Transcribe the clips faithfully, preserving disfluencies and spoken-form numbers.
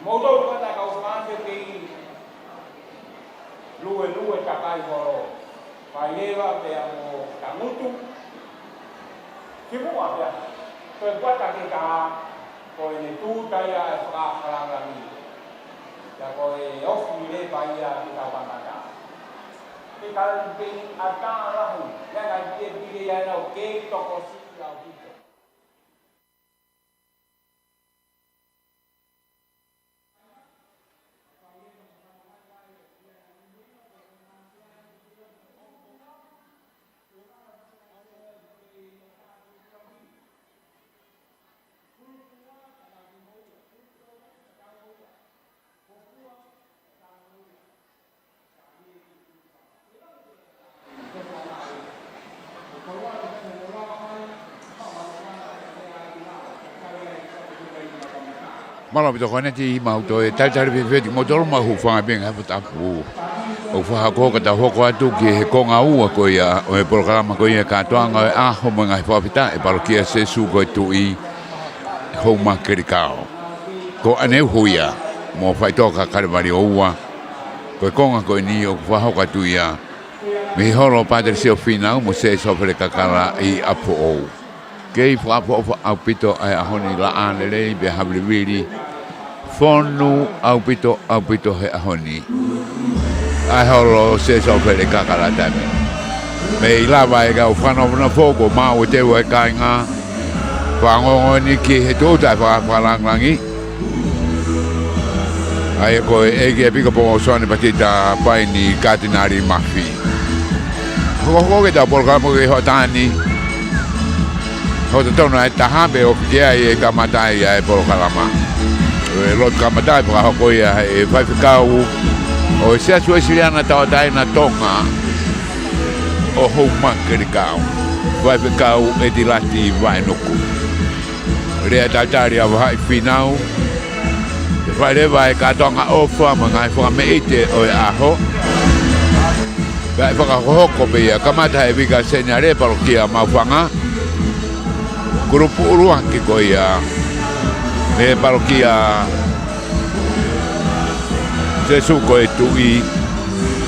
Mou tau kana kau fānau kei luelue takai holo. Fai leva pea mo tangutu. Kimuʻa pea. Ko e kuata ke ka ko e ne tūtaia e fakafalangani. Ia ko e ofi leva ia ke tau kamata. Ke ka kei ata lahu. Ia ngai pie pie ia nau kei toko si au pito. Mālō ʻaupito Koneʻeti, mau toe talitali fefeti mo tolo mau hūfanga pē ngaahi fatapu ʻoku fakahoko ka tau hoko atu ki he konga ua ko ia ʻo e polokalama ko ia kātoanga ʻo e ʻaho mo e ngaahi fakafetaʻi ʻa e palokia Sēsū ko e Tuʻi Houma Kelikao. Ko ʻAneuhu ia mo Faitoka Kalevalio ua. Ko e konga ko eni ʻoku fakahoko atu ia mei he holo ʻo Pātele Sio Fīnau mo Sēsofele Kakala ʻi ʻApifoʻou. Kei fakaʻofoʻofa ʻaupito ʻa e ʻaho ni, laʻā lelei pea havilivili. Fonu ʻaupito ʻaupito he ʻaho ni ʻa e holo ʻo Sēsofele Kakala taimi. Mei lava e kau fakanofonofo kuo maʻu ʻe he kāinga. Fanongo ni ki he tūʻuta e fakafalangani. ʻA ia ko e ʻEiki ʻEpikopō Soane Patita Paini Katinali Mafi. Hokohoko ke tau polokalama ki he hoʻatā ni. Hoʻatā tonu ʻa e taha pē ʻoku ʻikai ke kamata ai ʻa e polokalama. ʻE lotu kamata ʻe fakahoko ia ʻe he faifekau ʻo e Siasi Uēsiliana Tauʻatāina Tonga ʻo Houma Kelikao, Faifekau ʻEtilati Vaenuku. Lea talitali ʻa Vahaʻi Fīnau. ʻE fai leva e kātoanga ʻofa mo e ngaahi fakameʻite ʻo e ʻaho. Pea ʻe fakahokohoko pē ia kamata ʻe he Vika Seniale Palokia Maʻufanga. Kulupu ʻuluaki ko ia ʻe he palokia Sēsū ko e Tuʻi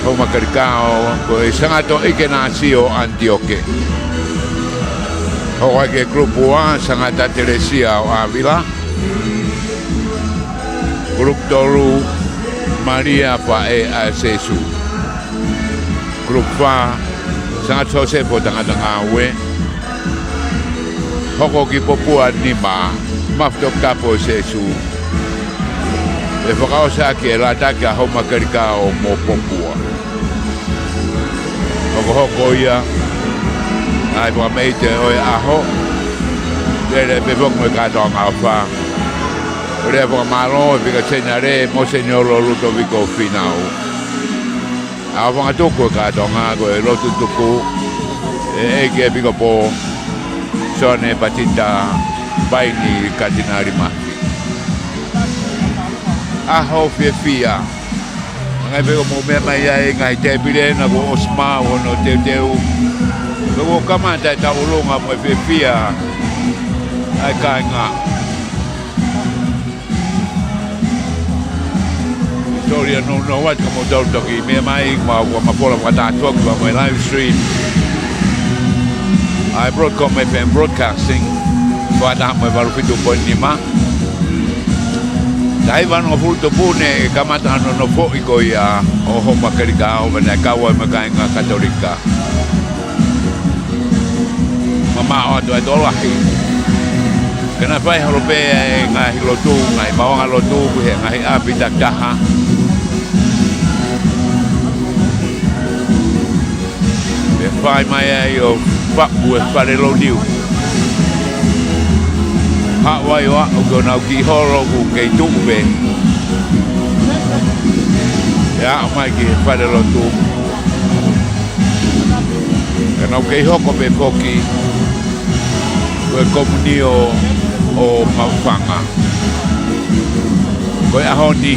Houma Kelikao, ko e Sangato ʻIkenasio ʻAnitioke. Hoko ʻa e kulupu ua, Sangata Telesia ʻo ʻAvila. Kulupu tolu, Malia Faʻē ʻa Sēsū. Kulupu fā, Sangata Sosefo Tangata Ngāue. Hoko ki Popua nima, Mafi Toputapu ʻo Sēsū. ʻE fakaʻosi ʻaki e lātaki ʻa Houma Kelikao mo Popua. Hokohoko ia ʻa e fakameʻite ʻo e ʻaho. Lele pē foki mo e kātoanga ʻofa. Lea fakamālō ʻe he Vika Seniale Moseniolo Lutoviko Fīnau. ʻA e fakatuku e kātoanga ko e lotu tuku ʻe he ʻEiki ʻEpikopō Soane Patita Paini Katinali Mafi. ʻAho fiefia. Hangē pē ko hoʻomou meʻa mai ai, ngaahi tēpile naʻa kuo ʻosi maʻu hono teuteu. Pea kuo kamata e tauʻolunga mo e fiefia ʻa e kāinga. Sorry, ʻa nounou atu ka mou tau toki meʻa mai, mau ʻoku mafola fakataha atu ʻaki pea mo e live stream ʻa e Broadcom F M Broadcasting, fakataha mo e valu fitu poini nima. Taha hiva nofo fulu tupu ne kamata hono nofoʻi ko ia ʻo Houma Kelikao, pea naʻe kau ai mo e kāinga Katolika. Mamaʻo atu ʻa e tokolahi. Ka naʻe fai holo pē ʻa e ngaahi lotu, ngaahi maʻuʻanga lotu, he ngaahi ʻapi takitaha. Pea fai mai ai ʻo faʻu e fale lōniu. Haʻu ai ʻo aʻu ki honau kiʻi holo ʻoku kei tuʻu pē. Pea aʻu mai ki he fale lotu. Ka nau kei hoko pē foki ko e komunio ʻo Maʻufanga. Ko e ʻaho ni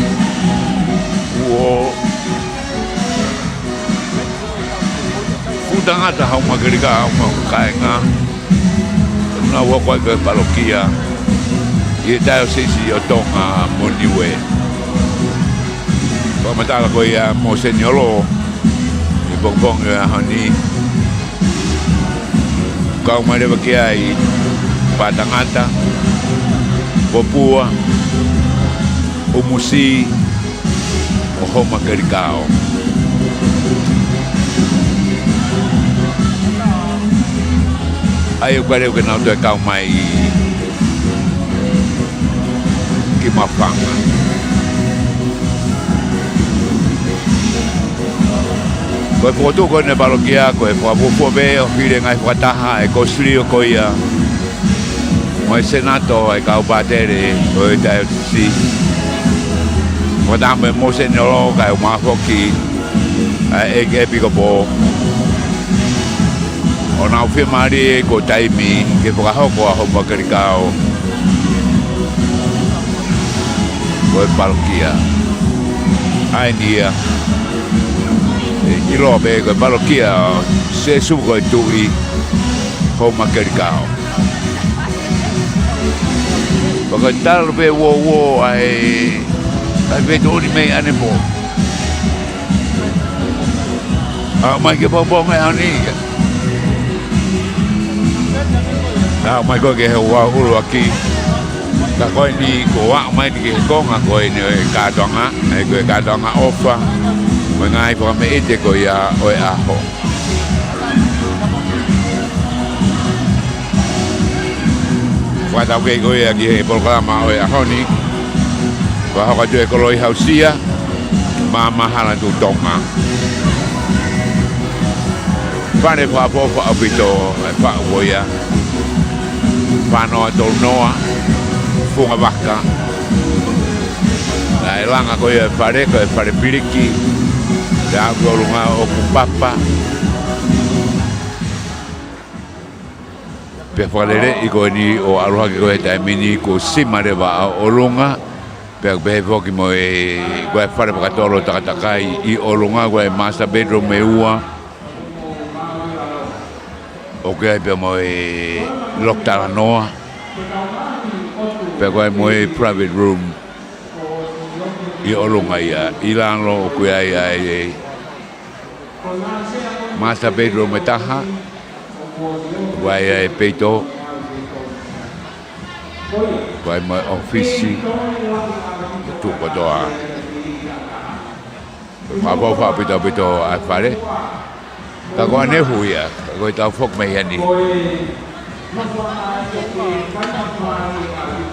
kuo fuʻu tangata Houma Kelikao mo e kāinga. Nau hoko ai ko e palokia ʻi he taiosisi ʻo Tonga mo Niue. Fakamatala ko ia ʻa Mōseniolo ʻi he pongipongi ʻo e ʻaho ni. Kau mai leva ki ai Pātangata, Popua, ʻUmusi, mo Houmakelikao. ʻA ia ʻoku ʻikai ke nau toe kau mai ki Mafanga. Ko e fokotuʻu ko eni ʻo e palokia, ko e fakafuofua pē ʻo e hili e ngaahi fakataha ʻa e Kosilio ko ia mo e Senato ʻa e kau pātele ʻo e taiosisi. Fakataha mo Mōseniolo kae ʻumaʻā foki ʻa e ʻEiki ʻEpikopō. ʻO nau fiemālie ko e taimi ke fakahoko ʻa Houmakelikao ko e palokia. ʻA eni ia, ʻe ʻiloa pē ko e palokia ʻo Sēsū ko e Tuʻi Houmakelikao. Pea ko e talu pē uouo ʻa e, ʻa e feituʻu ni mei ʻanepō. ʻA, mai ke pongipongi ʻaho ni. ʻA, mai ko ē ki he uau ʻuluaki. Ka ko eni kuo aʻu mai ni ki he konga ko eni ʻo e kātoanga, ʻa ia ko e kātoanga ʻofa mo e ngaahi fakameʻite ko ia ʻo e ʻaho. Fakataukei ko ia ki he polokalama ʻo e ʻaho ni. Fakahoko atu ʻe Koloi Hausia, Maama Halatuʻu Tonga. Fale fakaʻofoʻofa ʻaupito ʻa e faʻu ko ia. Fā noa tolu noa, Fungavaka. Naʻe langa ko ia e fale, ko e fale piliki. Pea aʻu ki ʻolunga ʻoku papa. Pea fakaleleʻi ko eni ʻo ʻalu hake ko e taimi ni kuo sima leva ʻa ʻolunga. Pea pehē foki mo e, ko e fale fakatolo takatakai ʻi ʻolunga, ko e master bedroom ʻe ua. ʻOku ʻi ai pea mo e loki talanoa. Pea ko e mo e private room ʻi ʻolunga ia, ʻi lalo ʻoku ʻi ai ʻa e master bedroom ʻe taha, ʻoku ʻi ai ʻa e peito, ʻoku ʻi ai mo e ʻōfisi, tuʻu kotoa. Fakaʻofoʻofa ʻaupito ʻaupito ʻa e fale. Ka ko ʻanehu ia, ka ko e tau foki mai ʻeni.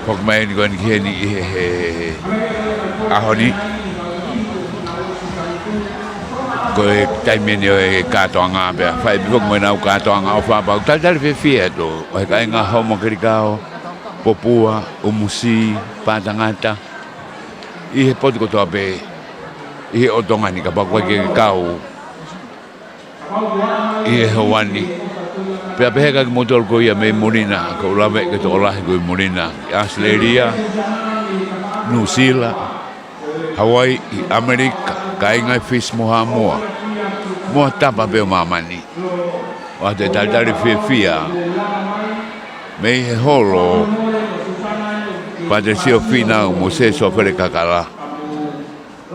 Foki mai ʻeni ko eni ki heni ʻi he, he, he ʻaho ni. Ko e taimi ʻeni ʻo e kātoanga pea fai pē foki mo ʻenau kātoanga ʻofa pea ʻoku talitali fiefia atu ʻa e kāinga Houmakelikao, Popua, ʻUmusi, Pātangata, ʻi he potu kotoa pē ʻi he ʻotu ngaahi ni kapau ʻoku ʻikai ke kau ʻi he houa ni. Pea pehē kia kimoutolu ko ia mei muli na, ʻoku ou lave ki he tokolahi ko ē muli na, ʻi ʻAositelēlia, Nuʻusila, Hauaiʻi, ʻAmelika, kāinga ʻi Fisi mo Haʻamoa, mo ha tapa pē ʻo māmani. ʻOatu e talitali fiefia mei he holo Pātele Siofina Mōsese Soafele Kakala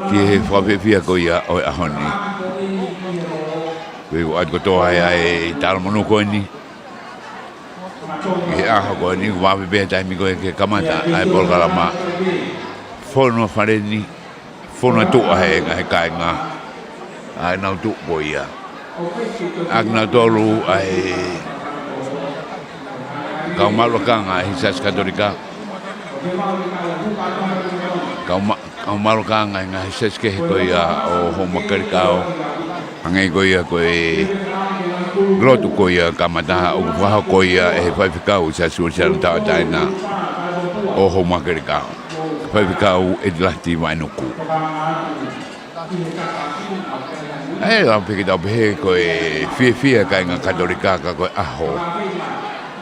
ki he fakafiefia ko ia ʻo e ʻaho ni. Ko e ʻoatu kotoa ʻa e talamonū ko eni ʻi he ʻaho ko eni, kuo vave pē taimi ko ē ke kamata ʻa e polokalama. Fonu ʻa fale ni, fonu atu ʻa e ngaahi kāinga ʻa ʻenau tuʻu ko ia. ʻA kinautolu ʻa e kau maʻu lakanga ʻi he Siasi Katolika. Kau ma-, kau maʻu lakanga ʻi he ngaahi siasi kehe ko ia ʻo Houmakelikao. Hangē ko ia ko e lotu ko ia kamata ʻoku fakahoko ia ʻe he faifekau Siasi Uēsiliana Tauʻatāina ʻo Houmakelikao, Faifekau ʻEtilati Vainuku. ʻE, ʻa pē ke tau pehē ko e fiefia kāinga Katolika ka ko e ʻaho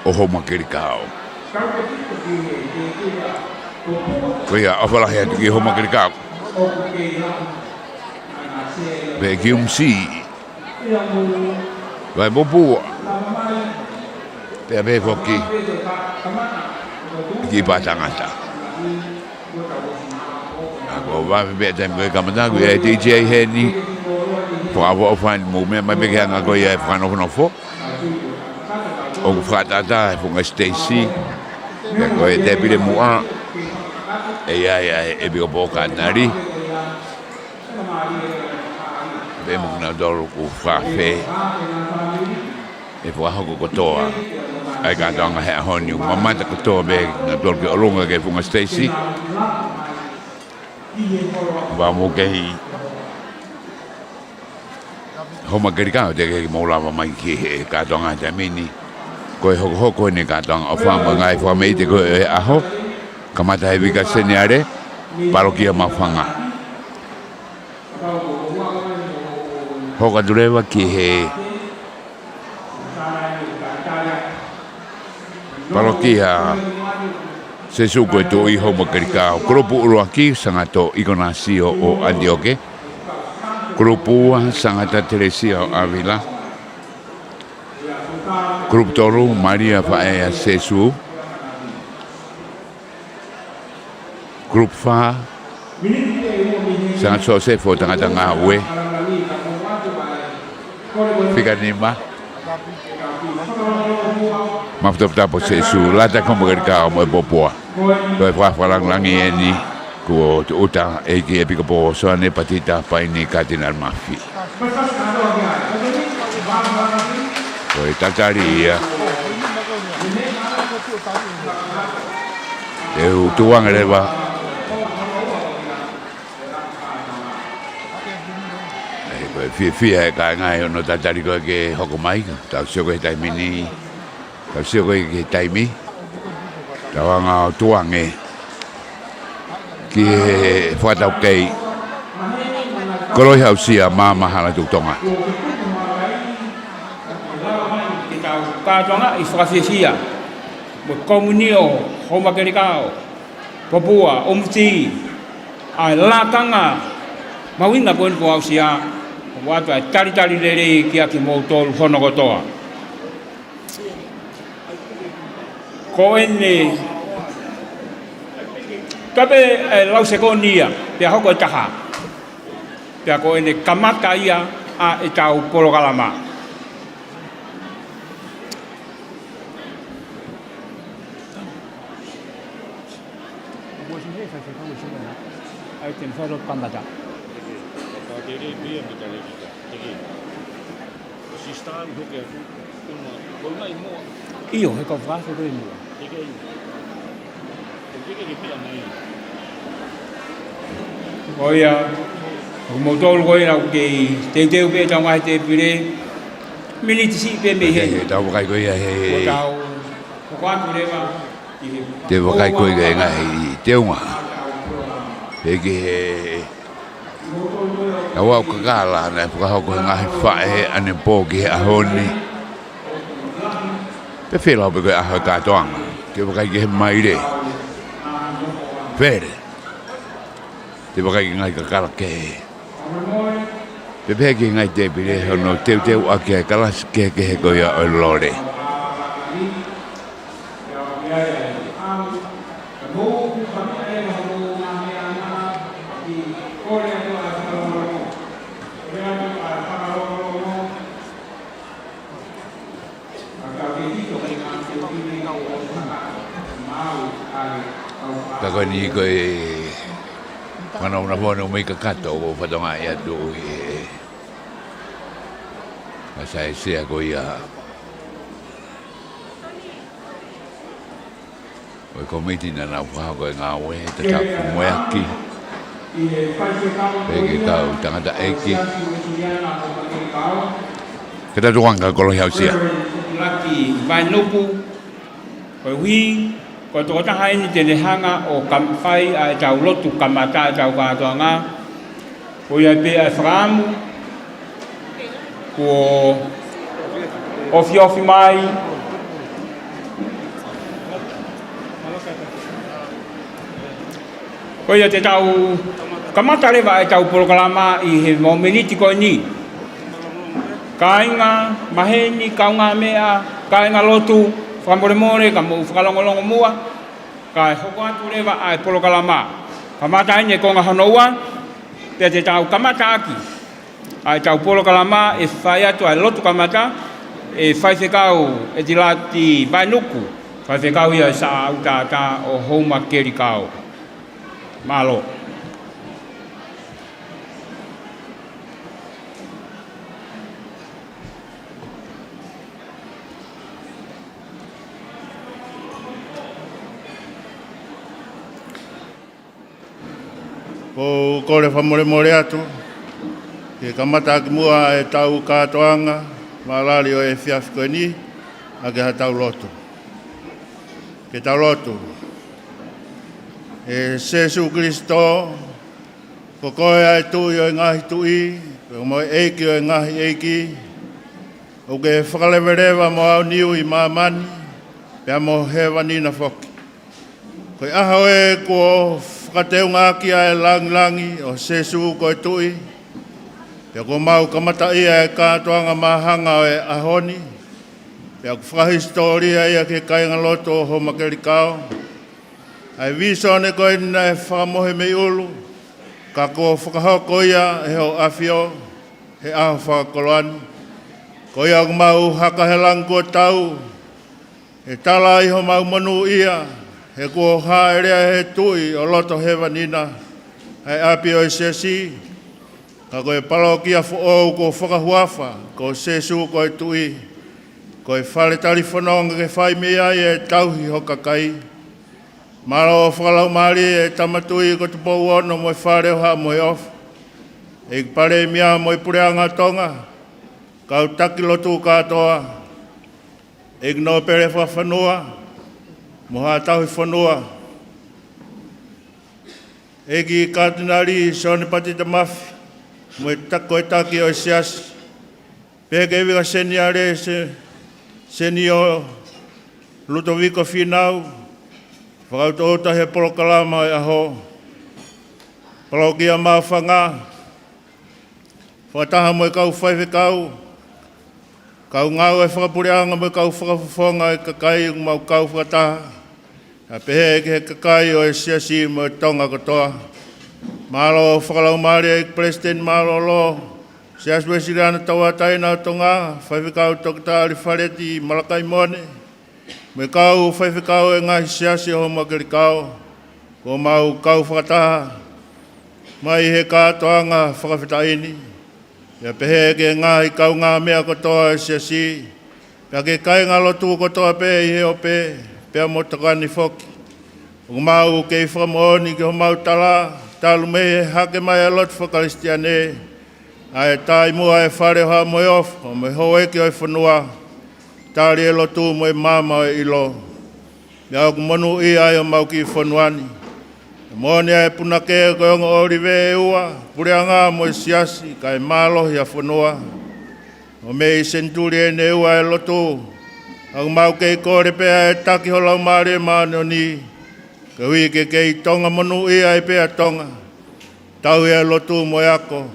ʻo Houmakelikao. Ko ia, ʻofa lahi atu ki Houmakelikao. Pea ki ʻUmusi, Vaipopua, pea pehē foki ki Pātangata. ʻA ʻO vave pē taimi ko ē kamata, ko ia e T J heni. Fakaʻofoʻofa ni mou meʻa mai pē ke hanga ko ia e fakanofonofo. ʻOku fakaʻataʻatā e Funga Stacy. Pea ko e tēpile muʻa, ʻe ʻi ai ʻa e ʻEpikopō Katinali. Pea mo kinautolu ʻoku fakaafeʻi e fakahoko kotoa ʻa e kātoanga he ʻaho ni, ʻoku mamata kotoa pē kinautolu ki ʻolunga ki he Funga Stacy. Pea mou kei hōmakalikao teʻeki ke mou lava mai ki he kātoanga he taimi ni. Ko e hokohoko eni e kātoanga ʻofa mo e ngaahi fakameʻite ko ē ʻo e ʻaho. Kamata he Vika Seniale, Palokia Maʻufanga. Hoko atu leva ki he Palokia Sēsū ko e Tuʻi, hōmakalikao. Kulupu ʻuluaki, Sangato ʻIkonasio ʻo ʻAnitioke. Kulupu ua, Sangata Telesia ʻo ʻAvila. Kulupu tolu, Malia Faʻē ʻa Sēsū. Kulupu fā, Sangata Siosefo Tangata Ngāue. Fika nima, Mafutafuta Pō Sēsū, Lata, hōmakalikao mo e Popua. Ko e fakafakalāngilangi eni kuo tūʻuta ʻe he ʻEiki ʻEpikopō Soane Patita Paini Katinali Mafi. Ko e tatali ia. ʻE u tuʻu ange leva. ʻE, ko e fiefia e kāinga ʻi hono tatali ko ē ke hoko mai. Tau sio ko ē he taimi ni. Tau sio ko ē ki he taimi. Tau hanga ʻo tuʻu ange ki he fakataukei. Kolohi Aʻusia, Maama, Hala Tuʻi Tonga. Ke tau kātoangaʻi fakafiefia mo e komiunio, hōmakalikao, Popua, ʻUmuti, ʻa e lakanga mahuʻinga ko eni ko Aʻusia, ʻoatu ʻa e talitali lelei kiate kimoutolu hono kotoa. Ko ʻene, tape, ʻe, lau sekoni ia, pea hoko e taha. Pea ko ʻene kamata ia ʻa ʻetau polokalama. ʻIo, he kau fakafe ko e muʻa. Ko ia, ʻoku mou tolu ko ia ʻoku kei teuteu pē ʻetau ngaahi tēpile. Miniti siʻi pē mei heni. Tau vakai ko ia he. Ko tau, ko atu leva. Te vakai ko ia he ngaahi teunga. He ki he Ka ua ʻo kakala naʻe fakahoko he ngaahi faʻē ʻanepō ki he ʻaho ni. Pea fēlau pē ko e ʻaho e kātoanga. Te vakai ki he maile. Fele. Te vakai ki he ngaahi kakala kehe. Pea pehē ki he ngaahi tēpile hono teuteuʻaki ʻa e kalasi kehekehe ko ia ʻo e lole. Ka ko eni ko e manauna fono mai kakato ʻoku fatongia atu ʻi he, ka sai sia ko ia. Ko e kōmiti naʻa nau fakahoko e ngāue, tatau mo e ʻaki. Pea ki he kau tangataʻeiki. Ke tau tukuange ka kolohi aʻusia. Laki Vainuku, koeʻuhi, ko e tokotaha eni te ne hanga ʻo kam-, fai ʻa ʻetau lotu kamata ʻetau kātoanga. Ko ia pē ʻa e fakaʻamu, kuo ofiofi mai. Ko ia te tau kamata leva ʻetau polokalama ʻi he mōmeniti ko eni. Kāinga maheni, kaungāmeʻa, kāinga lotu, fakamolemole, ka mou fakalongolongo muʻa, kae hoko atu leva ʻa e polokalama. Kamata ʻeni e konga hono ua, pea te tau kamata ʻaki ʻa ʻetau polokalama ʻe fai atu ʻa e lotu kamata ʻe Faifekau ʻEtilati Vainuku, faifekau ia ʻo e Saʻa ʻUtaʻatā ʻo Houmakelikao. Mālō. ʻOku ou kole fakamolemole atu ke kamata ʻaki muʻa ʻetau kātoanga mālali ʻo e efiafi ko eni ʻaki haʻatau lotu. Ke tau lotu. ʻE Sēsū Kilisitō, ko koe ʻa e Tuʻi ʻo e ngaahi tuʻi, pea mo e ʻEiki ʻo e ngaahi ʻeiki, ʻoku ke fakaleveleva mo aoniu ʻi māmani, pea mo hēvani na foki. Ko e ʻaho ē kuo fakateunga ʻaki ʻa e langilangi ʻo Sēsū ko e Tuʻi, pea kuo mau kamataʻia e kātoanga māhanga ʻo e ʻaho ni, pea ʻoku fakahisitōlia ia ki he kāingalotu ʻo Houmakelikao. ʻA e vīsone ko eni naʻe fakamohe mei ʻulu, ka kuo fakahoko ia ʻe Hoʻo ʻAfio he ʻaho fakakoloa ni. Ko ia ʻoku mau haka he langi kuo tau, ʻe tala ʻi homau monūʻia, he kuo hāʻelea ʻe he Tuʻi ʻo loto hēvani na ʻa e ʻapi ʻo e Siasi, ka ko e palokia foʻou kuo fakahuafa ko Sēsū ko e Tuʻi, ko e fale tali fononga ke fai mei ai e tauhi ho kakai. Mālō fakalaumālie e Tama Tuʻi ko Tupou Ono mo e Fale ʻo Haʻa Moheofo, ʻEiki Palēmia mo e Puleʻanga ʻo Tonga, kau taki lotu kātoa, ʻEiki Nōpele Fakafonua mo Haʻa Tauhi Fonua, ʻEiki Katinali Sione Patita Mafi mo e ta-, ko e taki ʻo e Siasi, pea ki he Vika Seniale Se-, Seniō Lutoviko Fīnau, fakaʻutoʻuta he polokalama ʻo e ʻaho, palokia Maʻufanga, fakataha mo e kau faifekau, kau ngāue fakapuleʻanga mo e kau fakafofonga ʻo e kakai ʻoku mau kau fakataha, pea pehē ki he kakai ʻo e Siasi mo e Tonga kotoa. Mālō fakalaumālie ʻEiki Palesiteni Mālōlō Siasi Uēsiliana Tauʻatāina ʻo Tonga, Faifekau Toketā ʻAlifeleti Malakaimone, mo e kau faifekau ʻo e ngaahi siasi ʻo Houmakelikao, kuo mau kau fakataha mai he kātoanga fakafetaʻi ni, pea pehē ki he ngaahi kaungāmeʻa kotoa ʻo e Siasi, pea ki he kāingalotu kotoa pē ʻi he ope, pea mo Tonga ni foki. ʻOku mau kei fakamoʻoni ki homau tala, talu mei he hake mai ʻa e lotu faka-Kalisitiane, ʻa e taʻimuʻa ʻa e Fale ʻo Haʻa Moheofo mo e houʻeiki ʻo e fonua, tali e lotu mo e maama ʻo e ʻilo. Pea ʻoku monūʻia ai homau kiʻi fonua ni. Moʻoni ʻa e punake ko e ongo ʻōlive ʻe ua, Puleʻanga mo e Siasi, kae mālohi ʻa e fonua. ʻO mei he senituli ʻeni ʻe ua ʻa e lotu, ʻoku mau kei kole pē ʻa e taki ho Laumālie Māʻoniʻoni, koeʻuhi ke kei Tonga monūʻia ai pē ʻa Tonga. Tauhi ʻa e lotu mo e ako,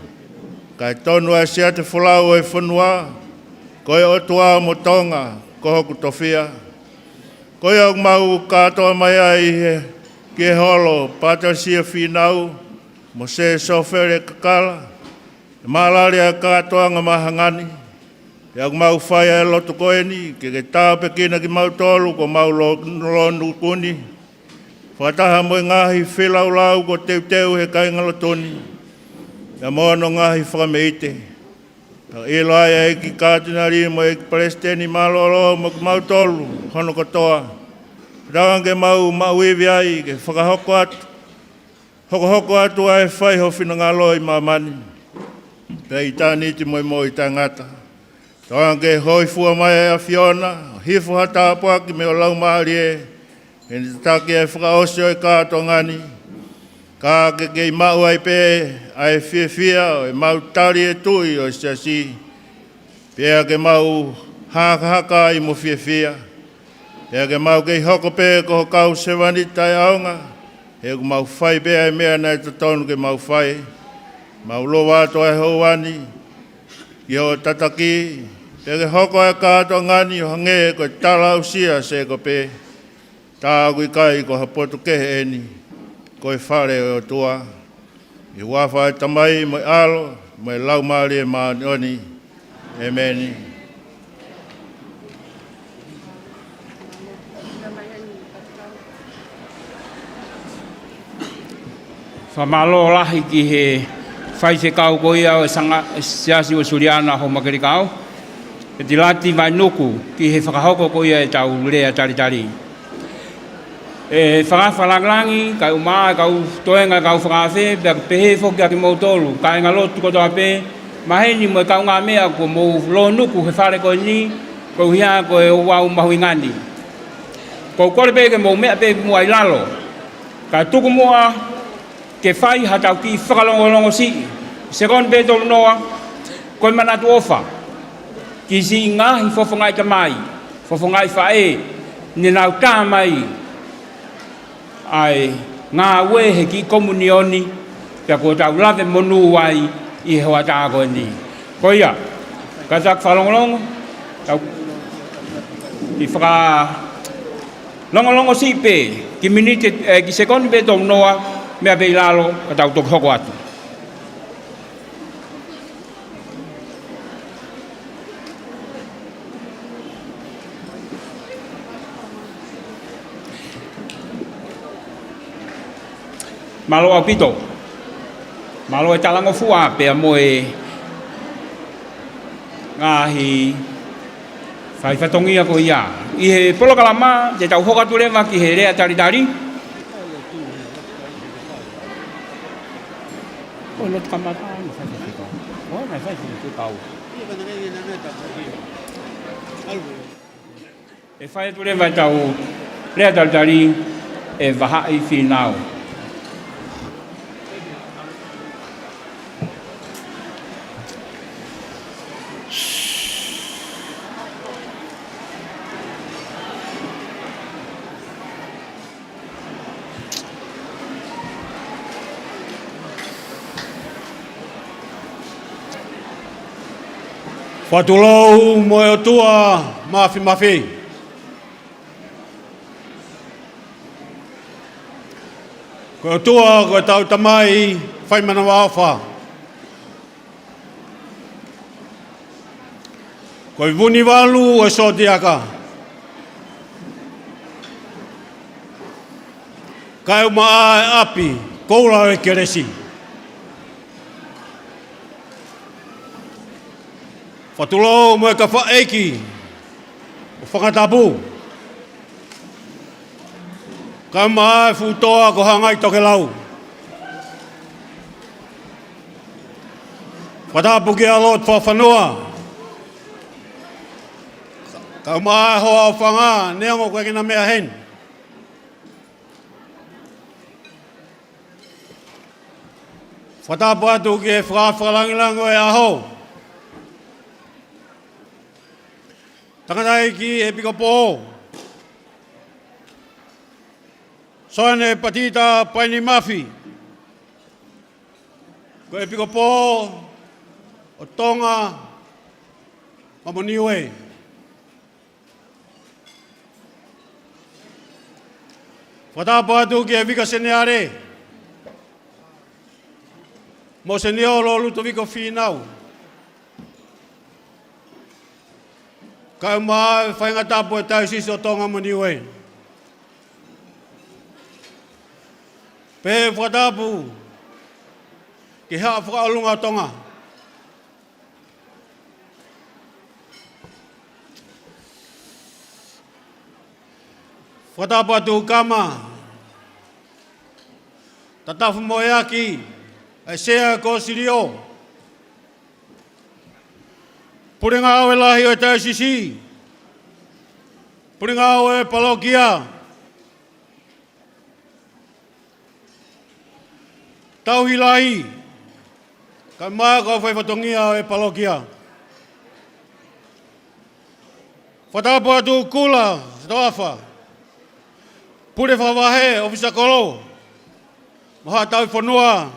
kae tonu ʻa e siate folau ʻo e fonua, ko e ʻOtua mo Tonga ko hoku tofiʻa. Ko ia ʻoku mau kātoa mai ai he, ki he holo ʻo Pātelesia Fīnau mo Sē Sofele Kakala, ʻe mālali ʻa e kātoanga māhanga ni. Pea ʻoku mau fai ʻa e lotu ko eni ke ke tāpuekina kimautolu kuo mau lo-, lonuku ni, fakataha mo e ngaahi feilaulau kuo teuteu he kāingalotu ni, pea mo hono ngaahi fakameʻite. Pea ʻilo ai ʻa e ʻEiki Katinali mo e ʻEiki Palesiteni Mālōlō mo kimautolu hono kotoa. Pea tauange ke mau maʻu ivi ai ke fakahoko atu, hokohoko atu ʻa e fai ho finangalo ʻi māmani, pea ʻi ʻitāniti mo e moʻui taʻengata. Tauange ke hōifua mai ʻa e ʻAfiona, hifo ha tāpuaki mei ho Laumālie, ke ne tataki ʻa e fakaʻosi ʻo e kātoanga ni, ka ke kei maʻu ai pē ʻa e fiefia ʻo e mau tali e Tuʻi ʻo e Siasi. Pea ke mau hakahaka ai mo fiefia. Pea ke mau kei hoko pē ko ho kau sevāniti taʻeʻaonga, he ʻoku mau fai pē ʻa e meʻa naʻe totonu ke mau fai. Mau lava atu ʻa e houa ni ki hoʻo tataki, pea ke hoko ʻa e kātoanga ni ʻo hangē ko e tala aʻusia sēkope. Tā ʻoku ʻikai ko ha potu kehe ʻeni. ko e fale ʻo e ʻOtua. ʻI he huafa ʻo e Tamai mo e ʻAlo mo e Laumālie Māʻoniʻoni. ʻEmeni. Fakamālō lahi ki he faifekau ko ia ʻo e Sanga-, Siasi Uesiliana Houmakelikao, ʻEtilati Vainuku, ki he fakahoko ko ia ʻetau lea talitali. ʻE fakafakalāngilangi, kae ʻumaʻā e kau toenga, kau fakaafe, pea pehē foki kiate kimoutolu kāingalotu kotoa pē, maheni mo e kaungāmeʻa kuo mou lōnuku he fale ko eni, koeʻuhi ko e ouau mahuʻinga ni. ʻOku ou kole pē ke mou meʻa pē muʻa ʻi lalo, kae tuku muʻa ke fai haʻatau kiʻi fakalongolongo siʻi, sekoni pē ʻe tolu noa, ko e manatu ʻofa ki he siʻi ngaahi fofongaʻi tamai, fofongaʻi faʻē, ne nau tā mai ʻa e ngāue he kiʻi komunioni, pea kuo tau lave monū ai ʻi he hoʻatā ko eni. Ko ia, ka tau fakalongolongo, tau kiʻi fakalongolongo siʻi pē, kiʻi miniti, ē, kiʻi sekoni pē ʻe tolu noa, meʻa pē ʻi lalo, ka tau toki hoko atu. Mālō ʻaupito. Mālō e talangofua pea mo e ngaahi fai fatongia ko ia. ʻI he polokalama, te tau hoko atu leva ki he lea talitali. ʻO lotu kamata, ʻo fai fatongia. ʻO fai fatongia. ʻE fai atu leva ʻetau lea talitali ʻe Vahaʻi Fīnau. Fakatulou mo e ʻOtua Māfimafi. Ko e ʻOtua, ko ʻetau Tamai fai manavaʻofa. Ko e Vunivalu ʻo e Sōtiaka. Kae ʻumaʻā e ʻapi koula ʻo e kelesi. Fakatulou mo e kau fakaʻeiki ʻo Fangatapu. Kae ʻumaʻā e fuʻu toa ko Hangai Tokelau. Fakatapu kia Lord Fakafanua. Kae ʻumaʻā e hoa ʻo Fanga, neongo ʻoku ʻikai ke na meʻa heni. Fakatapu atu ki he faka-, fakalāngilangi ʻo e ʻaho. Tangataʻeiki ʻEpikopō Soane Patita Paini Mafi, ko e ʻEpikopō ʻo Tonga pea mo Niue. Fakatapu atu ki he Vika Seniale, Monsenior Lord Lutoviko Fīnau. Kae ʻumaʻā e faʻahinga tapu ʻo e Taiosisi ʻo Tonga mo Niue. Pehē fakatapu ki he Haʻa Fakaʻolunga ʻo Tonga. Fakatapu atu ki he Kama, Tatafu mo e ʻEiki, ʻa e Sea Kōsilio, Pule Ngāue Lahi ʻo e Taiosisi, Pule Ngāue ʻo e Palokia, Tauhi Lahi, kae ʻumaʻā e kau fai fatongia ʻo e palokia. Fakatapu atu Kula Sitoafa, Pule Fakavahe, ʻOfisa Kolo mo Haʻa Tauhi Fonua,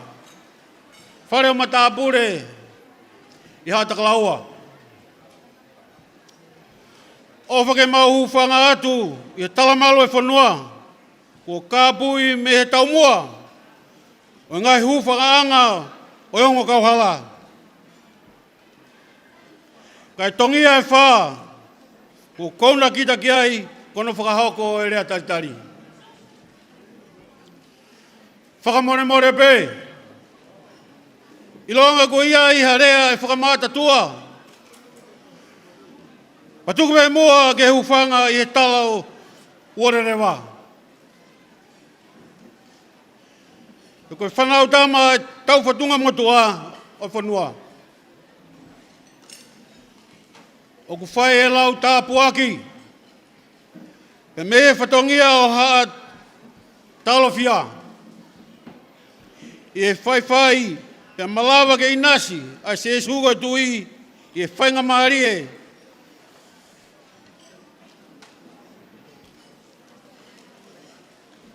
Fale ʻo Matāpule ʻi Haʻa Takalaua. ʻOfa ke mau hūfanga atu ʻi he talamalu ʻo e fonua kuo kāpui mei he taumuʻa ʻo e ngaahi hūfakaʻanga ʻo e ongo kauhala. Kae tongia e fā, kuo kau na kita ki ai, ko hono fakahoko e lea talitali. Fakamolemole pē, ʻilonga ko ia ʻi ha lea ʻe fakamatatua, pea tuku pē muʻa ke hūfanga ʻi he tala ʻo uoleleva. He ko e fānau tama ʻetau fatunga motuʻa ʻo e fonua, ʻoku fai e lau tāpuaki pea mei he fatongia ʻo Haʻa Talofia, ʻi he faifai pea malava ke ʻinasi ʻa Sīsū ko e Tuʻi ʻi he faingamālie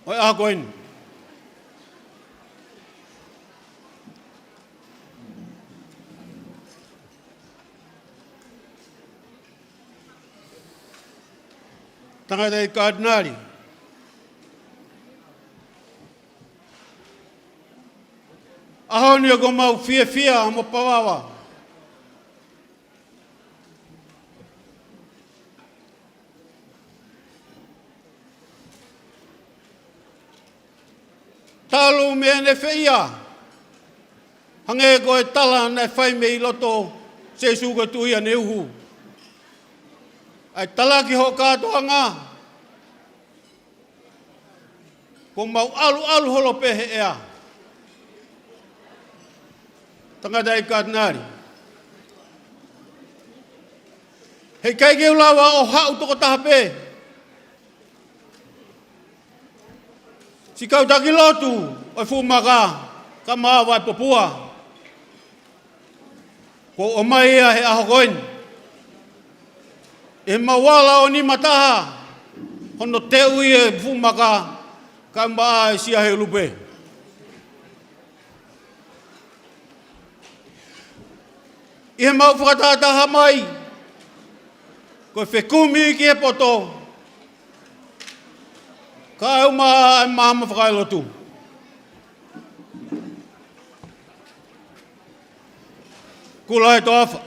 ʻo e ʻaho ko eni. Tangataʻeiki Katinali, ʻaho ni ʻoku mau fiefia mo pavava. Talu mei heʻene feia, hangē ko e tala naʻe fai mei loto Sīsū ko e Tuʻi ʻaneuhu, ʻa e talaki hoʻo kātoanga, kuo mau ʻaluʻalu holo pē he ʻea. Tangataʻeiki Katinali, heʻikai ke u lava ʻo haʻu tokotaha pē. Siʻi kau taki lotu ʻo e fuʻu maka, kae ʻumaʻā ʻa e popua, kuo ʻomai ia he ʻaho ko eni ʻi heʻemau ala ʻo nima taha hono teuʻi e fuʻu maka, kae ʻumaʻā ʻa e Sia Hēlupe. ʻI heʻemau fakatahataha mai, ko e fekumi ki he poto, kae ʻumaʻā ʻa e maama fakaelotu. Kula ʻi he toafa,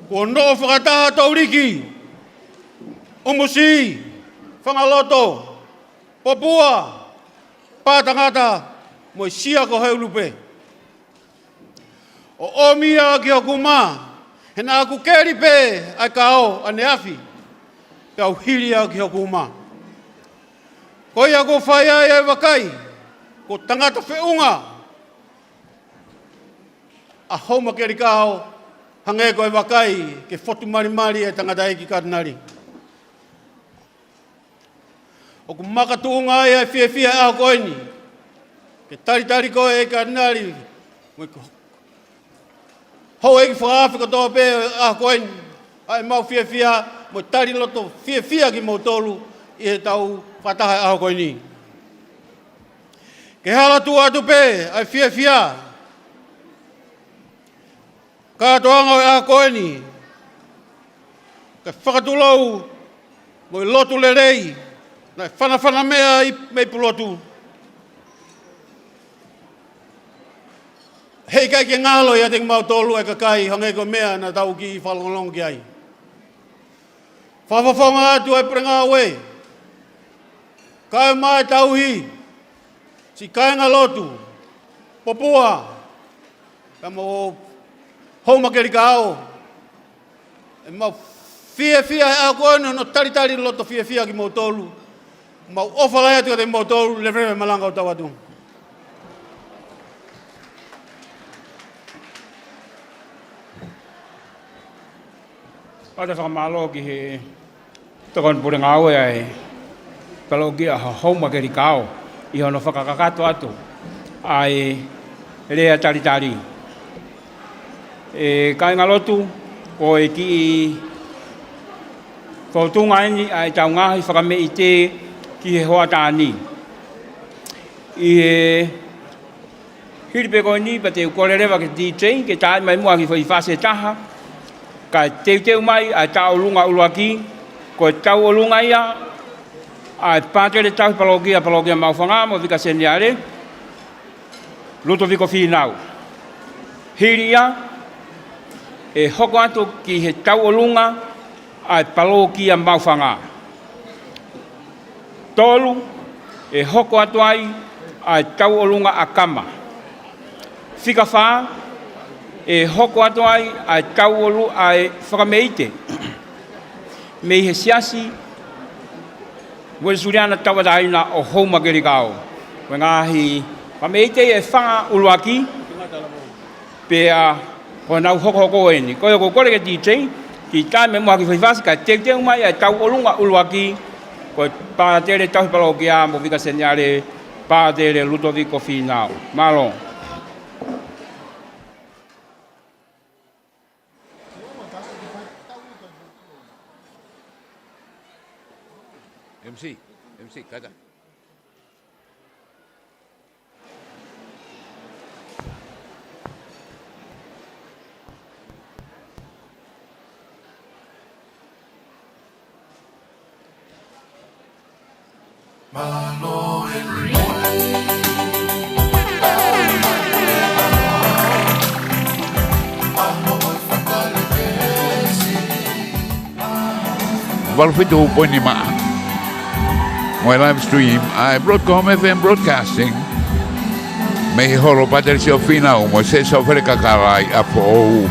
kuo noʻo fakataha Touliki, ʻUmusi, Fangaloto, Popua, Pātangata, mo e Sia ko Hēlupe, ʻo ʻomi ia ki hoku uma, he naʻa ku keli pē ʻa e kao ʻaneafi, peau hili ia ki hoku uma. Ko ia kuo fai ai ʻa e vakai, ko e tangata feʻunga ʻa Houmakelikao, hangē ko e vakai ke fotu malimali e tangataʻeiki Katinali. ʻOku makatuʻunga ai ʻa e fiefia ʻo e ʻaho ko eni ke talitali koe ʻe Katinali mo e houʻeiki fakaafe kotoa pē ʻo e ʻaho ko eni, ʻa ʻemau fiefia mo e tali loto fiefia kimoutolu ʻi heʻetau fakataha he ʻaho ko eni. Ke hala tuʻu atu pē ʻa e fiefia kātoanga ʻo e ʻaho ko eni, kae fakatulou mo e lotu lelei naʻe fanafana meʻa ai mei Pulotu. Heʻikai ke ngalo ʻiate kimautolu ʻa e kakai hangē ko e meʻa naʻa tau kiʻi fakalongolongo ki ai. Fakafofonga atu ʻa e Puleʻanga ʻo e Kau Mai Tauhi, siʻi kāingalotu, Popua, kae ʻumaʻā Houmakelikao, ʻemau fiefia he ʻaho ko eni hono talitali loto fiefia kimoutolu. Mau ʻofa lahi atu kiate kimoutolu, leveleva e malanga ʻo tau atu. Pea te fakamālō ki he tokoni pule ngāue ʻa e palokia ʻa Houmakelikao ʻi hono fakakakato atu ʻa e lea talitali. ʻE kāingalotu, ko e kiʻi fōtunga eni ʻa ʻetau ngaahi fakameʻite ki he hoʻatā ni. ʻI he hili pē ko eni, pea te u kole leva ki he D J ke tā mai muʻa ha kiʻi fasi ʻe taha, kae teuteu mai ʻa e tauʻolunga ʻuluaki, ko e tauʻolunga ia ʻa e Pātele Tauhi Palokia, Palokia Maʻufanga mo Vika Seniale, Lutoviko Fīnau. Hili ia, ʻe hoko atu ki he tauʻolunga ʻa e Palokia Maʻufanga. Tolu, ʻe hoko atu ai ʻa e tauʻolunga ʻa Kama. Fika fā, ʻe hoko atu ai ʻa e tauʻolunga ʻa e fakameite mei he Siasi Uēsiliana Tauʻatāina ʻo Houmakelikao. Ko e ngaahi fakameite ʻe fanga ʻuluaki, pea ko ʻenau hokohoko eni. Ko ia ʻoku ou kole ki he D J, ki he taimi mo ha kiʻi fasi kae teuteu mai ʻa e tauʻolunga ʻuluaki, ko e Pātele Tauhi Palokia mo Vika Seniale, Pātele Lutoviko Fīnau. Mālō. M C, M C, kata. Valu fitu poini nima. Mo e live stream ʻa e Broadcom F M Broadcasting mei he holo Pātele Siofina mo Seso Felekakalai ʻa Foʻou.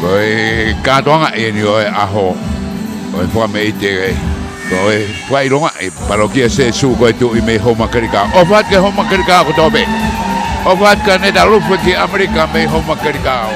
Ko e kātoanga eni ʻo e ʻaho ʻo e fakameite, ko e fakaʻilonga ʻa e Palokia Sesu ko e Tuʻi mei Houmakelikao. ʻOfa atu ki Houmakelikao kotoa pē. ʻOfa atu kia Neta Lufe ki ʻAmelika mei Houmakelikao.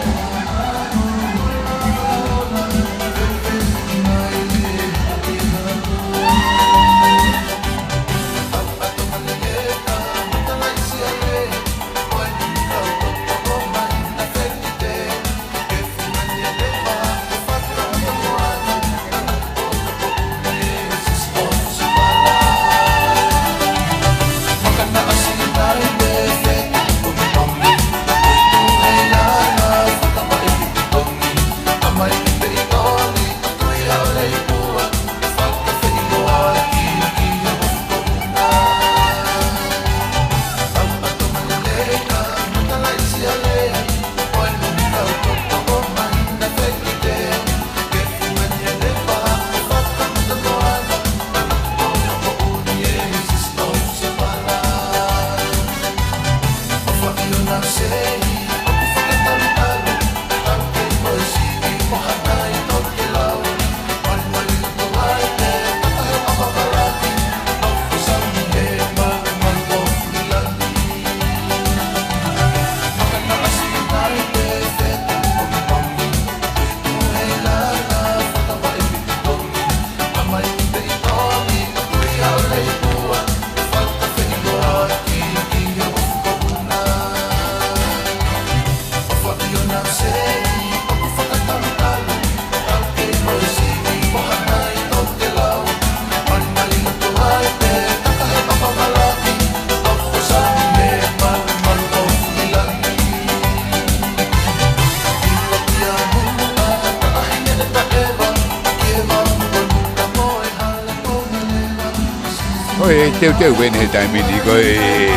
ʻOi, teuteu eni he taimi ni ko e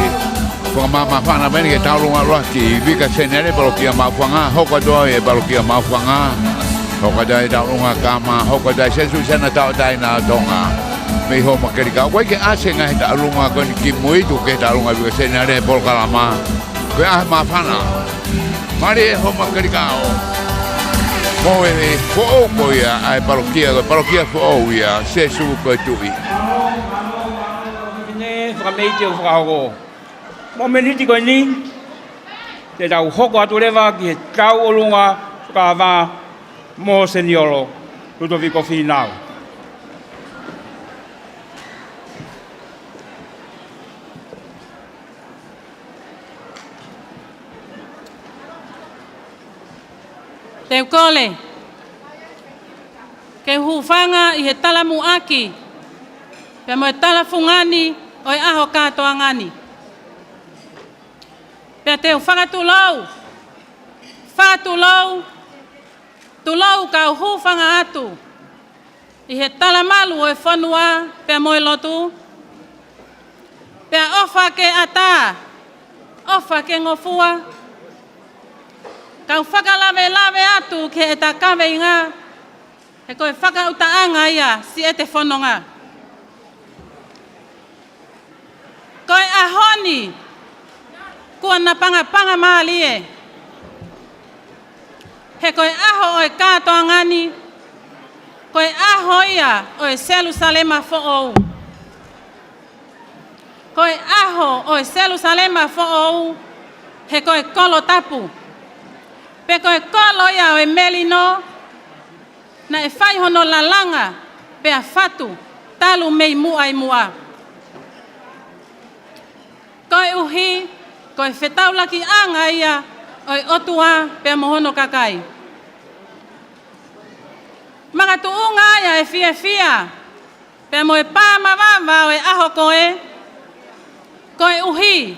fakamāmāfana eni ki he tauʻolunga ʻuluaki Vika Seniale Palokia Maʻufanga, hoko atu ai e Palokia Maʻufanga, hoko atu ai e tauʻolunga Kama, hoko atu ai Sesu Uēsiliana Tauʻatāina ʻo Tonga mei Houmakelikao. ʻOku ʻikai ke ʻasi e ngaahi tauʻolunga ko eni kimui, tuku ki he tauʻolunga Vika Seniale he polokalama. Ko e ʻaho māfana. Mālie Houmakelikao. Mo e foʻou ko ia ʻa e palokia, ko e Palokia Foʻou ia, Sesu ko e Tuʻi. Ne fakameite ʻo fakahoko. Momeniti ko eni, te tau hoko atu leva ki he tauʻolunga fakavā mo Seniolo Lutoviko Fīnau. Te u kole ke u hūfanga ʻi he talamuʻaki pea mo e tala fungani ʻo e ʻaho kātoanga ni. Pea te u fakatulou, fakatulou, tulou kau hūfanga atu ʻi he talamalu ʻo e fonua pea mo e lotu, pea ʻofa ke ʻatā, ʻofa ke ngofua. Kau fakalavelave atu ki heʻeta kaveinga, he ko e fakaʻutaʻanga ia siʻete fononga. Ko e ʻaho ni, kuo napangapanga mālie. He ko e ʻaho ʻo e kātoanga ni, ko e ʻaho ia ʻo e Selusalema foʻou. Ko e ʻaho ʻo e Selusalema foʻou, he ko e kolo tapu. Pe ko e kolo ia ʻo e melino, naʻe fai hono lalanga pea fatu talu mei muʻa ʻi muʻa. Koeʻuhi, ko e fetaulakiʻanga ia ʻo e ʻOtua pea mo hono kakai. Makatuʻunga ia e fiefia pea mo e pā mavava ʻo e ʻaho ko ē, koeʻuhi,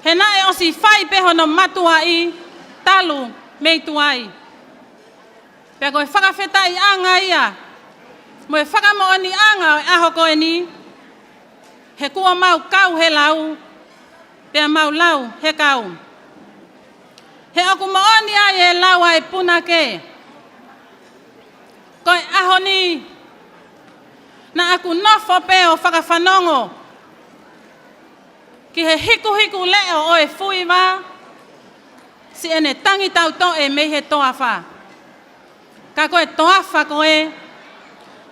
he naʻe ʻosi fai pē hono matuaʻi talu mei tuai. Pea ko e fakafetaʻiʻanga ia mo e fakamoʻoniʻanga ʻo e ʻaho ko eni, he kuo mau kau he lau, pea mau lau he kau. He ʻoku moʻoni ai e lau ʻa e punake, ko e ʻaho ni naʻa ku nofo pē ʻo fakafanongo ki he hikuhiku leʻo ʻo e fuiva, siʻene tangi tautoʻe mei he toafa. Ka ko e toafa ko ē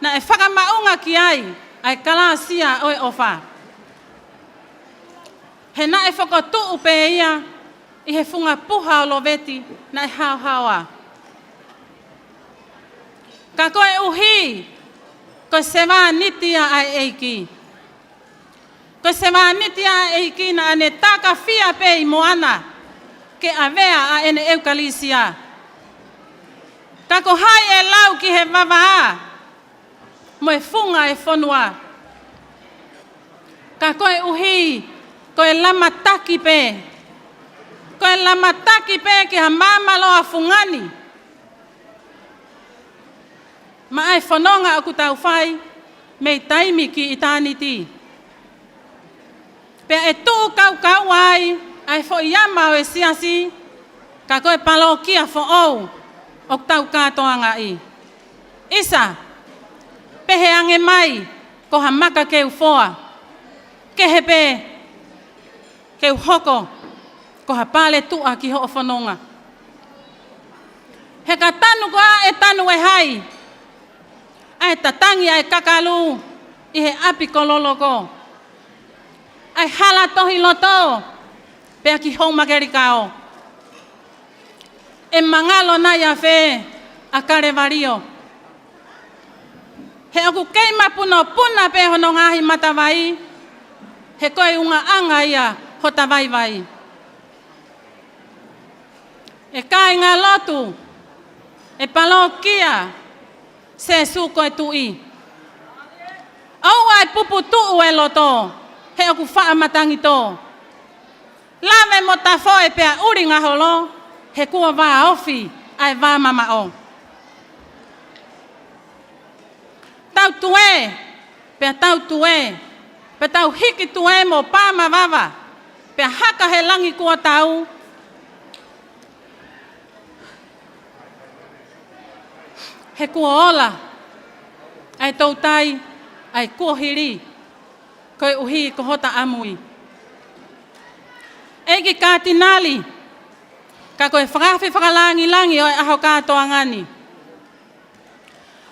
naʻe fakamaʻunga ki ai ʻa e kalāsia ʻo e ʻofa. He naʻe fokotuʻu pē ia ʻi he funga puha ʻo Loveti naʻe haohaoa. Ka koeʻuhi, ko e sevāniti ia ʻa e ʻEiki. Ko e sevāniti ia ʻa e ʻEiki naʻa ne takafia pē ʻi moana ke ʻavea ʻa ʻene ʻEukalisia. Ka ko hai ʻe lau ki he vavā mo e funga e fonua? Ka koeʻuhi, ko e lamataki pē. Ko e lamataki pē ki ha māmaloa fungani maʻa e fononga ʻoku tau fai mei taimi ki ʻitāniti. Pea ʻe tuʻu kaukaua ai ʻa e foʻi ama ʻo e siasi, ka ko e palokia foʻou ʻoku tau kātoangaʻi. ʻIsa, pehē ange mai ko ha maka keufoa, kehe pē ke u hoko ko ha paletuʻa ki hoʻo fononga. He ka tanu koā ʻe tanu ʻe hai ʻa e tatangi ʻa e kakalu ʻi he ʻapi ko Loloko, ʻa e hala tohi loto pea ki Houmakelikao? ʻE mangalo nai ʻa fē ʻa Kalevalio? He ʻoku kei mapunopuna pē hono ngaahi matavai, he ko e ungaʻanga ia hota vaivai. ʻE kāingalotu, ʻe palokia, Sēsū ko e Tuʻi. ʻOua ʻe puputuʻu e loto, he ʻoku faʻa matangi tō. Lave mo tafoʻe pea ʻulinga holo, he kuo vāofi ʻa e vāmamaʻo. Tau tuē, pea tau tuē, pea tau hiki tuē mo pā mavava, pea haka he langi kuo tau. He kuo ola ʻa e toutai ʻa e kuohili, koeʻuhi ko hota ʻamui. ʻEiki Kātinali, ka ko e fakaafe fakalangilangi ʻo e ʻaho kātoanga ni,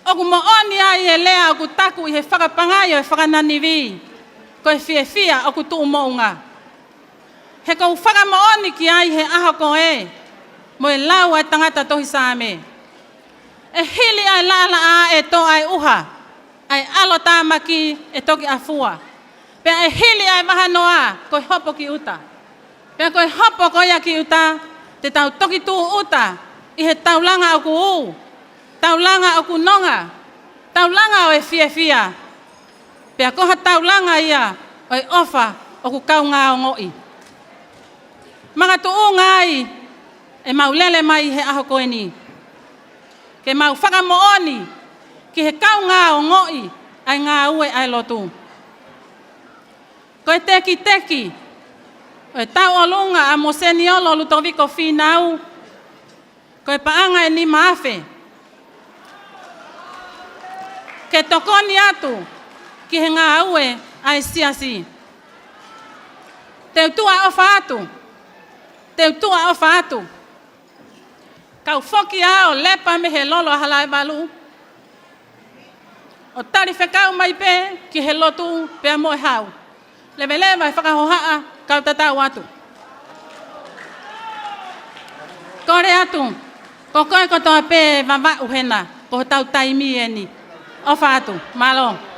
ʻoku moʻoni ai e lea ʻoku taku ʻi he fakapangai ʻo e fakananivi, ko e fiefia ʻoku tuʻu moʻunga. He ʻoku ou fakamoʻoni ki ai he ʻaho ko ē, mo e lau ʻa e tangata tohi Saame: ʻE hili ʻa e laʻalaʻā ʻe tō ʻa e ʻuha, ʻa e ʻalotāmaki ʻe toki ʻafua. Pea ʻe hili ʻa e vahanoa ko e hopo ki ʻuta. Pea ko e hopo ko ia ki ʻuta, te tau toki tūʻuta ʻi he taulanga ʻoku ū, taulanga ʻoku nonga, taulanga ʻo e fiefia. Pea ko ha taulanga ia ʻo e ʻofa ʻoku kaungā ongoʻi. Makatuʻunga ai ʻemau lele mai he ʻaho ko eni, ke mau fakamoʻoni ki he kaungā ongoʻi ʻa e ngāue ʻa e lotu. Ko e tekiteki ʻo e tauʻolunga ʻa Monseniolo Lutoviko Fīnau, ko e paʻanga ʻe nima afe ke tokoni atu ki he ngāue ʻa e Siasi. Te u tuʻa ʻofa atu, te u tuʻa ʻofa atu. Kau foki ā ʻo lepa mei he lolo ʻa Halaevalu, ʻo tali fekau mai pē ki he lotu pea mo e hau. Leveleva e fakahohaʻa, kau tatau atu. Kole atu, ko koe kotoa pē Vavaʻu hena, ko hotau taimi eni. ʻOfa atu, mālō.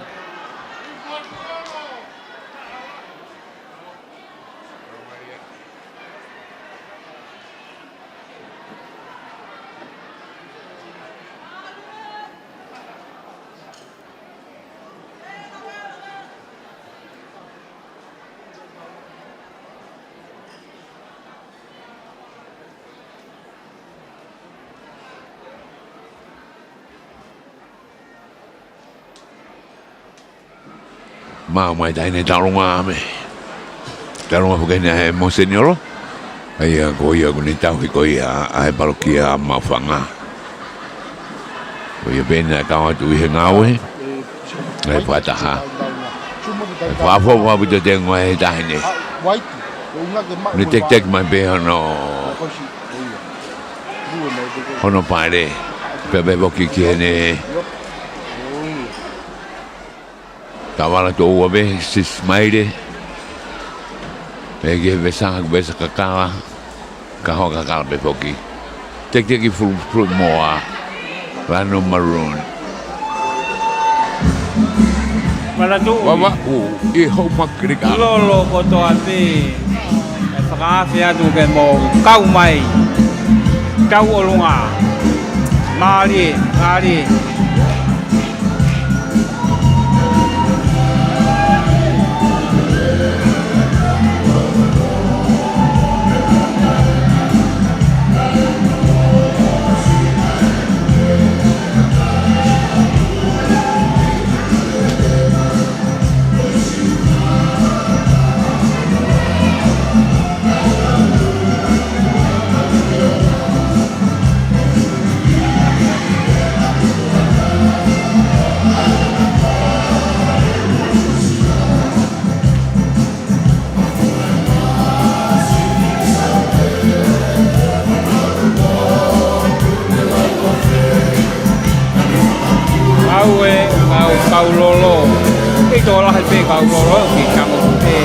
Mau mai taʻahine Talunga me. Talunga foki eni ʻa e Monseniolo. ʻA ia ko ia ʻoku ne tauhi ko ia ʻa e palokia Maʻufanga. Ko ia pē eni naʻe kau atu ʻi he ngāue. ʻA e fakataha. ʻA e fakafoʻou ʻaupito e tengoa ʻa e taʻahine. Ne tekiteki mai pē hono, hono pale. Pea pehē foki ki heʻene tavala toʻua pē, Sisi Maile. Pea ki he vesa, vesa kakala, ka hoa kakala pē foki. Tekiteki Fulufulumoa, Lanu Maroon. Manatuʻi. Vavaʻu ʻi hoʻo makalika. Lolo kotoa pē. ʻE fakaafe atu ke mou kau mai. Tauʻolunga. Mālie, mālie. Aue, kau, kau lolo. Kei tō lahi pē kau lolo, ki kamo pē.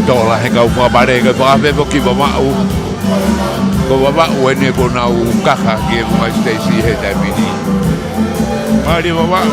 Tō lahi e kau fakapale, kau fakaafe foki Vavaʻu. Ko Vavaʻu eni kuo nau kaka ki he funga siteisi he taimi ni. Mālie Vavaʻu.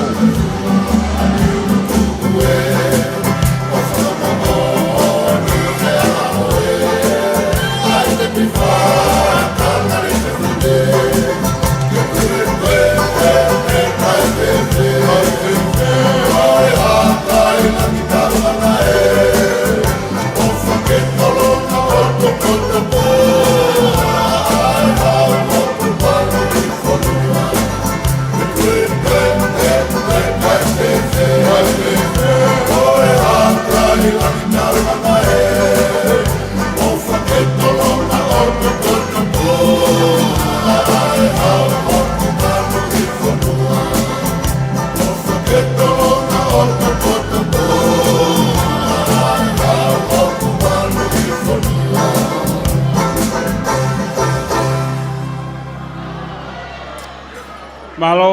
Mālō,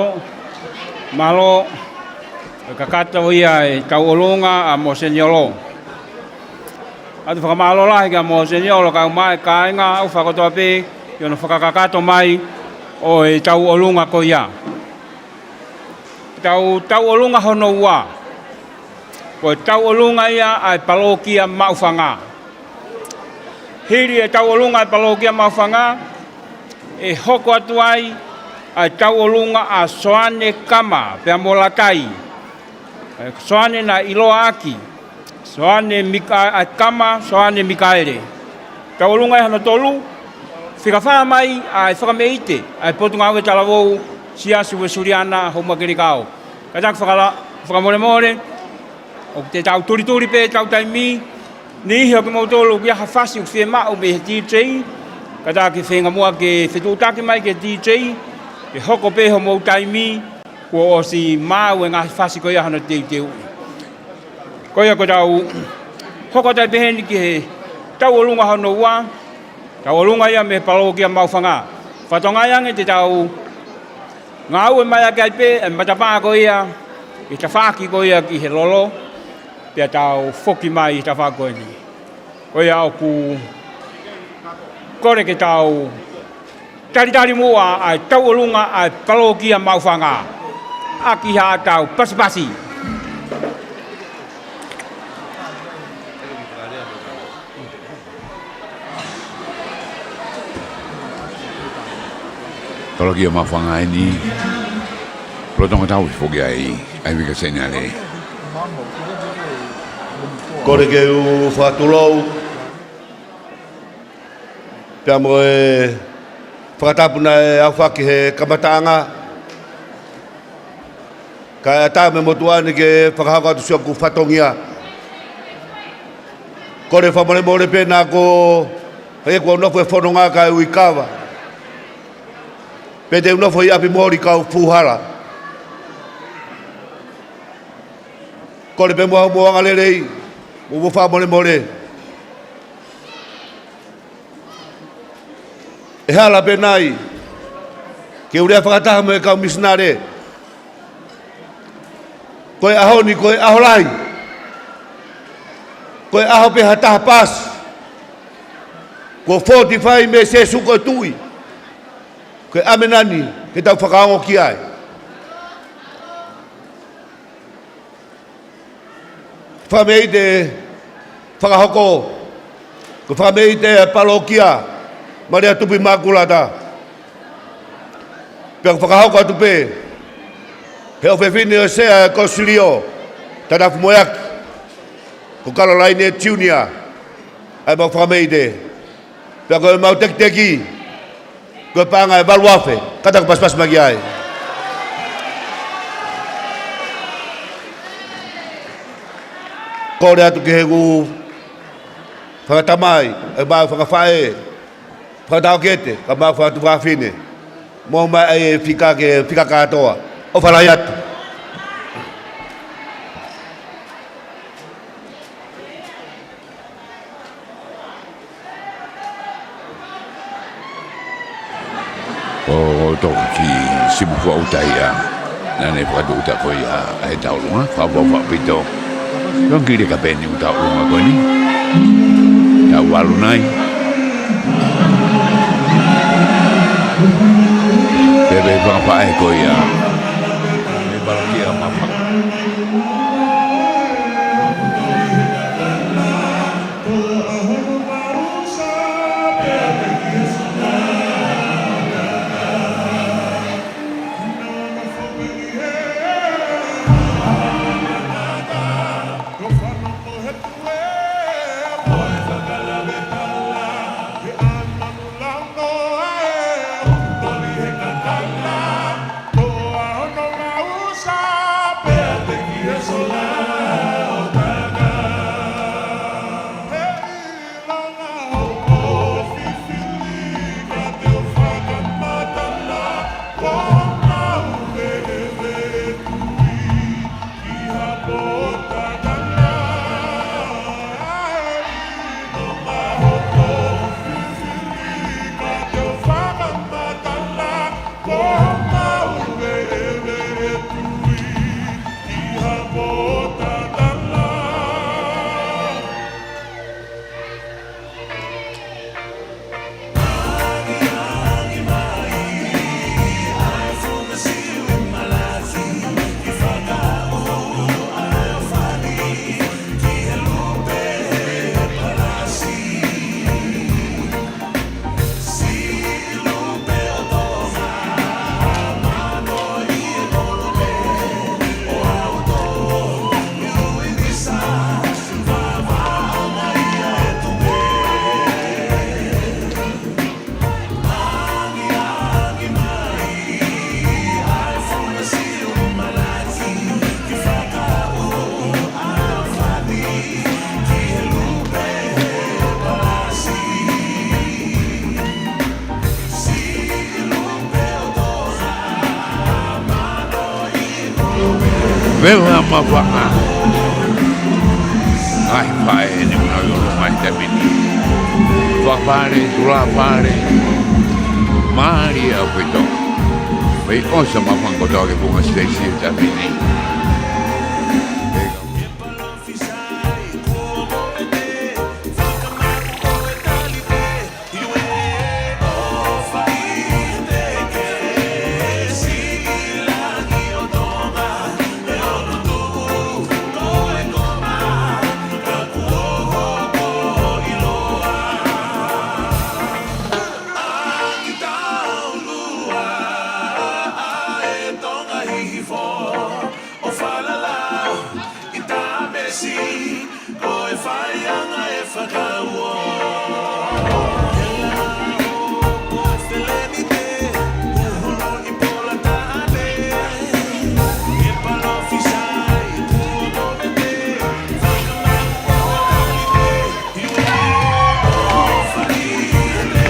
mālō, ʻe kakato ia ʻetau ʻolunga ʻa Mōseniolo. ʻOatu e fakamālō lahi kia Mōseniolo kae ʻumaʻā e kāinga ʻofa kotoa pē ʻi hono fakakakato mai ʻo ʻetau ʻolunga ko ia. Tau, tau ʻolunga hono ua. Ko e tau ʻolunga ia ʻa e palōkia Maʻufanga. Hili e tau ʻolunga ʻa e palōkia Maʻufanga, ʻe hoko atu ai ʻa e tau ʻolunga ʻa Soane Kama, pea mo Latai. ʻE Soane naʻe ʻiloa ʻaki Soane Mika-, ʻa Kama, Soane Mikaele. Tau ʻolunga ia hono tolu, fika fā mai ʻa e fakameʻite ʻa e Potungāue Talavou Siasi Uēsiliana Hoʻomakelikao. Kātaki fakala-, fakamolemole, ʻoku te tau tulituli pē ʻetau taimi, niʻihi ʻo kimoutolu ʻoku ʻi ai ha fasi ʻoku fiemaʻu mei he D J, kātaki feinga muʻa ke fetuʻutaki mai ki he D J, ke hoko pē homou taimi, kuo ʻosi maʻu e ngaahi fasi ko ia hono teuteuʻi. Ko ia ko ʻetau hoko atu ai pē heni ki he tau ʻolunga hono ua, tau ʻolunga ia mei he palōkia Maʻufanga. Fakatokangaʻi ange te tau ngāue mai ʻaki ai pē e matapā ko ia, ʻi he tafaʻaki ko ia ki he lolo, pea tau foki mai ʻi he tafaʻaki ko eni. Ko ia ʻoku kole ke tau talitali muʻa ʻa e tau ʻolunga ʻa e palōkia Maʻufanga. ʻAki haʻatau pasipasi. Palōkia Maʻufanga eni, lolotonga tau foki ai, ʻa e Vika Seniale. Kole ke u fakatulou, pea mo e fakatapu naʻe aofaki he kamataʻanga, kae ʻatā mo e motuʻa ni ke fakahoko atu siʻoku fatongia. Kole fakamolemole pē naʻa ko e kuo u nofo he fononga kae ui kava. Pea te u nofo ʻi ʻapi moli kau fuhala. Kole pē mo hoʻomou angalelei, mo hoʻomou fakamolemole. ʻE hala pē nai ke u lea fakataha mo e kau misinale. Ko e ʻaho ni, ko e ʻaho lahi. Ko e ʻaho pē ha taha pasi. Kuo fortify mei Sēsū ko e Tuʻi. Ko e ʻameni eni ke tau fakaongo ki ai. Fakameʻite fakahoko, ko e fakameʻite ʻa e palōkia Malia Tupu ʻImakulata. Pea ʻoku fakahoko atu pē he ʻofefine ʻo e Sea ʻo e Kosilio, Tanafu Moeaki, ko Kalolaine Junior, ʻa ʻemau fakameʻite. Pea ko ʻemau tekiteki, ko e paʻanga ʻe valu afe, kātaki pasipasi mai ki ai. Kole atu ki heʻeku fanga tamai, ʻemau fanga faʻē, fanga taʻokete, kae ʻumaʻā e fanga tuofāfine. Mou ʻomai e fika ke fika kātoa. ʻOfa lahi atu. ʻO toki simu fua ʻuta ia. Naʻa ne fakatūʻuta ko ia ʻa e tau ʻolunga, fakaʻapaʻapa ʻaupito. Longkile kapeni ʻo e tau ʻolunga ko eni. Tau valu nai. Pea pehē fanga faʻē ko ia. Mei he palōkia Maʻufanga. Vela Mafanga. Ngaahi faʻē ni muna lolo mai tamini. Fakapale, tulapale. Mālie ʻaupito. Pea ʻosi Mafanga kotoa ki he funga siteisi tamini. ʻO falala ʻi Tamesi, ko e faiʻanga e fakauo. Hela o Pafelemite, Uhulu ʻi Polataʻane, e palōfisai, Kuo Kovete, fakamau o Talite.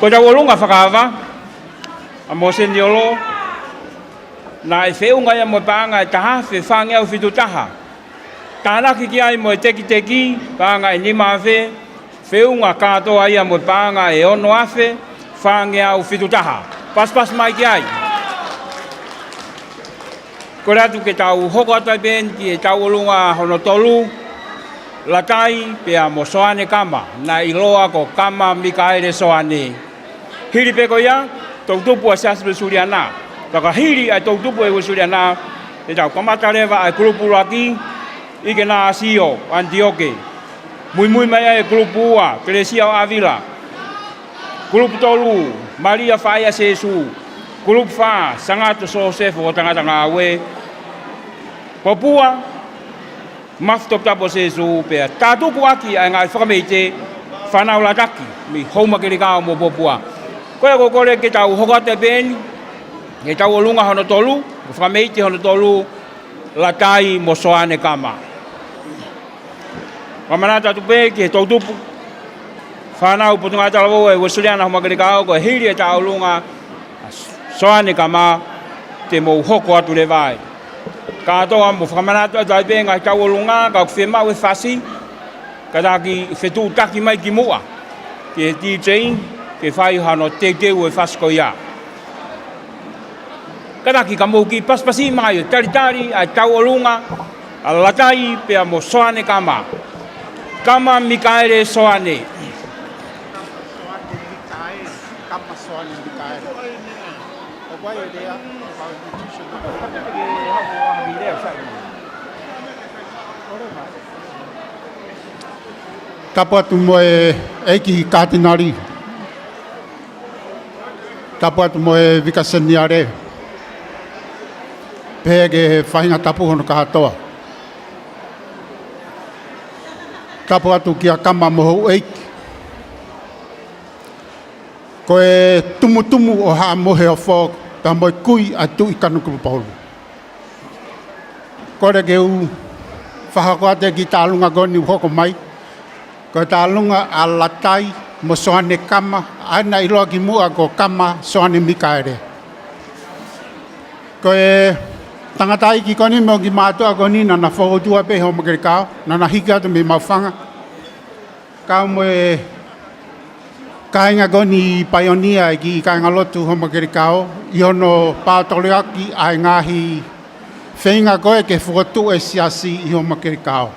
Ko e tauʻolunga fakaava ʻa Moseniolo, naʻe feʻunga ia mo e paʻanga ʻe taha afe fāngeau fitu taha. Tānaki ki ai mo e tekiteki, paʻanga ʻe nima afe, feʻunga kātoa ia mo e paʻanga ʻe ono afe fāngeau fitu taha. Pasipasi mai ki ai. Kole atu ke tau hoko atu ai pē eni ki he tauʻolunga hono tolu, Latai pea mo Soane Kama, naʻe ʻiloa ko Kama Mikaele Soane. Hili pē ko ia, toʻutupu ʻa e Siasi Uēsiliana. Fakahili ʻa e toʻutupu ʻa e Uēsiliana, te tau kamata leva ʻa e kulupu ʻuluaki, ʻIkenasio ʻAnitioke. Muimui mai ai e kulupu ua, Kelesia ʻo ʻAvila. Kulupu tolu, Malia Faʻē ʻa Sēsū. Kulupu fā, Sangato Sosefo ʻo Tangata Ngāue. Popua, Mafi Toputapu ʻo Sēsū, pea tātuku ʻaki ʻa e ngaahi fakameite, fānau Lataki, mei Houmakelikao mo Popua. Ko ia ʻoku ou kole ke tau hoko atu ai pē eni, he tauʻolunga hono tolu, fakameite hono tolu, Latai mo Soane Kama. Fakamanatu atu pē ki he toʻutupu fānau Potungāue Talavou ʻa e Uēsiliana Houmakelikao, ko e hili e tauʻolunga ʻa Soane Kama, te mou hoko atu leva ai. Kātoa mou fakamanatu atu ai pē ngaahi tauʻolunga, ka ʻoku fiemaʻu e fasi, kātaki fetuʻutaki mai ki muʻa ki he DJ, ke fai hano teuteu e fasi ko ia. Kātaki ka mou kiʻi pasipasi mai ʻo talitali ʻa e tauʻolunga ʻa Latai pea mo Soane Kama. Kama Mikaele Soane. Kama Soane Mikaele. Tapu atu mo e ʻEiki Katinali. Tapu atu mo e Vika Seniale. Pehē ki he faʻahinga tapu hono kātoa. Tapu atu kia Kama mo houʻeiki. Ko e tumutumu ʻo Haʻa Moheofo, pea mo e kui ʻa Tuʻi Kanokupolu. Kole ke u fakahoko atu e kiʻi tālunga ko eni ʻoku hoko mai. Ko e tālunga ʻa Latai mo Soane Kama, ʻa ia naʻe ʻiloa ki muʻa ko Kama Soane Mikaele. Ko e tangataʻeiki ko eni mo e kiʻi mātuʻa ko eni naʻa na fokoutua pē ʻi Houmakelikao, naʻa na hiki atu mei Maʻufanga. Kau mo e kāinga ko eni paionia ʻi he kiʻi kāingalotu Houmakelikao, ʻi hono pātoloaki ʻa e ngaahi feinga ko ē ke fokotuʻu e siasi ʻi Houmakelikao.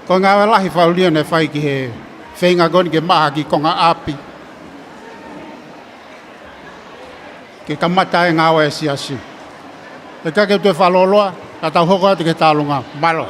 Ko e ngāue lahi faʻa ulia naʻe fai ki he feinga ko eni ke maʻa ha kiʻi konga ʻapi. Ke kamata e ngāue e siasi. ʻE ka ke toe fakalōloa, ka tau hoko atu ki he tālunga. Mālō.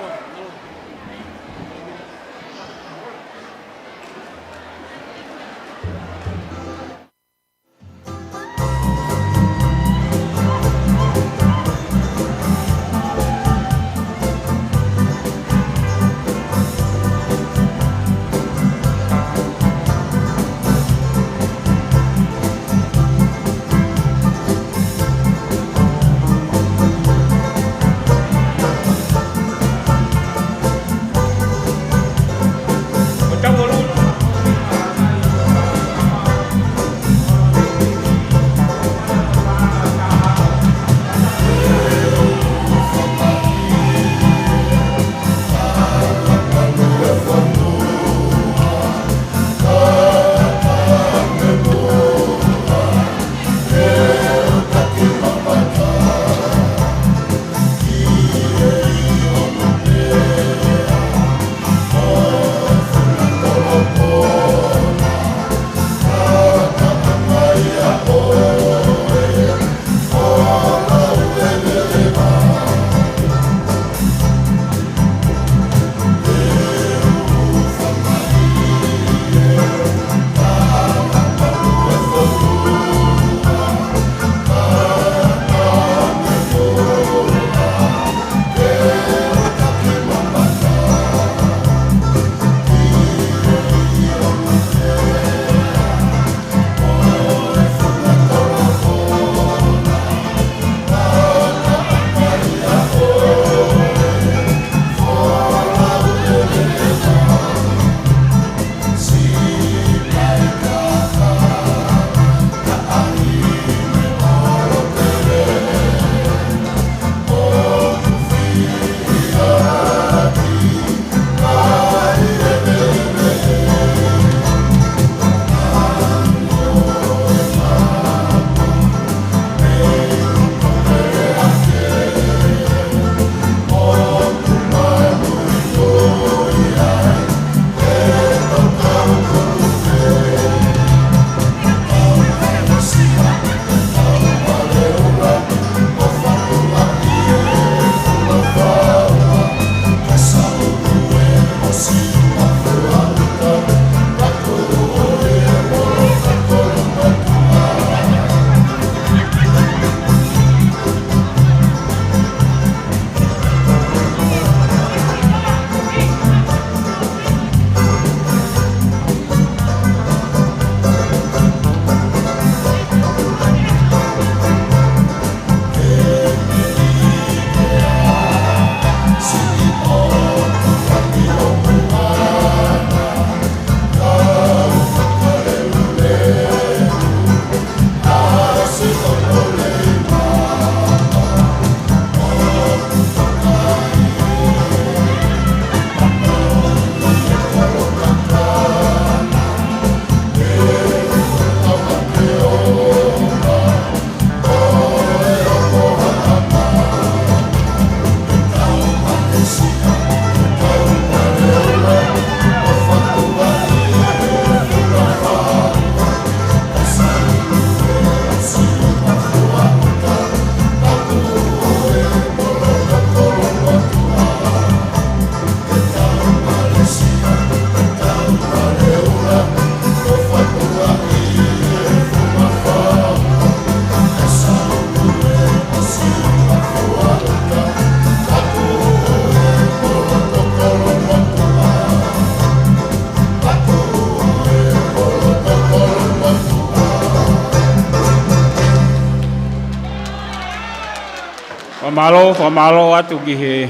Fakamālō, fakamālō atu ki he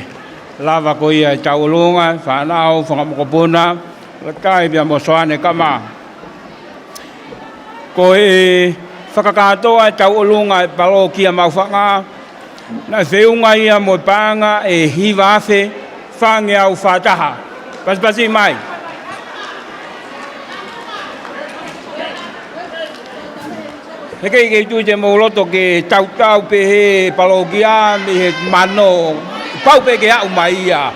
lava ko ia e tauʻolunga, fānau, fanga mokopuna, Lakai pea mo Soane Kama. Ko e fakakātoa e tauʻolunga e palōkia Maʻufanga, naʻe feʻunga ia mo e paʻanga ʻe hiva afe fāngeau fā taha. Pasipasi mai. He ʻikai ke u tui te mou loto ke tautau pehē palōkia mei he mano, pau pē ke aʻu mai ia.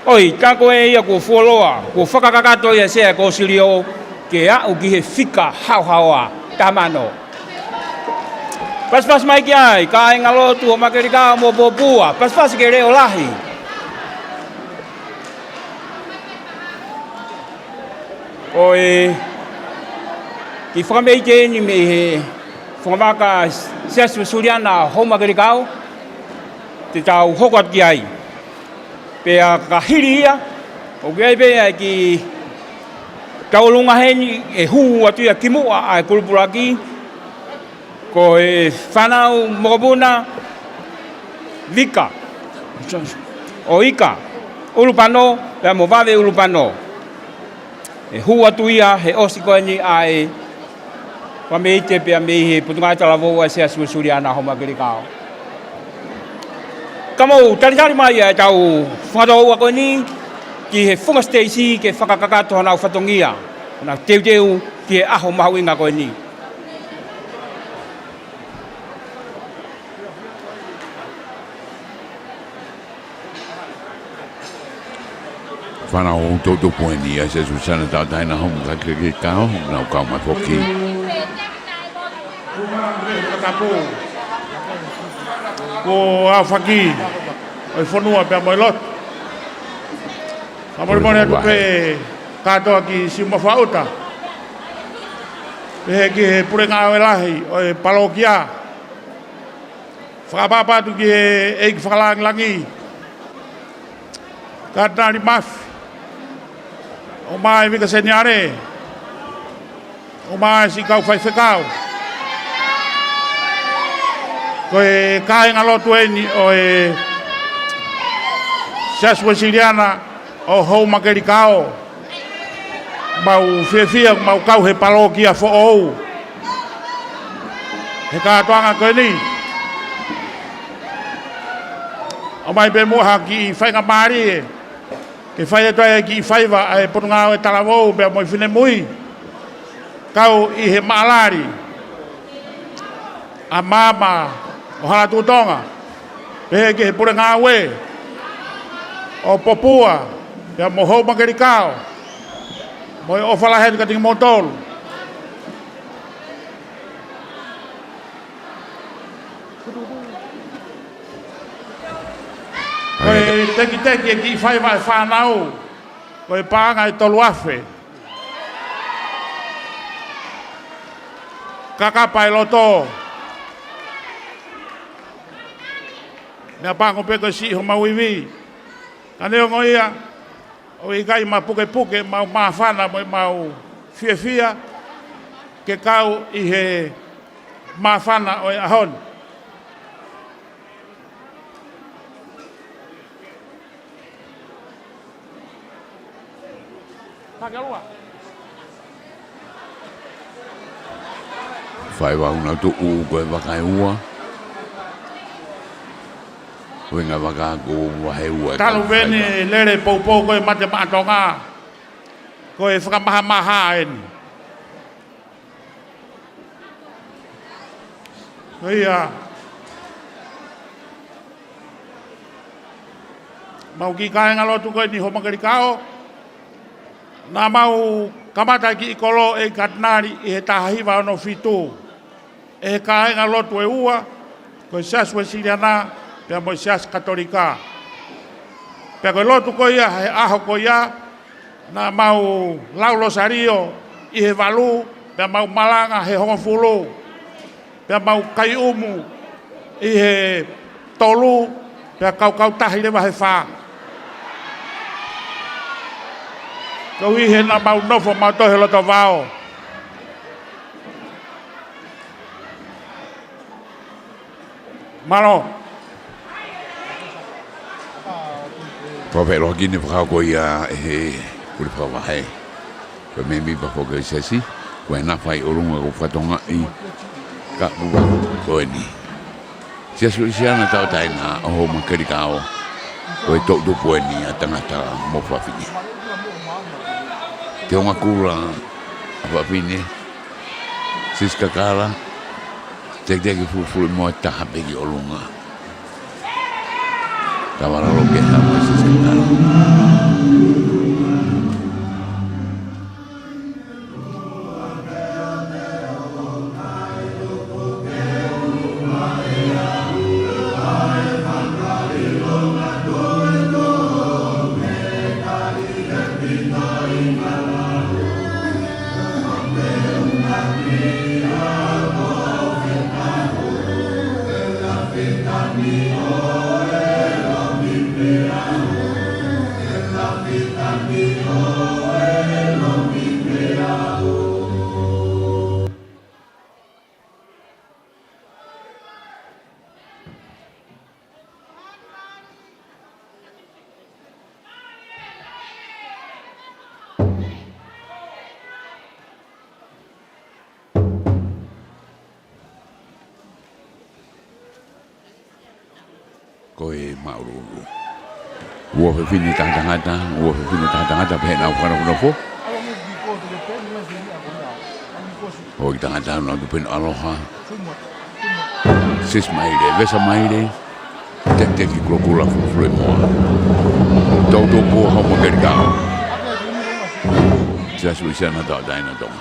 ʻOi, tā ko ē ia kuo fuoloa, kuo fakakakato ia ʻe Sea Kosilio ke aʻu ki he fika haohaoa, taha mano. Pasipasi mai ki ai, kāingalotu ʻo Makelikao mo Popua, pasipasi ke leʻo lahi. ʻOi, kiʻi fakameʻite eni mei he fanga vaka Siasi Uēsiliana Houʻeiki Makelikao, te tau hoko atu ki ai. Pea ka hili ia, ʻoku ʻi ai pē ʻa e kiʻi tauʻolunga heni ʻe hū atu ia ki muʻa ʻa e kulupulaki, ko e fānau mokopuna Vika, ʻo Ika ʻUlupano, pea mo Vave ʻUlupano. ʻE hū atu ia he ʻosi ko eni ʻa e fakameʻite pea mei he Potungāue Talavou ʻa e Siasi Uēsiliana Houʻeiki Makelikao. Ka mou talitali mai ʻa e tau fanga tokoua ko eni ki he funga siteisi ke fakakakato honau fatongia, honau teuteu ki he ʻaho mahuʻinga ko eni. Fānau toutou pueni ʻa e Siasi Uēsiliana Tauʻatāina Houʻeiki Makelikao, nau kau mai foki. Ko e aofaki ʻo e fonua pea mo e lotu. Fakamolemole atu pē kātoa ki Siumafuaʻuta. Pehē ki he pule ngāue lahi ʻo e palōkia. Fakaʻapaʻapa atu ki he ʻEiki Fakalangilangi, Katinali Mafi, ʻo mai Vika Seniale, ʻo mai siʻi kau faifekau. Ko e kāingalotu eni ʻo e Siasi Uēsiliana ʻo Houʻeiki Makelikao. Mau fiefia, mau kau he palōkia foʻou he kātoanga ko eni. ʻOmai pē muʻa ha kiʻi faingamālie ke fai atu ai e kiʻi faiva ʻa e Potungāue Talavou pea mo e finemui. Kau ʻi he maʻalali ʻa Maama ʻo Halatuʻutonga, pehē ki he pule ngāue ʻo Popua pea mo Houʻeiki Makelikao, mo e ʻofa lahi atu kiate kimoutolu. Ko e tekiteki e kiʻi faiva ʻa e fānau, ko e paʻanga ʻe tolu afe. Kakapa e loto. Meʻapango pē ko e siʻi homau ivi. Ka neongo ia, ʻoku ʻikai mapukepuke ʻemau māfana mo ʻemau fiefia ke kau ʻi he māfana ʻo e ʻaho ni. Faiva ʻoku nau tuʻu ko e vaka ʻe ua. Ko e ngaahi vaka ko e vahe ua. Talu pē eni e lele poupou ko e Mate Maʻa Tonga. Ko e fakamahamaha eni. Ko ia, mau kiʻi kāingalotu ko eni Houʻeiki Makelikao, naʻa mau kamata e kiʻi kolo ʻEiki Katinali ʻi he taha hiva ono fitu. ʻE he kāingalotu ʻe ua, ko e Siasi Uēsiliana pea mo e Siasi Katolika. Pea ko e lotu ko ia he ʻaho ko ia, naʻa mau lau losalio ʻi he valu, pea mau malanga he hongofulu, pea mau kai ʻumu ʻi he tolu, pea kaukau tahi leva he fā. Koeʻuhi he naʻa mau nofo mautolu he loto vao. Mālō. Fakafeʻiloaki ne fakahoko ia ʻe he pule fakavahe. Ko e mēmipa foki ʻo e siasi, ko e nafa ʻi ʻolunga kuo fakatokangaʻi ka ua ko eni. Siasi Luisiana Tauʻatāina ʻo Houʻeiki Makelikao, ko e toʻutupu eni ʻa Tangata mo Fafine. Teunga Kula ʻa Fafine, Siska Kala, Teketeke Fulufuluʻimoa taha pē ki ʻolunga. Tavalalo ke hama Siska Kala. Ko e māʻulūʻulu. Ua fefine taha tangata, ua fefine taha tangata, pehē ʻenau fakanofonofo. Houʻeiki Tangata, nau tupu pē ʻo ʻaloha. Siska Maile, Vesa Maile, Teketeke Kulokula Fulufuluʻimoa. Toʻutupu ʻa Houʻeiki Makelikao. Siasi Luisiana Tauʻatāina ʻo Tonga.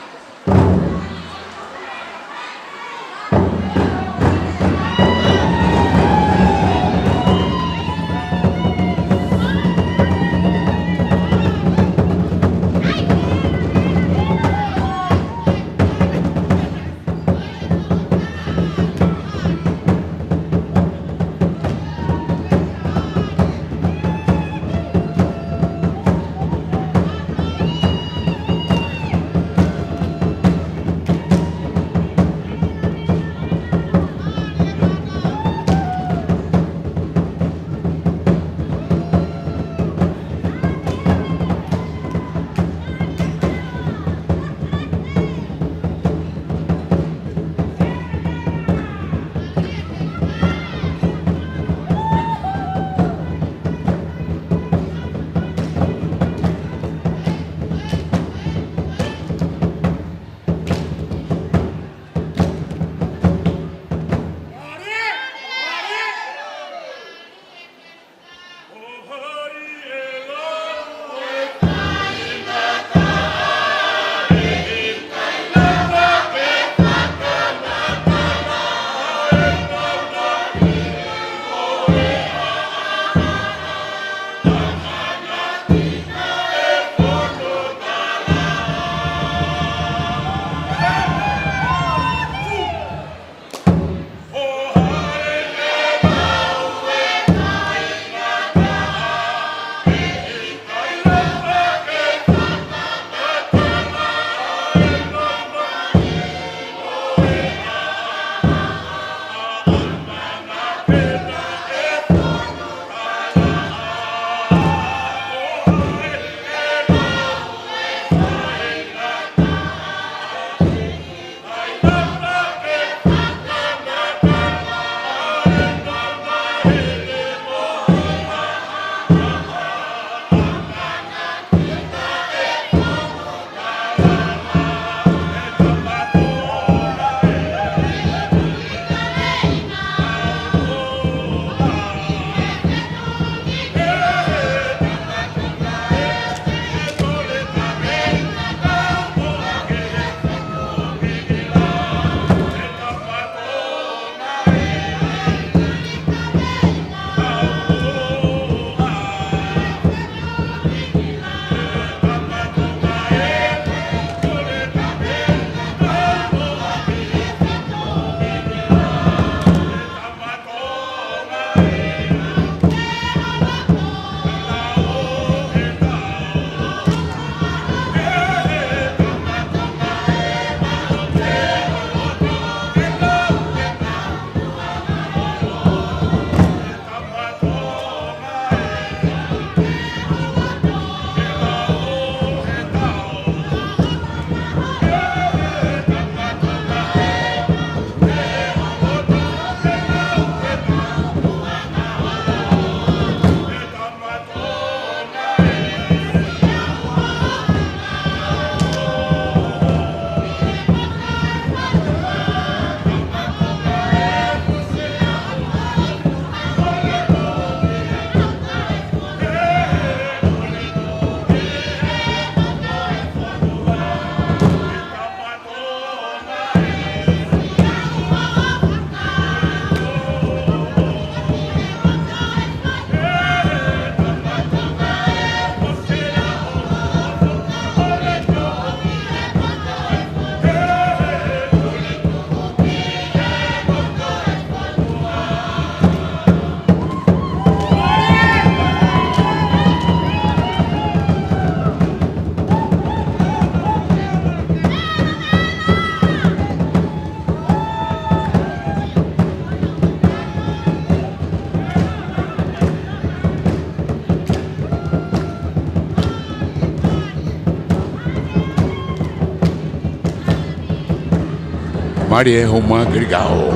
Mālie e houmaka Kalikao.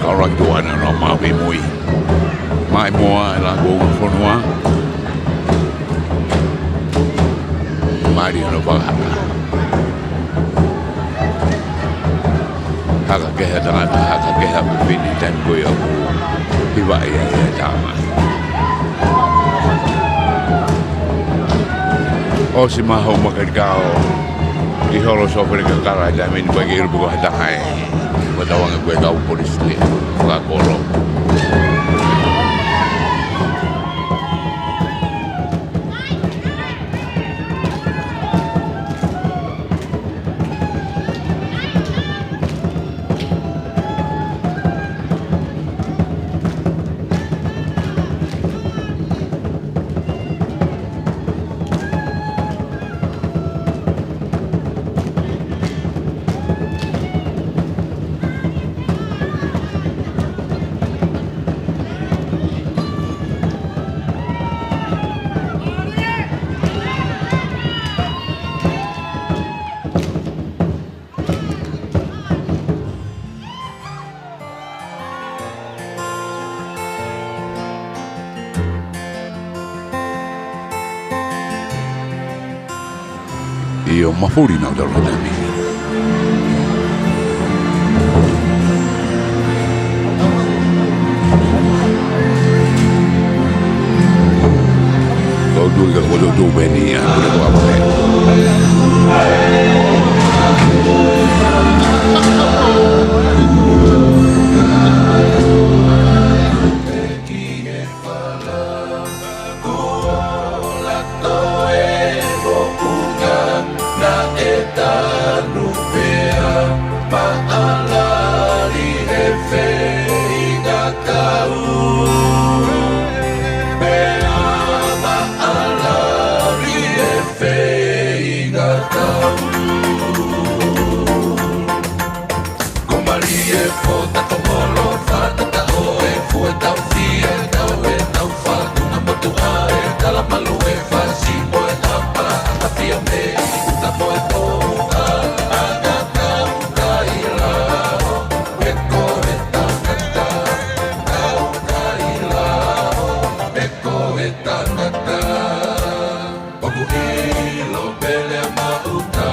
Kaulaki tuʻa ʻana ʻo maʻu pē mui. Mai moa e la ko fonua. Mālie hono fakahaka. Haka kehe tangata, haka kehe fefine, taimi ko ia ʻoku hivaʻi ai e tama. ʻOsi mai e houmaka Kalikao. ʻI holo sofele kakala e taimi ni pai ke ilu pē ko ha taha ē. Ko tauange ko e kau polisi ni. Fakakolo. ʻIo, mafuli nautolu he taimi ni. Ko u tui ka ko u tui pē ni ia, kule kua pē. Ko lato e moʻunga naʻe tanu pea maʻalali he feinga kau. Pea maʻalali he feinga kau. Ko Malie Fota ko Molo Fata ta o e fue tau fie tau e tau fatu na motu a e tala malu e fasi mo e tapa a fia me i uta mo e tō a a ka kau kai lao e ko e tangata kau kai lao e ko e tangata. ʻOku ʻilo pele maʻuta,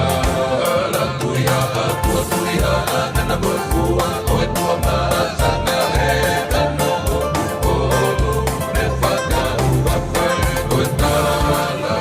la tuiha, tua tuiha, nana moe fua, ʻo e tua maʻasana, he kano ʻoku ʻolo, me fakaʻuha fai, ʻo e tala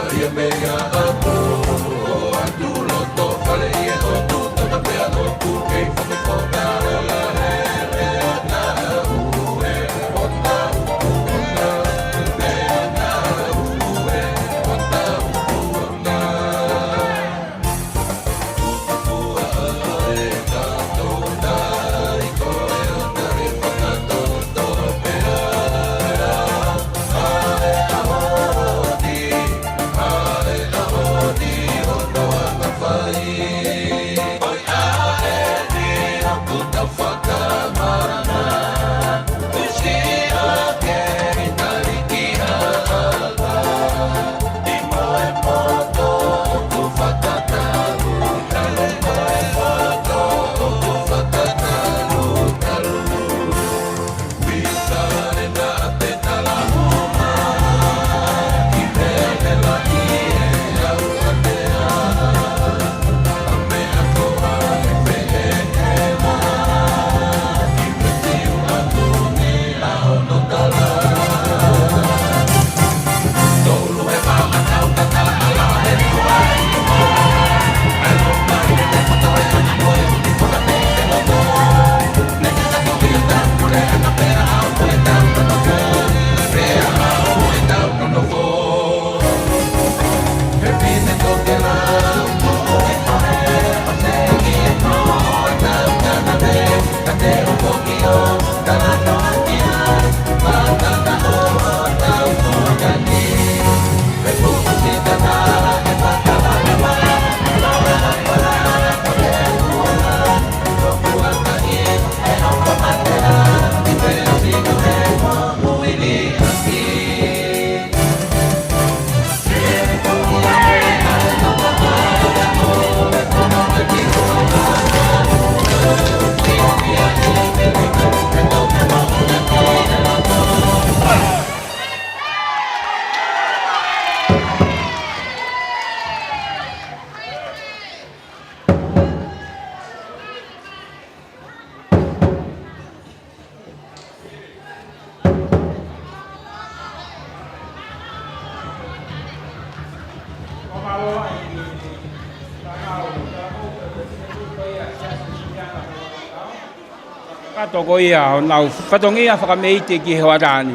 Ka toko ia ʻo nau fatongia fakameite ki he hoʻatā ni.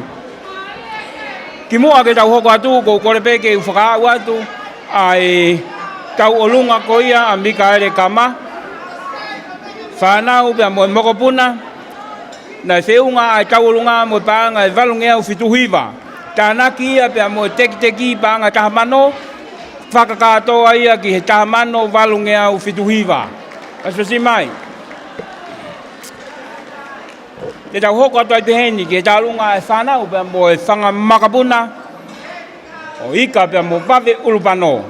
Kimuʻa ke tau hoko atu, ʻoku ou kole pē ke u fakaaʻu atu ʻa e tauʻolunga ko ia ʻa Mikaele Kama, fānau pea mo e mokopuna. Naʻe feʻunga ʻa e tauʻolunga mo e paʻanga ʻe valungeau fitu hiva. Tānaki ia pea mo e tekiteki paʻanga taha mano, fakakātoa ia ki he taha mano valungeau fitu hiva. Pasipasi mai. Te tau hoko atu ai pehē ni ki he tauʻolunga ʻa e fānau pea mo e fanga makapuna ʻo Ika pea mo Vave ʻUlupano.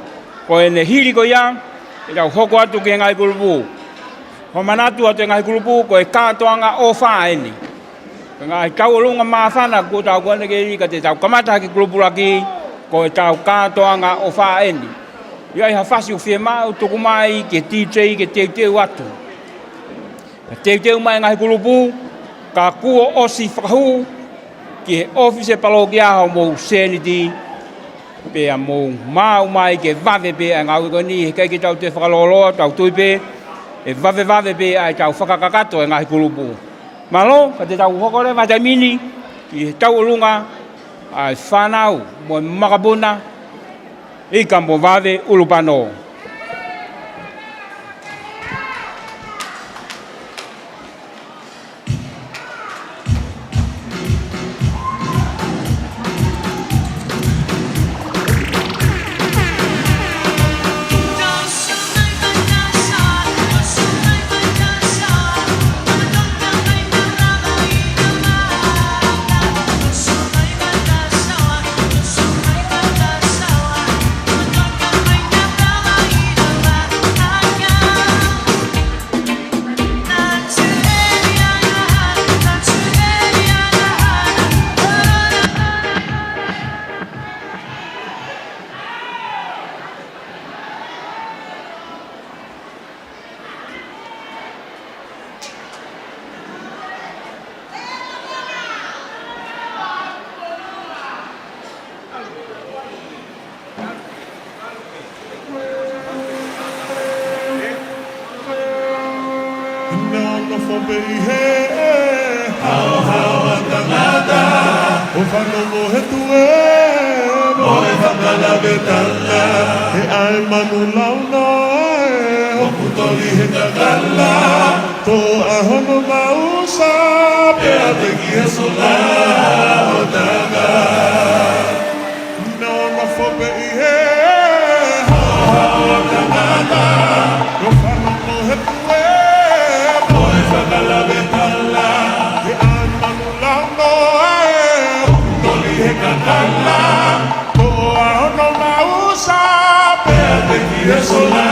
Ko ʻene hili ko ia, te tau hoko atu ki he ngaahi kulupu. Ko e manatu atu e ngaahi kulupu, ko e kātoanga ʻo fā eni. Ko e ngaahi tauʻolunga māfana kuo tau kuane ke ika te tau kamata hake kulupu laki, ko e tau kātoanga ʻo fā eni. ʻI ai ha fasi ʻoku fiemaʻu, tuku mai ki he D J ke teuteu atu. Ka teuteu mai e ngaahi kulupu, ka kuo ʻosi fakahū ki he ʻōfisi palōkia hoʻomou sēniti, pea mou maʻu mai ke vave pē ʻa e ngāue ko eni, heʻikai ke tau toe fakalōloa, tau tui pē ʻe vavevave pē ʻa e tau fakakakato e ngaahi kulupu. Mālō, ka te tau hoko leva he taimi ni ki he tauʻolunga ʻa e fānau mo e makapuna, Ika mo Vave ʻUlupano. Naʻa nau nofo pē ʻi he haohaoa tangata, ʻo fanongo he tuē mo e fakalaveʻi tala. He ʻai manu launoa ē, ʻoku toli he kakala, toʻa hono mausa, pea teʻeki he sola ʻo taka. Naʻa nau nofo pē ʻi he haohaoa tangata, ʻo fanongo he tuē mo e fakalaveʻi tala. He ʻai manu launoa ē, ʻoku toli he kakala, toʻa hono mausa, pea teʻeki he sola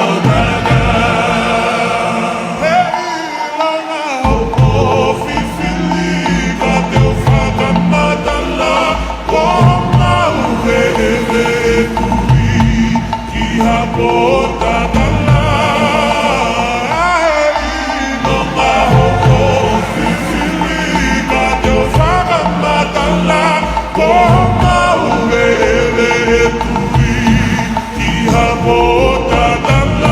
ʻo taka. He ʻilonga hoʻo fifili ka te u fakamatala, ko homau veʻeveʻe tui ki ha pō tatala. He ʻilonga hoʻo fifili ka te u fakamatala, ko homau veʻeveʻe tui ki ha pō tatala.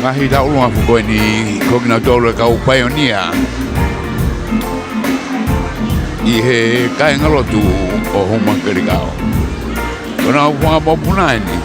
Ngaahi tauʻolunga foki ko eni ko kinautolu e kau paionia ʻi he kāingalotu ʻo Houmakelikao. Ko honau fanga mokopuna eni.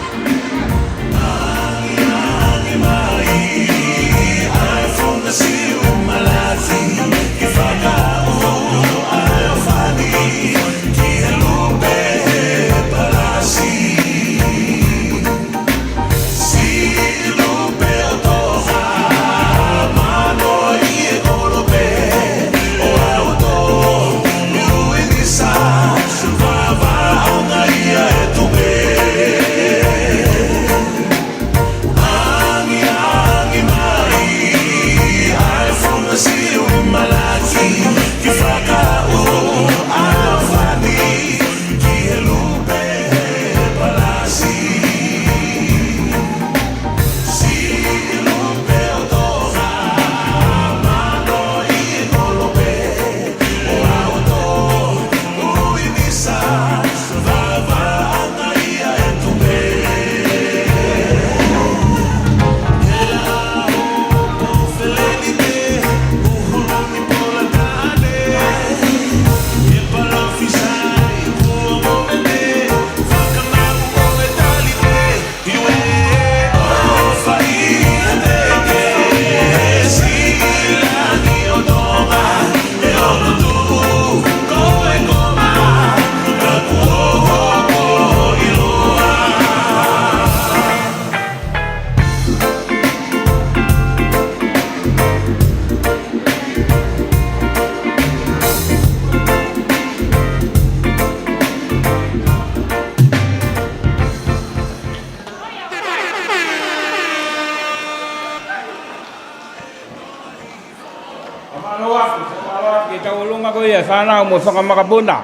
Ke tauʻolunga ko ia e fānau mo e fanga makapuna.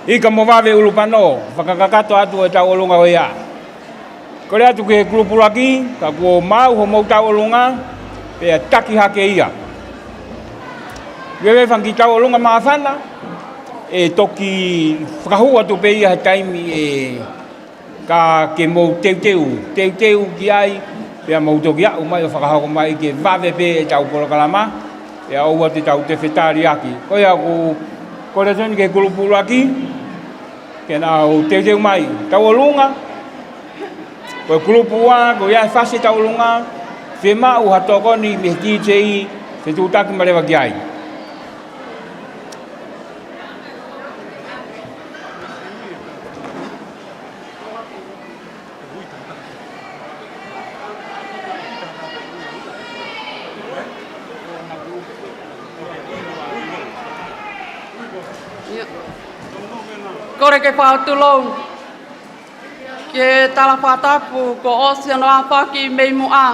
Ika mo Vave ʻUlupano, fakakakato atu e tauʻolunga ko ia. Kole atu ki he kulupu ʻuluaki, ka kuo maau hoʻomou tauʻolunga, pea taki hake ia. Veve fanga kiʻi tauʻolunga māfana, ʻe toki fakahū atu pē ia he taimi ʻe ka ke mou teuteu, teuteu ki ai, pea mou toki aʻu mai ʻo fakahoko mai ke vave pē ʻetau polokalama, pea ʻoua te tau tefetaliaki. Ko ia ʻoku kole atu eni ki he kulupu ʻuluaki, ke nau teuteu mai. Tauʻolunga, ko e kulupu ua, ko ia e fasi tauʻolunga, fiemaʻu ha tokoni mei he DJ, fetuʻutaki mai leva ki ai. Kole ke fakatulou ki he talafakatapu kuo ʻosi hono aofaki mei muʻa.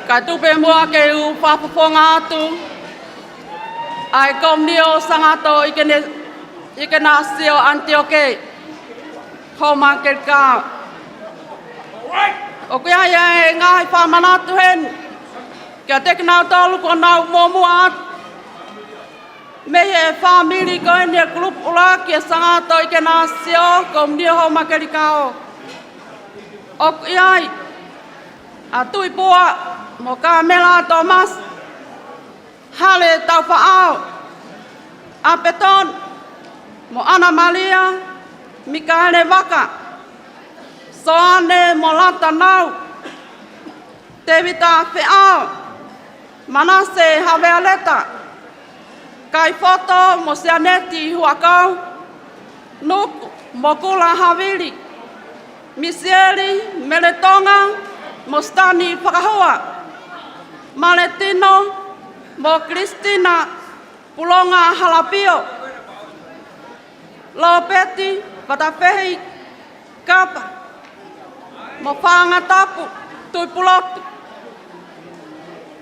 Kae tuku pē muʻa ke u fakafofonga atu ʻa e Komiuniti ʻo Sangato ʻIkene-, ʻIkenasio ʻAnitioke Houma Anitelika. ʻOku ʻi ai e ngaahi fakamanatu heni kiate kinautolu kuo nau muʻomuʻa atu mei he fāmili ko eni e kulupu ʻuluaki e Sangato ʻIkenasio Komiuniti Houma Anitelika. ʻOku ʻi ai ʻa Tuʻipua mo Kamela Tomasi, Hale Taufaʻao, ʻApetoni mo ʻAna Malia, Mikaele Vaka, Soane mo Lata Nau, Tēvita Feʻao, Manase Havea Leta, Kaifoto mo Sianeti Huʻakau, Nuku mo Kula Havili, Misieli Meletonga mo Sitani Fakahua, Maletino mo Kilisitina Pulonga Halapio, Lopeti Vatafehi Kapa mo Fangatapu Tuʻipulotu.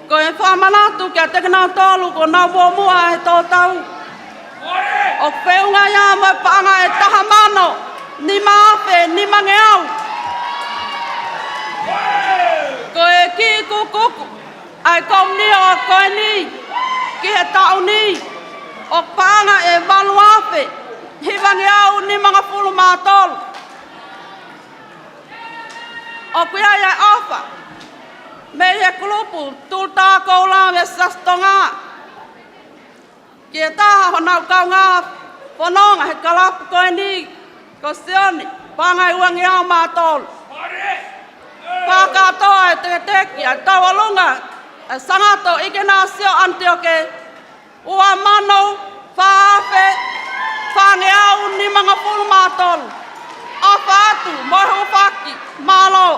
Ko e fakamanatu kiate kinautolu kuo nau muʻomuʻa he tō tau, ʻoku feʻunga ia mo e paʻanga ʻe taha mano nima afe nimangeau. Ko e kiʻi kukuku ʻa e komiuniti ko eni ki he taʻu ni, ʻoku paʻanga ʻe valu afe hivangeau nimangofulu mā tolu. ʻOku ʻi ai e ʻofa mei he kulupu Tulutā Koula mei Siasi Tonga ki he taha honau kaungā fononga he kalapu ko eni, ko Sione, paʻanga ʻe uangeau mā tolu. Fakakātoa e teketeke ʻa e tauʻolunga ʻa e Sangato ʻIkenasio ʻAnitioke, ua mano fā afe fāngeau nimangofulu mā tolu. ʻOfa atu mo e hūfaki. Mālō.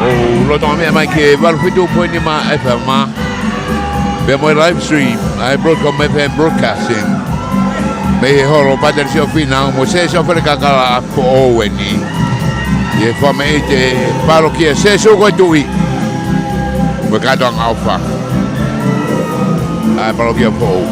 ʻOku lolotonga meʻa mai ki he valu fitu poini nima F M, pea mo e live stream ʻa e Broadcom F M Broadcasting mei he holo Pātele Siofina mo Sēsio Felekakala ʻa Foʻou eni. ʻI he fakameʻite Palokia Sēsū ko e Tuʻi mo e kātoanga ʻofa ʻa e Palokia Foʻou.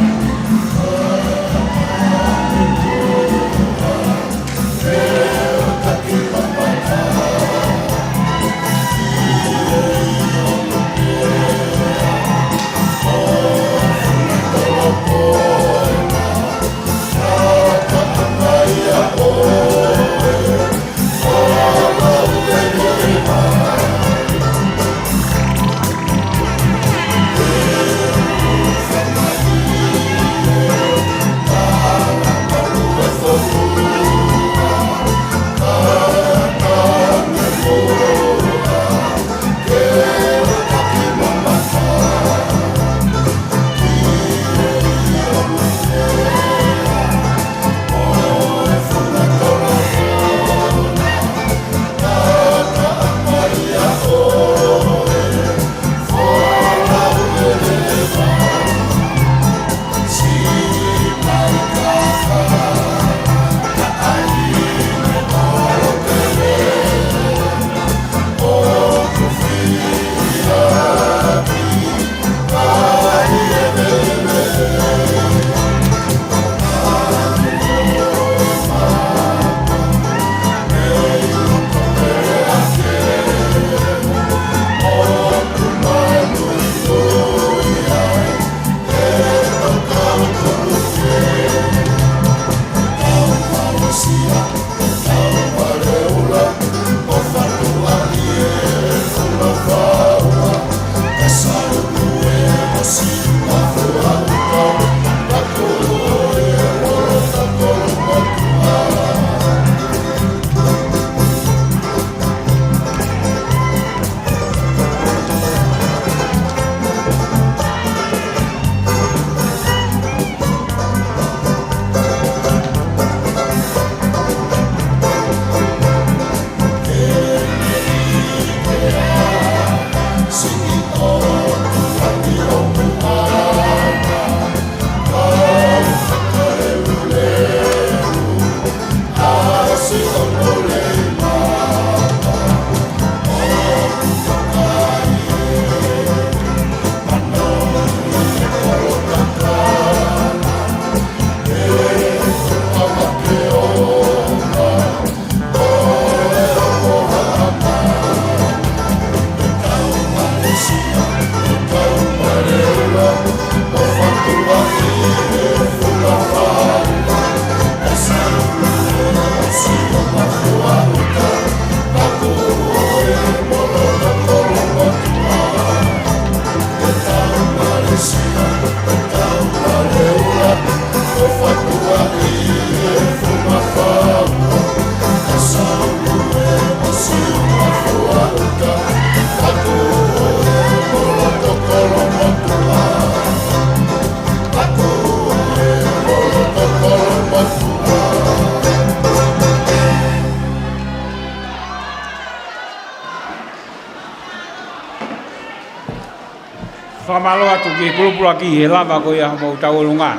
Mālō atu ki he kulupu ʻuluaki he lava ko ia hoʻomou tauʻolunga.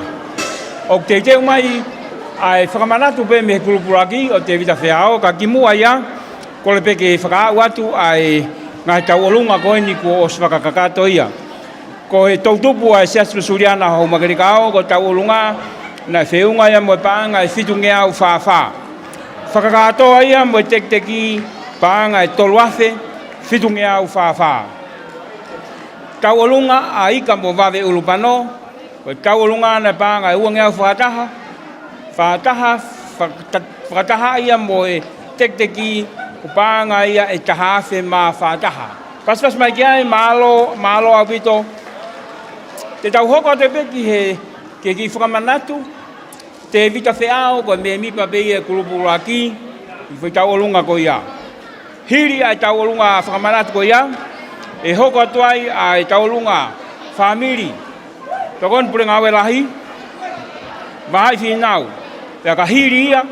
ʻOku teuteu mai ʻa e fakamanatu pē mei he kulupu ʻuluaki ʻo Tēvita Feao, ka kimuʻa ia, kole pē ke fakaaʻu atu ʻa e ngaahi tauʻolunga ko eni kuo ʻosi fakakakato ia. Ko e toʻutupu ʻa e Siasi Uēsiliana Houʻeiki Kakai, ko e tauʻolunga naʻe feʻunga ia mo e paʻanga ʻe fitungeau fā fā. Fakakātoa ia mo e tekiteki paʻanga ʻe tolu afe fitungeau fā fā. Tauʻolunga ʻa Ika mo Vave ʻUlupano, ko e tauʻolunga naʻe paʻanga ʻe uangeau fā taha, fā taha, fakata-, fakataha ia mo e tekiteki ʻoku paʻanga ia ʻe taha afe mā fā taha. Pasipasi mai ki ai, mālō, mālō ʻaupito. Te tau hoko atu pē ki he, ki he kiʻi fakamanatu, Tēvita Feao, ko e mēmipa pē ia e kulupu ʻuluaki, ʻi he foʻi tauʻolunga ko ia. Hili ʻa e tauʻolunga fakamanatu ko ia, ʻe hoko atu ai ʻa e tauʻolunga fāmili, tokoni pule ngāue lahi, vahaʻa fīnau. Pea ka hili ia,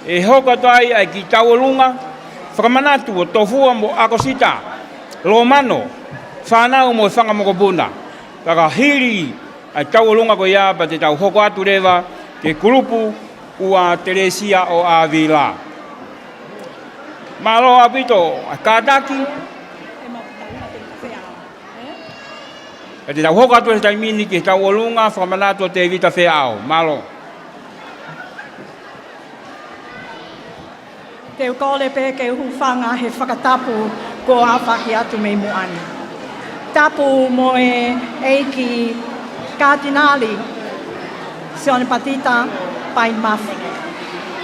ʻe hoko atu ai ʻa e kiʻi tauʻolunga fakamanatu ʻo Tofua mo ʻAkosita, Lomano, fānau mo e fanga mokopuna. Pea ka hili ʻa e tauʻolunga ko ia pea te tau hoko atu leva ki he kulupu ʻa Telesia ʻo ʻAvila. Mālō ʻaupito ʻa e kātaki. Pea te tau hoko atu he taimi ni ki he tauʻolunga fakamanatu ʻo Tēvita Feao. Mālō. Te u kole pē ke u hūfanga he fakatapu kuo aofaki atu mei muʻa ni. Tapu mo e ʻEiki Katinali Sione Patita Paini Mafi,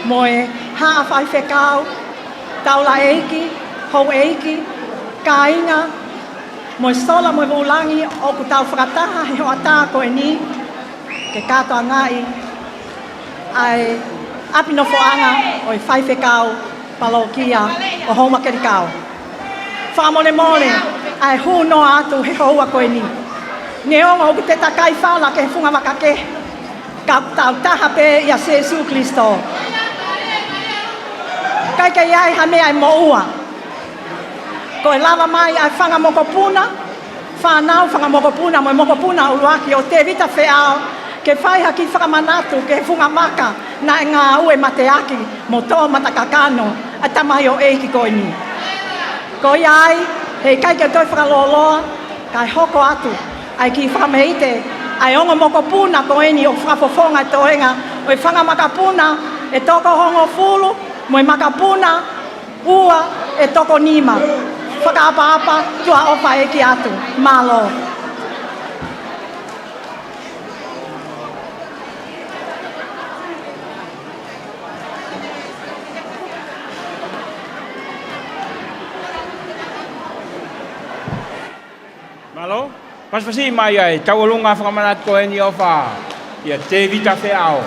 mo e haʻa faifekau, taulaʻeiki, houʻeiki, kāinga, mo e sola mo e vūlangi ʻoku tau fakataha he hoʻatā ko eni, ke kātoangaʻi ʻa e ʻapi nofoʻanga ʻo e faifekau palokia ʻo Houʻeiki Kakai. Fakamolemole ʻa e hū noa atu he houa ko eni. Neongo ʻoku te takai fala ki he funga vaka kehe, ka tau taha pē ʻia Sēsū Kilisitō. ʻIkai ke ʻi ai ha meʻa ʻe moʻua. Ko e lava mai ʻa e fanga mokopuna, fānau, fanga mokopuna, mo e mokopuna ʻuluaki ʻo Tēvita Feao, ke fai ha kiʻi fakamanatu ki he funga vaka naʻe ngāue mateaki mo tō matakakano ʻa e tamaioʻeiki ko eni. Ko ia ai, heʻikai ke toe fakalōloa, kae hoko atu ʻa e kiʻi fakameite ʻa e ongo mokopuna ko eni ʻoku fakafofonga e toenga ʻo e fanga makapuna ʻe toko hongofulu mo e makapuna ua ʻe toko nima. Fakaʻapaʻapa, tuʻa ʻofa ʻeiki atu. Mālō. Mālō. Pasipasi mai ʻa e tauʻolunga fakamanatu ko eni ʻofa ʻia Tēvita Feao.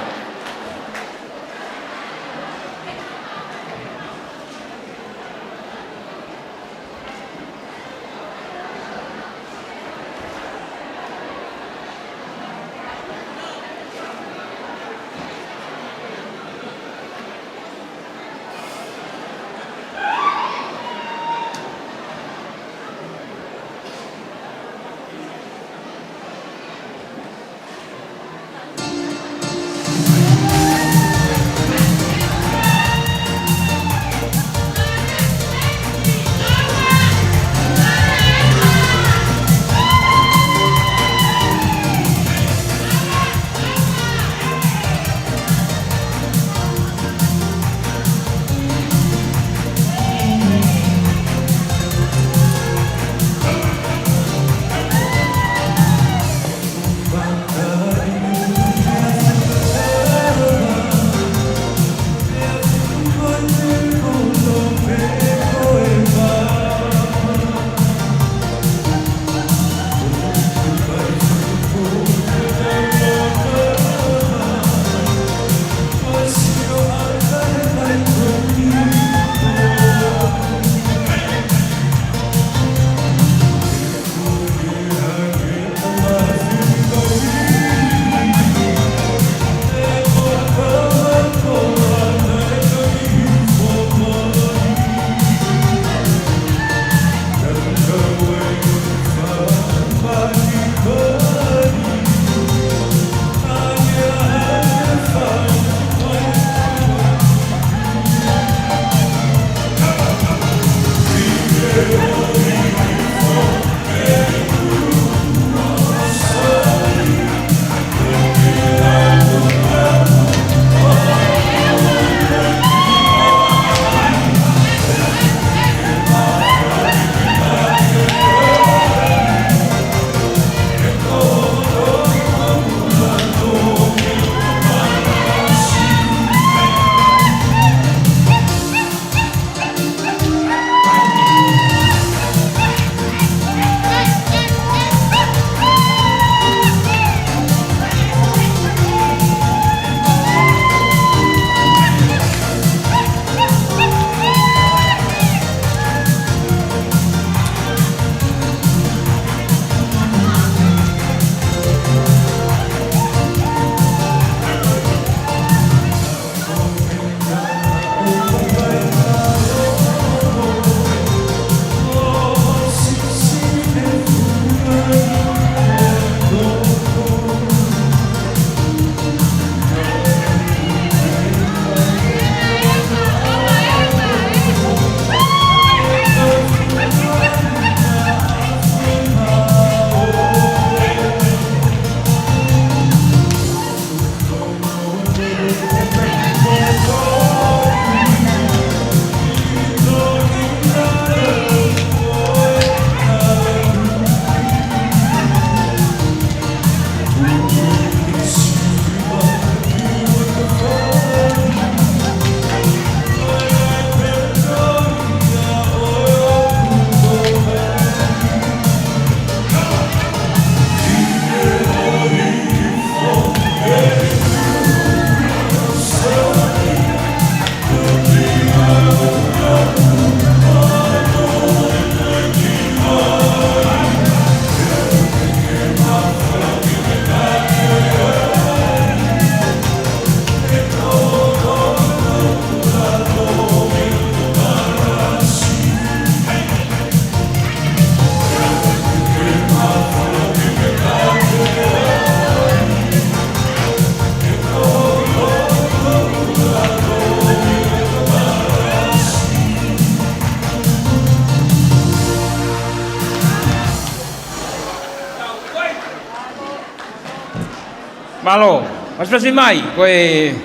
Mālō, pasipasi mai, ko e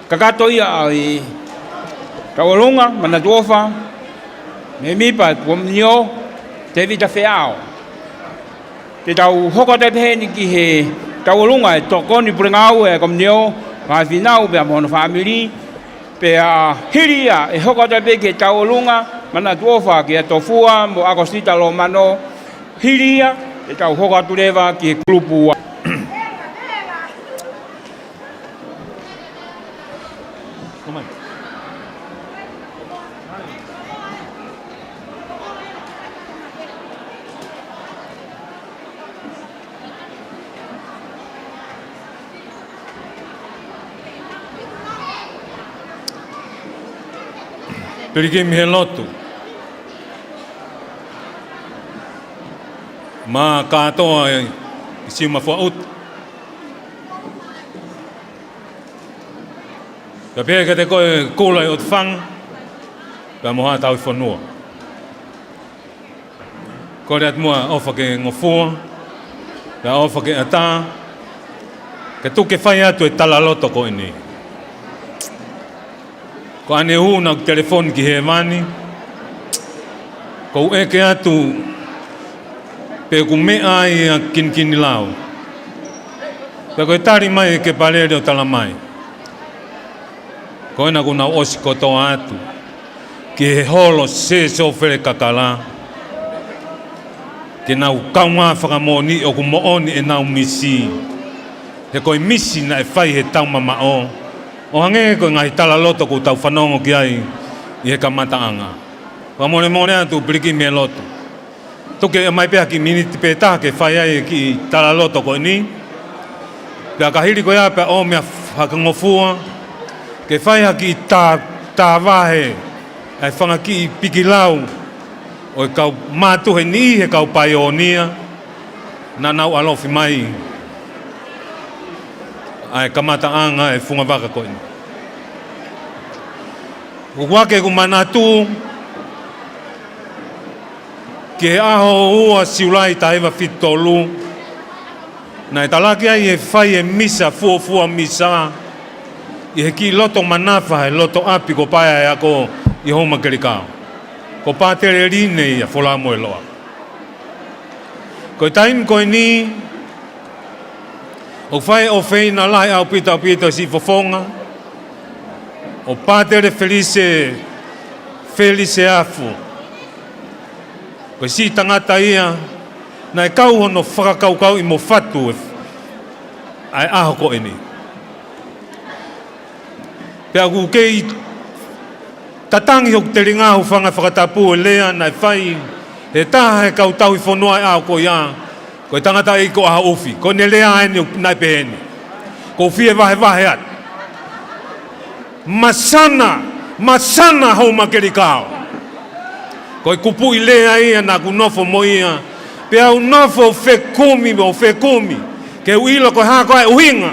kakato ia ʻa e Tauʻolunga Manatuʻofa, mēmipa Komiunio, Tēvita Feao. Te tau hoko atu pē heni ki he tauʻolunga ʻa e tokoni pule ngāue ʻa e Komiunio, Faifekau Finau pea mo hono fāmili, pea hili ia ʻe hoko atu pē ki he tauʻolunga Manatuʻofa kia Tofua mo ʻAkosita Lomano, hili ia ʻe tau hoko atu leva ki he kulupu ua. Pilikimi he lotu. Mā kātoa ʻi Siumafuaʻuta. Ka pehē kiate koe Kula ʻi ʻOtufanga, pea mo haʻa tauhi fonua. Kole atu muʻa ʻofa ke ngofua, pea ʻofa ke ʻatā, ke tuku ke fai atu e talaloto ko eni. Ko ʻene hū naʻa ku telefoni ki hēvani, ʻoku ou ʻeke atu pe ʻoku meʻa ai ʻa Kinikinilau. Pea ko e tali mai ʻe Kepalele ʻo tala mai, ko ena kuo nau ʻosi kotoa atu ki he holo sesofele kakala, ke nau kaungā fakamoʻoni ʻoku moʻoni ʻenau misi, he ko e misi naʻe fai he taumamaʻo, ʻo hangē ko e ngaahi talaloto kuo tau fanongo ki ai ʻi he kamataʻanga. Fakamolemole atu Pilikimi he lotu. Tuku ke ʻomai pē ha kiʻi miniti pē taha ke fai ai e kiʻi talaloto ko eni. Pea ka hili ko ia pea ʻomi ha fakangofua, ke fai ha kiʻi tā, tāvahe ʻa e fanga kiʻi pikilau ʻo e kau mātuʻa he niʻihi he kau paionia naʻa nau ʻalofi mai ʻa e kamataʻanga e fungavaka ko eni. ʻOku ʻi ai ʻeku manatu ki he ʻaho ua Siulai taha hiva fitu tolu, naʻe talaki ai e fai e misa, fuofua misa, ʻi he kiʻi loto manafa, he loto ʻapi ko Paeaeako ʻi Houmakelikao. Ko Pātele Line ia, Folau mo e Loa. Ko e taimi ko eni, ʻoku fai ʻofeina lahi ʻaupito ʻaupito siʻi fofonga ʻo Pātele Felise, Felise Afu. Ko e siʻi tangata ia naʻe kau hono fakakaukauʻi mo fatu e, ʻa e ʻaho ko eni. Pea ʻoku kei tatangi hoku telinga, hūfanga he fakatapu, e lea naʻe fai he taha he kau tauhi fonua he ʻaho ko ia, ko e tangataʻeiki ko ʻAhoʻufi. Ko ʻene lea eni naʻe pehē ni. ʻOku ou fie vahevahe atu. Masana, masana Houmakelikao. Ko e kupuʻi lea ia naʻa ku nofo mo ia. Pea u nofo ʻo fekumi, ʻo fekumi. Ke u ʻilo ko e hā koā e ʻuhinga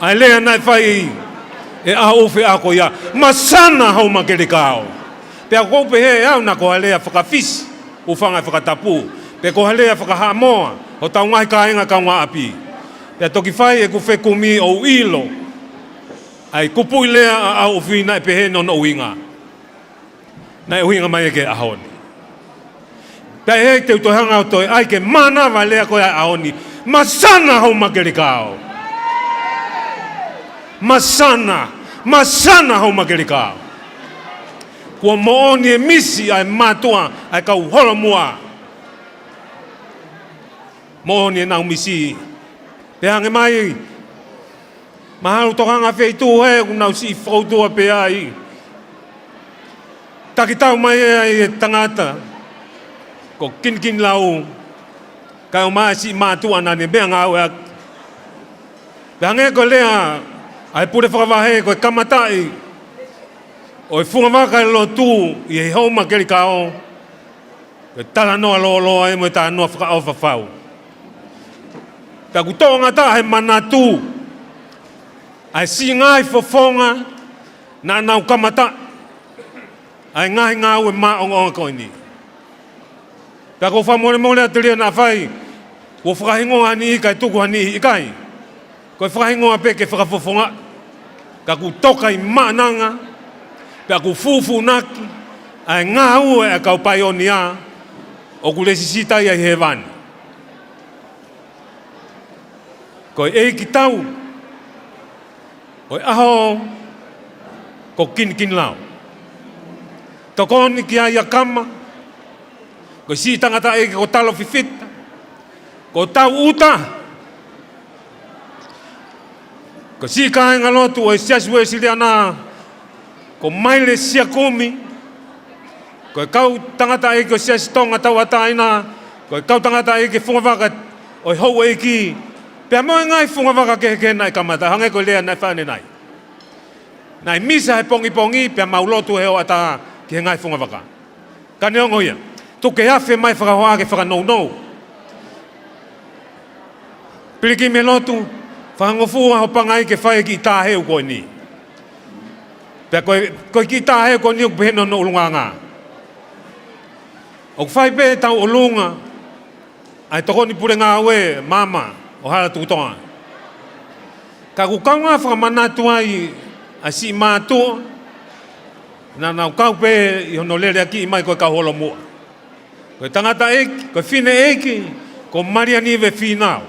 ʻa e lea naʻe fai ʻe ʻAhoʻufi he ʻaho ko ia. Masana Houmakelikao. Pea ʻoku ou pehē ʻe au naʻa ko ha lea faka-Fisi, hūfanga he fakatapu, pe ko ha lea faka-Haʻamoa, hotau ngaahi kāinga kaungāʻapi. Pea toki fai ʻeku fekumi ʻo u ʻilo ʻa e kupuʻi lea ʻa ʻAhoʻufi naʻe pehē ni hono ʻuhinga. Naʻe ʻuhinga mai ia ki he ʻaho ni. Pea ʻe ʻi ai te u toe hanga ʻo toe ʻai ke mānava e lea ko ia ʻa e ʻaho ni. Masana Houmakelikao. Masana, masana Houmakelikao. Kuo moʻoni e misi ʻa e mātuʻa ʻa e kau holomua. Moʻoni ʻenau misi. Pea hangē mai, mahalo tokanga feituʻu he ʻoku nau siʻi foutua pē ai. Takitau mai ai e tangata ko Kinikinilau, kae ʻumaʻā siʻi mātuʻa naʻa ne meʻangāueʻaki. Pea hangē ko e lea ʻa e pule fakavahe, ko e kamataʻi ʻo e fungavaka e lotu ʻi he Houmakelikao, ko e talanoa lōloa ia mo e talanoa fakaʻofa fau. Pea ʻoku toʻongataʻa he manatu ʻa e siʻi ngaahi fofonga naʻa nau kamata ʻa e ngaahi ngāue maʻongoʻonga ko eni. Pea ʻoku ou fakamolemole atu leva naʻa fai kuo fakahingoa ha niʻihi kae tuku ha niʻihi, ʻikai. Ko e fakahingoa pē ke fakafofongaʻi, ka ʻoku toka ʻi maʻananga, pea ʻoku fufunuaki ʻa e ngāue ʻa e kau paionia ʻoku lēsisita ia ʻi hēvani. Ko e ʻeikitau ʻo e ʻaho ko Kinikinilao. Tokoni ki ai ʻa Kama, ko e siʻi tangataʻeiki ko Talo Fifita, ko Tau ʻUta, ko e siʻi kāingalotu ʻo e Siasi Uēsiliana ko Maile Siakumi, ko e kau tangataʻeiki ʻo e Siasi Tonga Tauʻatāina, ko e kau tangataʻeiki fungavaka ʻo e houʻeiki, pea mo e ngaahi fungavaka kehekehe naʻe kamata, hangē ko e lea naʻe fai ʻanenai. Naʻe misa he pongipongi, pea mau lotu he hoʻatā ki he ngaahi fungavaka. Ka neongo ia, tuku ke afe mai fakahoa ke fakanounou. Pilikimi e lotu, fakangofua ho pangai ke fai e kiʻi tāheu ko eni. Pea ko e, ko e kiʻi tāheu ko eni ʻoku pehē hono ʻulungaanga. ʻOku fai pē ʻe Tauʻolunga ʻa e tokoni pule ngāue maama ʻo Hala Tukutonga. Ka ʻoku kaungā fakamanatu ai ʻa e siʻi mātuʻa naʻa nau kau pē ʻi hono leleakiʻi mai ko e kau holomuʻa. Ko e tangataʻeiki, ko e fineʻeiki ko Malianive Fīnau.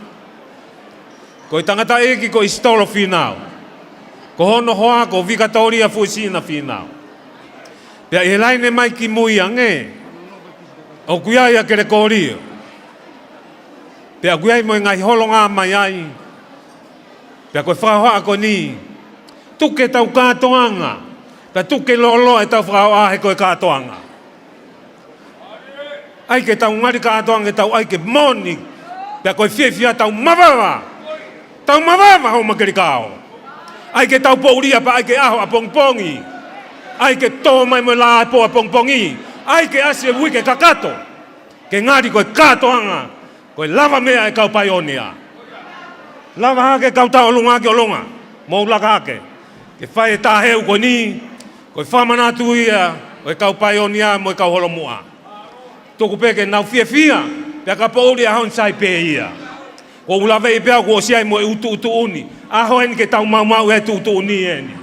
Ko e tangataʻeiki ko ʻIsitolo Fīnau. Ko hono hoa ko Vikatolia Fuesina Fīnau. Pea ʻi he laine mai ki mui ange, ʻoku ʻi ai ʻa Kelekolio. Pea ʻoku ʻi ai mo e ngaahi holonga mai ai. Pea ko e fakahoa ko eni, tuku ke tau kātoanga, pea tuku ke lōloa ʻetau fakahoa he ko e kātoanga. ʻAi ke tau ngali kātoanga, ke tau ʻai ke moʻoni, pea ko e fiefia, tau mavava. Tau mavava ho makelikao. ʻAi ke tau poulia pea ʻai ke ʻaho ʻapongipongi. ʻAi ke tō mai mo e lā ʻo e pō ʻapongipongi. ʻAi ke ʻasi e uike kakato, ke ngali ko e kātoanga, ko e lavameʻa ʻa e kau paionia. Lava hake kau Tauʻolunga ki ʻolunga, mou laka hake ke fai e tāheu ko eni, ko e fakamanatu ia ʻo e kau paionia mo e kau holomuʻa. Tuku pē ke nau fiefia, pea ka poʻuli ʻa e ʻaho ni sai pē ia. Kuo u laveʻi pē au kuo ʻosi ai mo e tuʻutuʻuni. ʻAho eni ke tau maumauʻi e tuʻutuʻuni eni.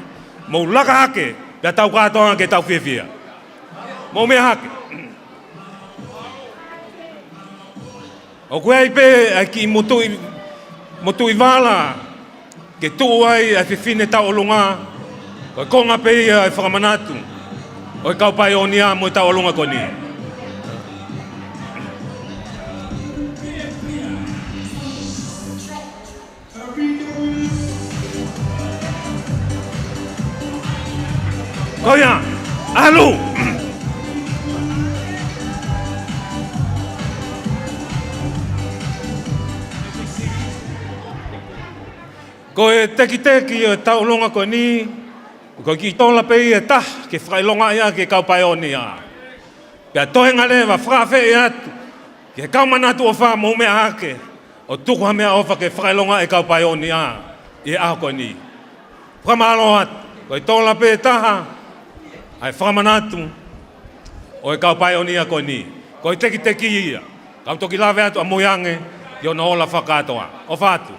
Mou laka hake, pea tau kātoanga ke tau fiefia. Mou meʻa hake. ʻOku ʻi ai pē ʻa e kiʻi motuʻi, motuʻi vala ke tuʻu ai ʻa e fefine Tauʻolunga, ko e konga pē ia ʻo e fakamanatu ʻo e kau paionia mo e Tauʻolunga ko eni. Ko ia, ʻalu! Ko e tekiteki ʻo e Tauʻolunga ko eni, ko e kiʻi tola pē ia ʻe taha ke fakaʻilongaʻi ʻaki e kau paionia. Pea toenga leva fakaafeʻi atu ki he kau manatu ʻofa, mou meʻa hake ʻo tuku ha meʻaʻofa ke fakaʻilongaʻi e kau paionia ʻi he ʻaho ko eni. Fakamālō atu, ko e tola pē ʻe taha ʻa e fakamanatu ʻo e kau paionia ko eni. Ko e tekiteki ia, kau toki lave atu ʻamui ange ʻi hono ola fakakātoa. ʻOfa atu.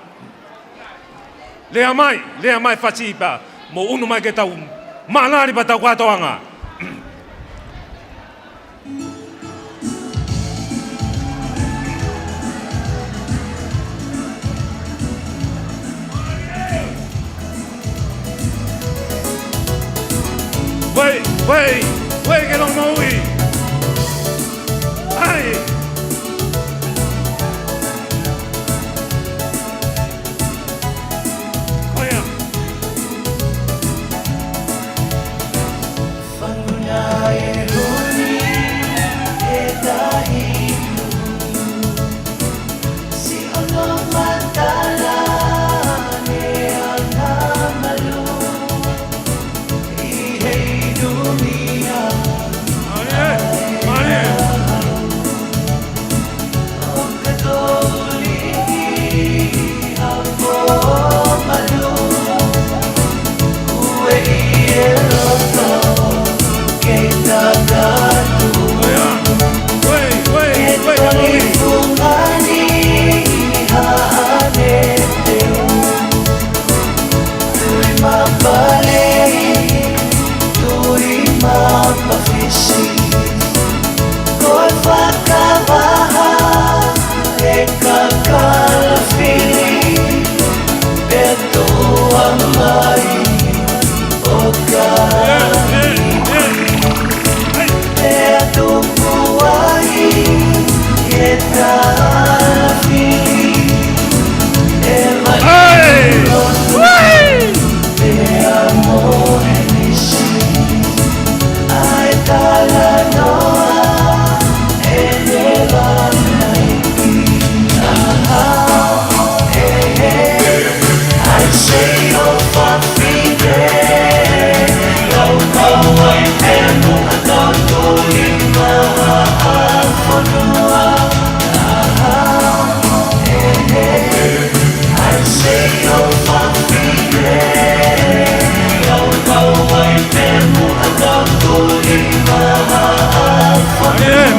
Lea mai, lea mai fasi pea mou ʻunu mai ke tau maʻalali pea tau kātoanga. Wei, wei, wei ke longomoʻui. ʻAi. Ko ia. Fanguna e huni e tahi, siʻono matala ne ana malu ʻi he dunia.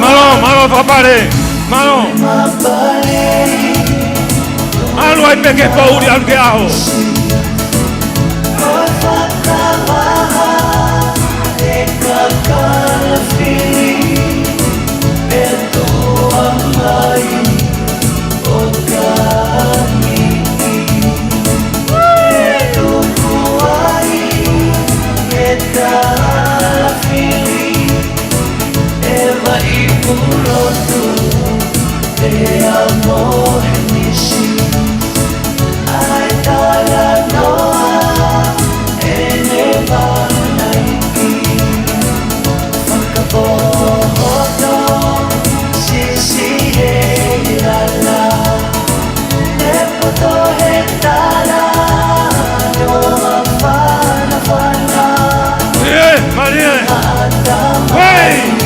Mālō, mālō, fakapale. Mālō. ʻAlu ai pē ke poʻuli, ʻalu ke ʻaho. ʻIo, mālie. Hei!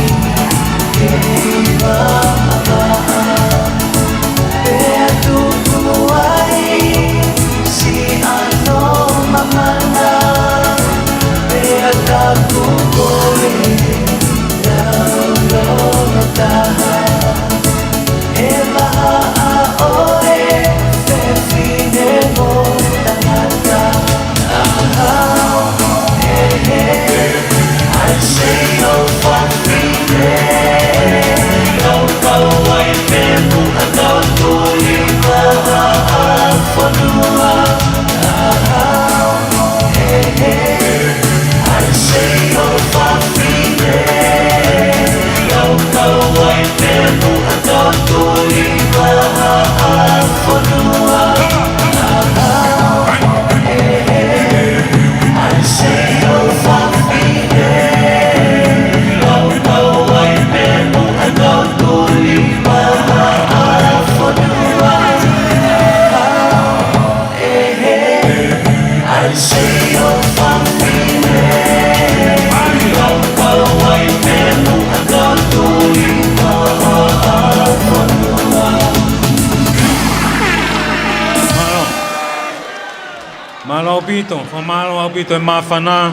Mālō ʻaupito, fakamālō ʻaupito e māfana.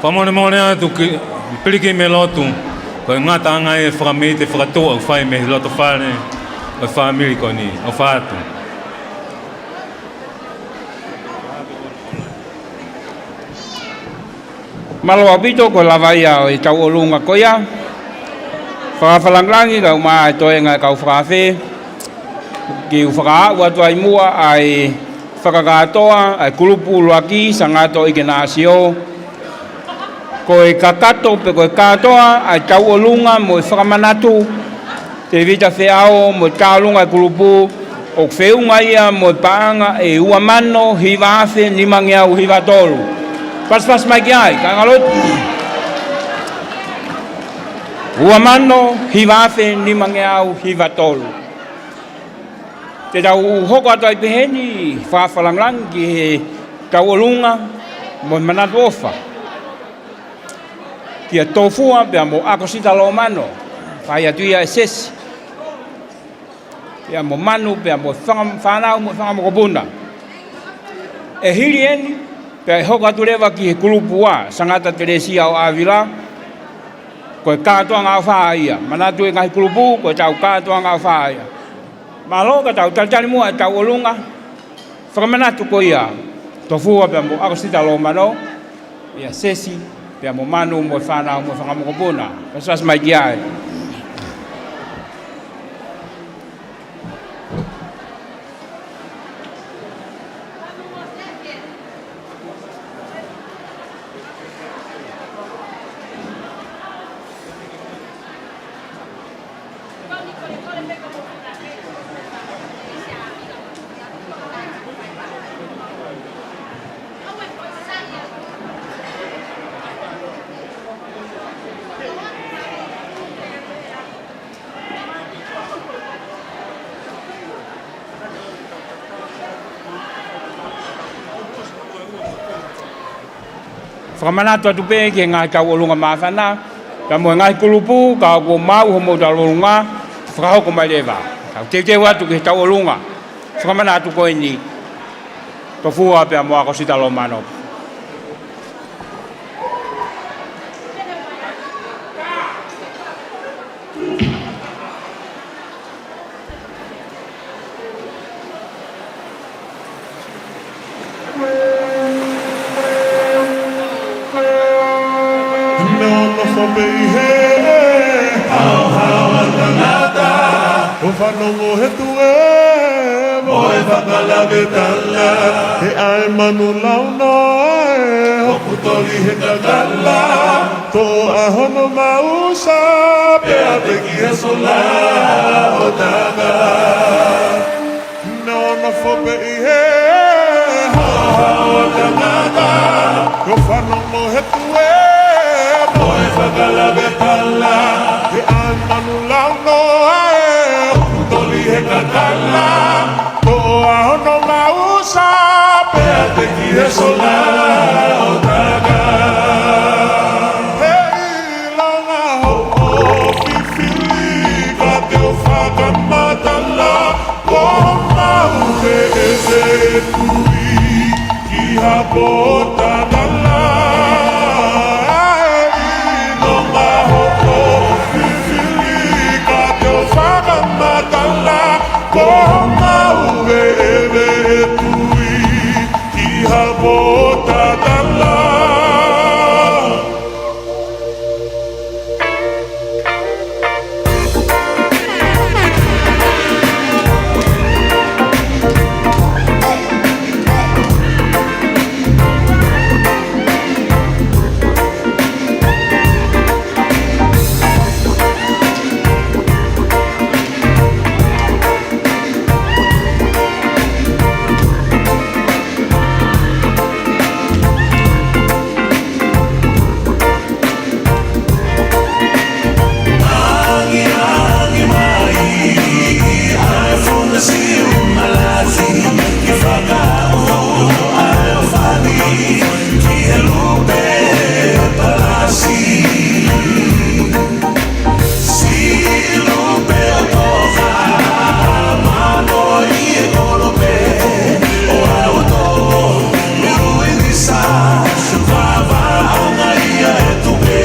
Fakamolemole atu ki Pilikimi Lotu, ko e ngataʻanga e fakamite fakatuʻa ʻoku fai mei he loto fale ʻo e fāmili ko eni, ʻofa atu. Mālō ʻaupito, ko e lava ia ʻo e tauʻolunga ko ia. Fakafakalāngilangi kae ʻumaʻā e toenga e kau fakaafe, ke u fakaaʻu atu ai muʻa ʻa e fakakātoa ʻa e kulupu ʻuluaki, Sangato ʻIkenasio. Ko e kakato pe ko e kātoa ʻa e tauʻolunga mo e fakamanatu, Tēvita Feʻao mo e tauʻolunga e kulupu, ʻoku feʻunga ia mo e paʻanga ʻe ua mano hiva afe nimangeau hiva tolu. Pasipasi mai ki ai, kāinga lotu. Ua mano hiva afe nimangeau hiva tolu. Te tau hoko atu ai pehē ni, fakafakalāngilangi ki he tauʻolunga mo e manatu ʻofa kia Tofua pea mo ʻAkosita Lomano, fai atu ia e sesi, pea mo Manu, pea mo e fanga-, fānau mo e fanga mokopuna. ʻE hili eni, pea ʻe hoko atu leva ki he kulupu ua, Sangata Telesia ʻo ʻAvila, ko e kātoanga ʻofa ia. Manatu e ngaahi kulupu, ko e tau kātoanga ʻofa ia. Mālō, ka tau talitali muʻa e tauʻolunga fakamanatu ko ia, Tofua pea mo ʻAkosita Lomano, ia sesi, pea mo Manu mo e fānau mo e fanga mokopuna. Pasipasi mai ki ai. Fakamanatu atu pē ki he ngaahi tauʻolunga māfana, pea mo e ngaahi kulupu, ka kuo maʻu homou tauʻolunga, fakahoko mai leva. Tau teuteu atu ki he tauʻolunga. Fakamanatu ko eni, Tofua pea mo Akosita Lomanopu. Naʻe nofo pē ʻi he haohaoa ʻa e tangata, ʻo fanongo he tuʻe mo e fakalaveʻi tala, he ʻai manu launoa ē, ʻoku toli he kakala, toʻo ʻa hono maʻusa, pea teki he sola ʻo taka. Naʻe nofo pē ʻi he haohaoa ʻa e tangata, ʻo fanongo he tuʻe mo e fakalaveʻi tala, he ʻai manu launoa ē, ʻoku toli he kakala, toʻo ʻa hono maʻusa, pea teki he sola ʻo taka. He ʻilonga hoʻo fifili ka te u fakamatala, ko homau veʻe tui ki ha pōtalala. He ʻilonga hoʻo fifili ka te u fakamatala, ko homau veʻe tui ki ha pōtalala. Angiangi mai ʻa e fungasiu malaki, ke fakaʻuʻu ʻa e ʻofani ki he lupe palasi. Siʻi lupe ʻo Tonga, mano ʻi he kolope ʻo aʻu ʻo tō, ʻuluʻi ni sa, vavaʻanga ia e tupe.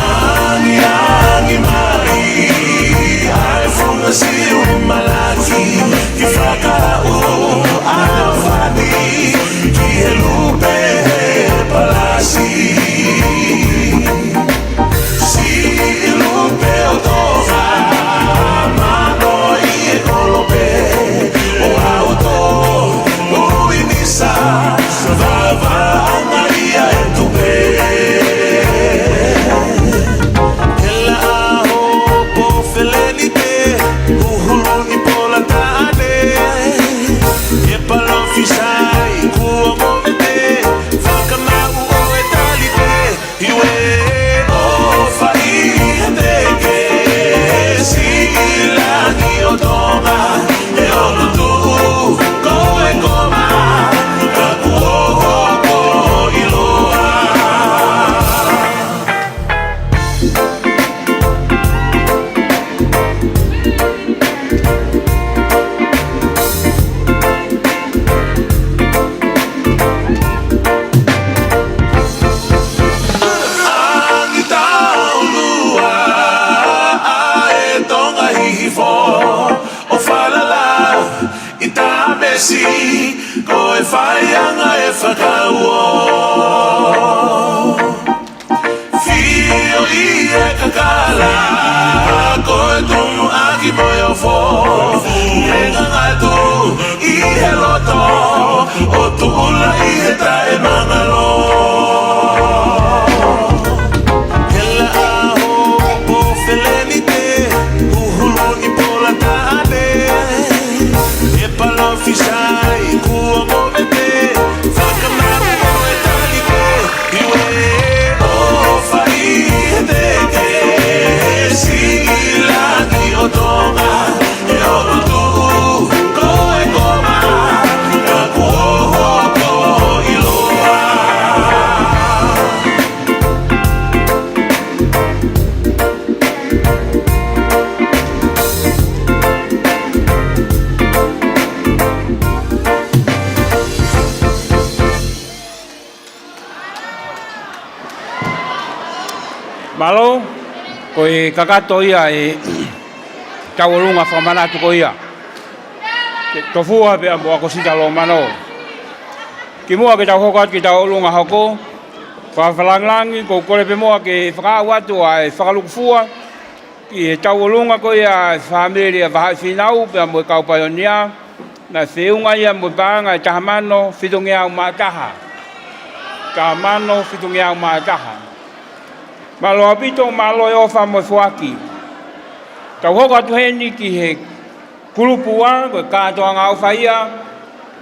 Angiangi mai ʻa e fungasiu malaki, ke fakaʻuʻu ʻa e ʻofani ki he lupe palasi. Siʻi lupe ʻo Tonga, mano ʻi he kolope ʻo aʻu ʻo tō, ʻuluʻi ni sa, vavaʻanga ia e tupe. Hela ʻa hopo feleni te, huhulu ni pola taʻane, e palofisai kuo movete, fakamaʻu ʻo e tali pē, iwe ʻo fai he teke, siʻi langi ʻo Tonga, e ʻolutuʻu ko e koma, ka kuo hoko ʻiloa. Angi taulua ʻa e Tonga Hihifo ʻo falala ʻi Tamesi, ko e faiʻanga e fakauo. Fio ʻi he kakala, ko e tunu ʻaki mo e ofo, e ngangatu ʻi he loto, ʻo tuʻula ʻi he taʻemangalo. Hela ʻa hopo feleni te, huhulu ni pola taʻane, e palofisai kuo movete, fakamaʻu ʻo e tali pē, iwe ʻo fai he teke, siʻi langi ʻo Tonga, e ʻolutuʻu ko e koma, ka kuo hoko Mālō, ko e kakato ia e tauʻolunga fakamanatu ko ia. Ke tofua pea mo ʻAkosita Lomano. Kimuʻa ke tau hoko atu ki he tauʻolunga hoko, fakafakalāngilangi, ʻoku ou kole pē muʻa ke fakaʻau atu ʻa e fakalūkufua ki he tauʻolunga ko ia ʻa e fāmili ʻa Vahaʻi Fīnau pea mo e kau paionia, naʻe feʻunga ia mo e paʻanga ʻe taha mano fitungeau mā taha. Taha mano fitungeau mā taha. Mālō ʻaupito, mālō e ʻofa mo e foaki. Tau hoko atu heni ki he kulupu ua, ko e kātoanga ʻofa ia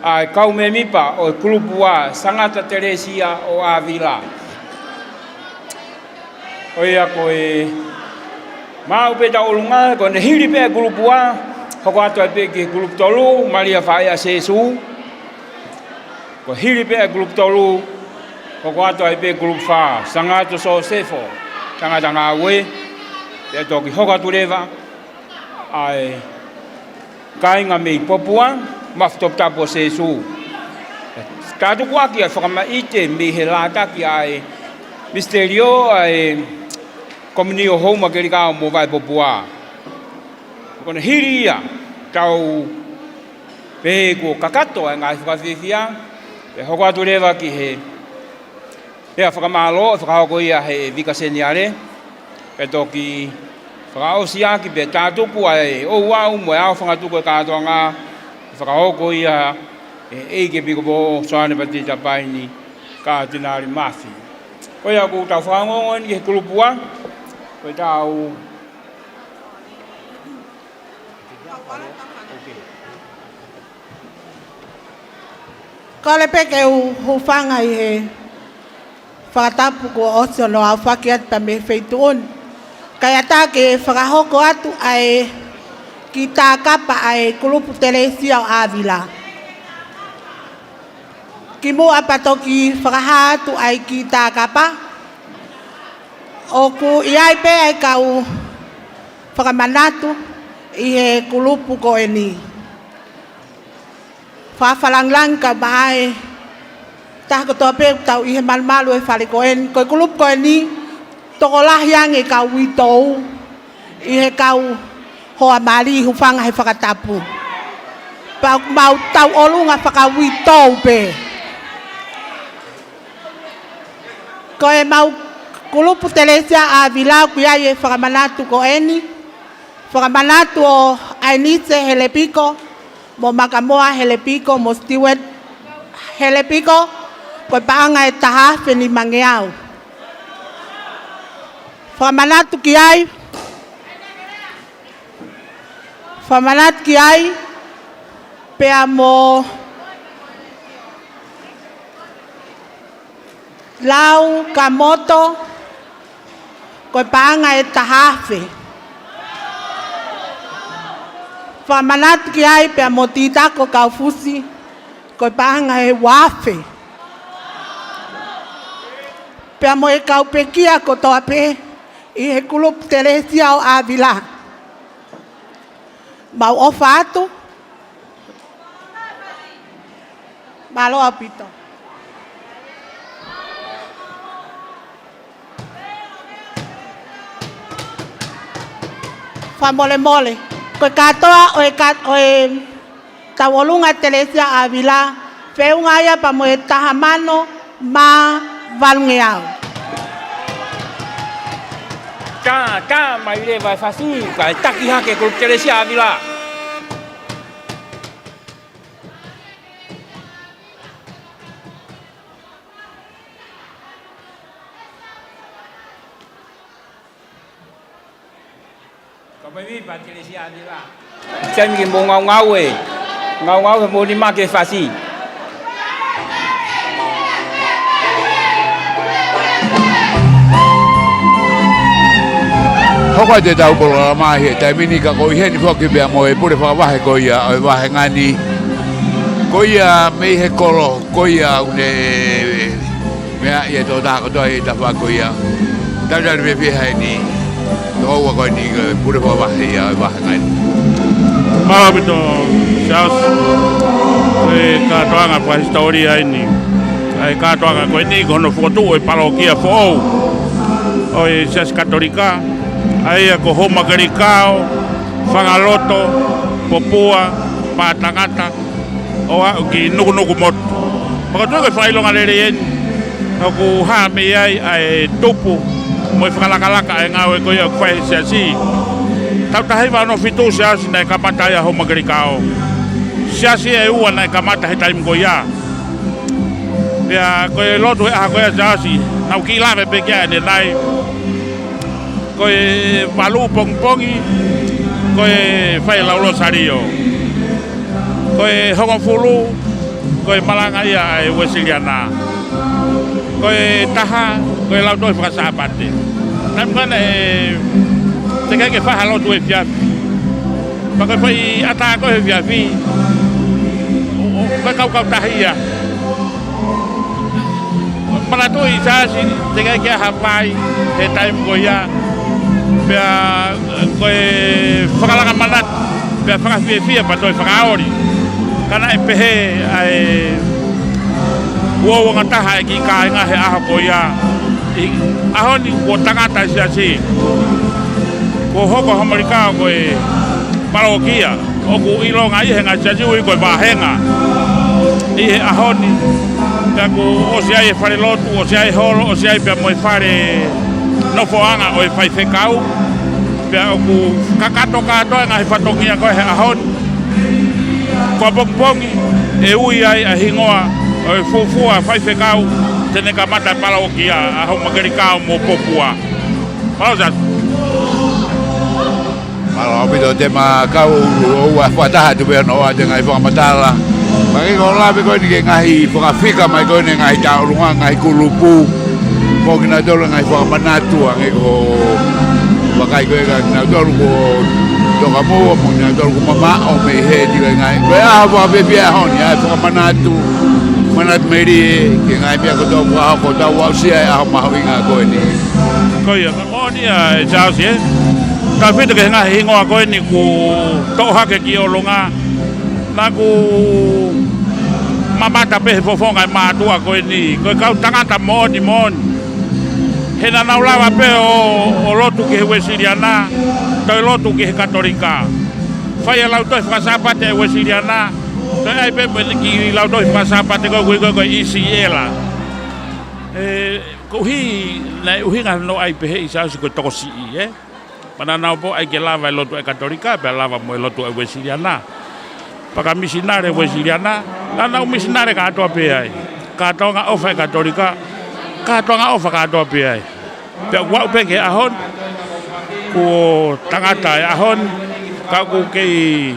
ʻa e kau mēmipa ʻo e kulupu ua, Sangata Telesia ʻo ʻAvila. ʻO ia ko e maʻu pē tauʻolunga, ko ʻene hili pē ʻa e kulupu ua, hoko atu ai pē ki he kulupu tolu, Malia Faʻē ʻa Sēsū. Ko e hili pē ʻa e kulupu tolu, hoko atu ai pē kulupu fā, Sangata Sosefo, Tangata Ngāue, pea toki hoko atu leva ʻa e kāinga mei Popua, Mafu Toputapu ʻo Sēsū. Tātukuʻaki ʻa e fakamaʻite mei he lātaki ʻa e misitelio ʻa e Kominio Houma Kelikao mo Vaʻe Popua. Ko ʻene hili ia, tau pehē kuo kakato ʻa e ngaahi fakafiefia, pea hoko atu leva ki he pea fakamālō, fakahoko ia he Vika Seniale, pea toki fakaʻosi ʻaki pea tātuku ʻa e ouau mo e aofangatuku e kātoanga, fakahoko ia he ʻEiki Epikopō Soane Patita Paini Katinali Mafi. Ko ia ʻoku tau fakaongoongo eni ki he kulupu ua, ko e tau Kole pē ke u hūfanga ʻi he fakatapu kuo ʻosi hono aofaki atu pea mei he feituʻu ni. Kae ʻatā ke fakahoko atu ʻa e kiʻi tākapa ʻa e kulupu Telesia ʻo ʻAvila. Kimuʻa pea toki fakahā atu ʻa e kiʻi tākapa, ʻoku ʻi ai pē ʻa e kau fakamanatu ʻi he kulupu ko eni. Fakafakalāngilangi kae ʻumaʻā e taha kotoa pē ʻoku tau ʻi he malumalu e fale ko eni. Ko e kulupu ko eni, tokolahi ange e kau uitou ʻi he kau hoa mali, hūfanga he fakatapu. Pea ʻoku mau tauʻolunga fakauitou pē. Ko e mau kulupu Telesia ʻAvila ʻoku ʻi ai e fakamanatu ko eni. Fakamanatu ʻo ʻAinise Helepiko, mo Makamoa Helepiko, mo Stewart Helepiko, ko e paʻanga ʻe taha afe nimangeau. Fakamanatu ki ai, fakamanatu ki ai, pea mo Lau Kamoto, ko e paʻanga ʻe taha afe. Fakamanatu ki ai pea mo Titako Kaufusi, ko e paʻanga ʻe ua afe. Pea mo e kau pekia kotoa pē ʻi he kulupu Telesia ʻo ʻAvila. Mau ʻofa atu. Mālō ʻaupito. Fakamolemole. Ko e kātoa ʻo e ka-, ʻo e tauʻolunga Telesia ʻAvila, feʻunga ia pea mo e taha mano mā valungeau. Tā, tā mai leva e fasi, kae taki hake kulupu Telesia ʻAvila. Ka pai mi pa Telesia ʻAvila. Taimi ke mou ngaungaue. Ngaungaue mo ni ma ke fasi. Hoko atu e tau polokalama he taimi ni ka ko ʻi heni foki pea mo e pule fakavahe ko ia ʻo e vahenga ni. Ko ia mei he kolo, ko ia ʻoku ne meʻa ia tō tā kotoa ʻi he tafa ko ia. Talitali fiefia heni. Tō ua ko eni ko e pule fakavahe ia ʻo e vahenga ni. Mālō ʻaupito, Charles. Ko e kātoanga fakahisitōlia eni. ʻA e kātoanga ko eni ko hono fokotuʻu e palokia foʻou. ʻo e Siasi Katolika, ʻa ia ko Houmakelikao, Fangaloto, Popua, Pātangata, ʻo aʻu ki Nukunukumotu. Pea ko e tuʻu ko e fakaʻilonga lelei eni, ʻoku hā mei ai ʻa e tupu mo e fakalakalaka ʻa e ngāue ko ia ʻoku fai he siasi. Taʻu taha hiva ono fitu Siaosi naʻe kamata ai ʻa Houmakelikao. Siasi ʻe ua naʻe kamata he taimi ko ia. Pea ko e lotu he ʻaho ko ia Siaosi, naʻá ku kiʻi lave pē ki ai ʻanenai. Ko e valu pongipongi, ko e fai e lau Losalio. Ko e hongofulu, ko e malanga ia ʻa e Uēsiliana. Ko e taha, ko e lau tohi faka-Sāpate. Taimi ko ē naʻe teʻeki ke fai ha lotu efiafi. Pea ko e foʻi ʻatā ko ē he efiafi, ʻo, ʻo, ko e kau kautaha ia. Manatuʻi Siaosi, teʻeki ke ʻi ai ha vai he taimi ko ia. Pea ko e fakalanga manatu, pea fakafiefia pea toe fakaoli. Ka naʻe pehē ʻa e uouangataha e kiʻi kāinga he ʻaho ko ia. ʻI he ʻaho ni kuo tangata e siasi. Kuo hoko Houmakelikao ko e palokia ʻoku ʻilonga ʻi he ngaahi siasi ui ko e vāhenga. ʻI he ʻaho ni, pea kuo ʻosi ai e fale lotu, ʻosi ai e holo, ʻosi ai pea mo e fale nofoʻanga ʻo e faifekau. Pea ʻoku kakato kātoa e ngaahi fatongia ko ē he ʻaho ni. Ko e pongipongi, ʻe ui ai ʻa e hingoa ʻo e fuofua faifekau te ne kamata e palokia ʻa Houmakelikao mo Popua. Mālō Siaosi. Mālō ʻaupito, te ma kau ʻo ʻoua fakataha atu pē ʻo ʻoatu e ngaahi fakamatala. Pea ke ko e lave ko eni ki he ngaahi fakafika mai ko eni e ngaahi tauʻolunga, ngaahi kulupu. Mo kinautolu e ngaahi fakamanatu, hangē ko e vakai ko ē kia kinautolu kuo toka muʻa, mo kinautolu kuo mamaʻo mei he tiko e ngaahi. Ko e ʻaho fakafiefia e ʻaho ni, ʻa e fakamanatu, manatu melie ki he ngaahi meʻa kotoa kuo hoko, tau aʻusia e ʻaho mahuʻinga ko eni. Ko ia, ka moʻoni ia ē Siaosi ē. Tefito ki he ngaahi hingoa ko eni kuo toʻo hake ki ʻolunga. Naʻá ku mamata pē he fofonga e mātuʻa ko eni. Ko e kau tangata moʻoni moʻoni. He naʻa nau lava pē ʻo, ʻo lotu ki he Uēsiliana, toe lotu ki he Katolika. Fai e lau tohi faka-Sāpate e Uēsiliana, toe ʻai pē mo e kiʻi lau tohi faka-Sāpate ko ē ʻoku ui ko ē ko e ʻi Siʻela. ʻE, koeʻuhi, naʻe ʻuhinga hono ʻai pehē ʻe Siaosi ko e tokosiʻi, ē? Pea naʻa nau pō ai ke lava e lotu e Katolika, pea lava mo e lotu e Uēsiliana. Pea ka misinale Uēsiliana, naʻa nau misinale kātoa pē ai. Kātoanga ʻofa e Katolika, kātoanga ʻofa kātoa pē ai. Pea ʻoku aʻu pē ki he ʻaho ni, kuo tangata e ʻaho ni, ka ʻoku kei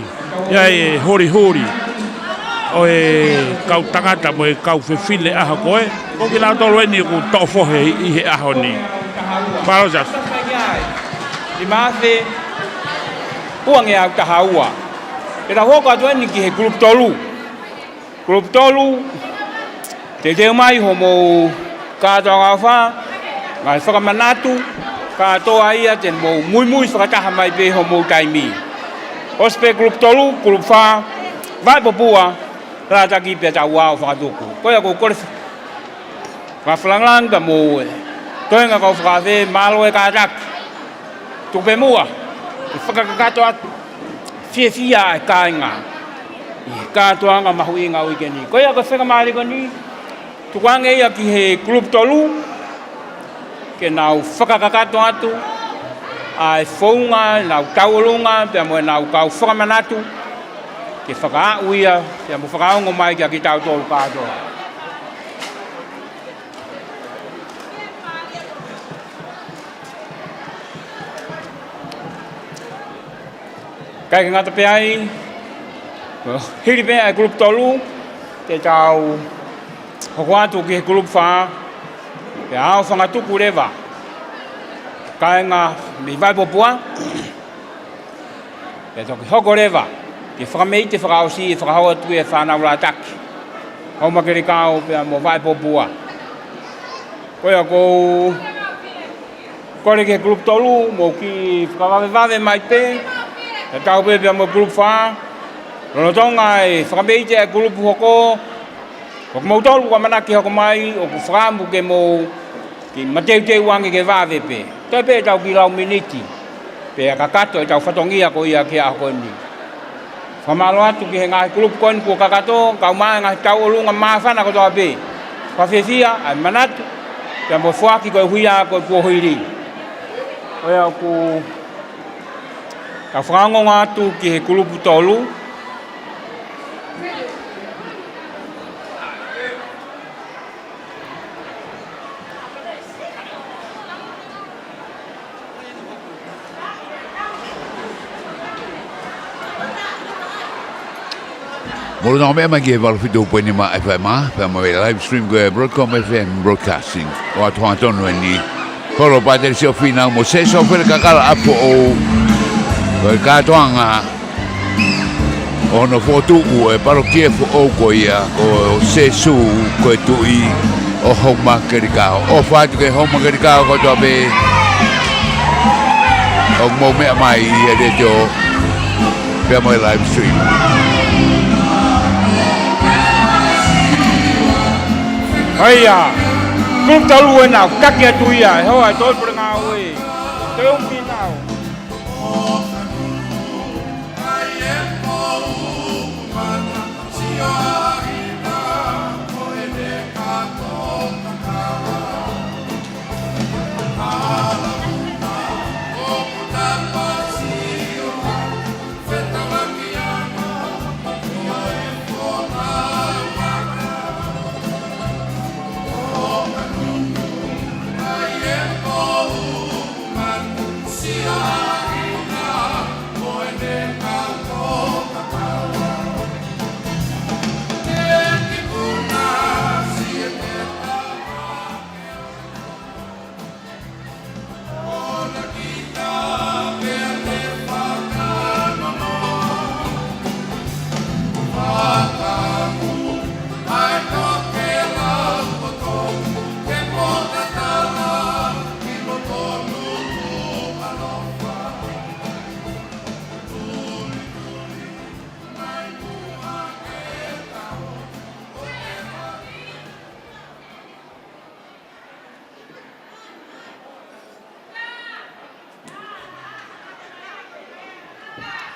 ʻi ai e holiholi ʻo e kau tangata mo e kau fefine ʻaho ko ē, ko kinautolu eni ʻoku toʻo fohe ʻi he ʻaho ni. Mālō Siaosi. ʻI Maʻasi, ua ngeau taha ua. Pea tau hoko atu eni ki he kulupu tolu. Kulupu tolu, teuteu mai hoʻomou kātoanga ʻofa, ngaahi fakamanatu, kātoa ia te mou muimui fakataha mai pē hoʻomou taimi. ʻOsi pē kulupu tolu, kulupu fā, Vaʻe Popua, Lātaki pea tau ō ʻo fakatuku. Ko ia ʻoku ou kole fakafakalāngilangi pea mo e toenga kau fakaafe, mālō e kātaki. Tuku pē muʻa, ke fakakakato atu, fiefia e kāinga ʻi he kātoanga mahuʻinga ʻo e uike ni. Ko ia ko e faingamālie ko eni, tukuange ia ki he kulupu tolu, ke nau fakakakato atu ʻa e founga ʻenau tauʻolunga, pea mo ʻenau kau fakamanatu, ke fakaaʻu ia, pea mo fakaongo mai kia kitautolu kātoa. ʻIkai ke ngata pē ai, hili pē ʻa e kulupu tolu, te tau hoko atu ki he kulupu fā, pea ʻaofangatuku leva kāinga mei Vaʻe Popua, pea toki hoko leva ke fakameʻite fakaʻosi e fakahoko atu e fānau Lātaki, Houmakelikao pea mo Vaʻe Popua. Ko ia ʻoku ou kole ki he kulupu tolu, mou kiʻi fakavavevave mai pē, tatau pē pea mo e kulupu fā, lolotonga e fakameʻite e kulupu hoko, ko kimoutolu ʻoku ʻamanaki hoko mai, ʻoku ou fakaʻamu ke mou Kiʻi mateuteu ange ke vave pē. Toe pē ʻetau kiʻi lau miniti. Pea kakato ʻetau fatongia ko ia ki he ʻaho ko eni. Fakamālō atu ki he ngaahi kulupu ko eni kuo kakato, kae ʻumaʻā e ngaahi tauʻolunga māfana kotoa pē. Fakafiefia ʻa e manatu, pea mo e foaki koeʻuhi ko e kuohili. ʻOku ou fakaongoongo atu ki he kulupu tolu. Mou meʻa mai ki he valu fitu poini nima F M, pea mo e live stream ko e Broadcom F M Broadcasting. ʻOatu hangatonu eni. Holo Pātele Siofina mo Sesofele Kakala ʻa Foʻou. Ko e kātoanga ʻo hono fokotuʻu e palokia Foʻou ko ia ko Sēsū ko e Tuʻi ʻo Houmakelikao. ʻOfa atu ki he Houmakelikao kotoa pē ʻoku mou meʻa mai ʻi he letiō pea mo e live stream. ʻA ia, kulupu tolu ena, taki atu ia, ʻe hoa e tolu pule ngāue. Te umpi nau.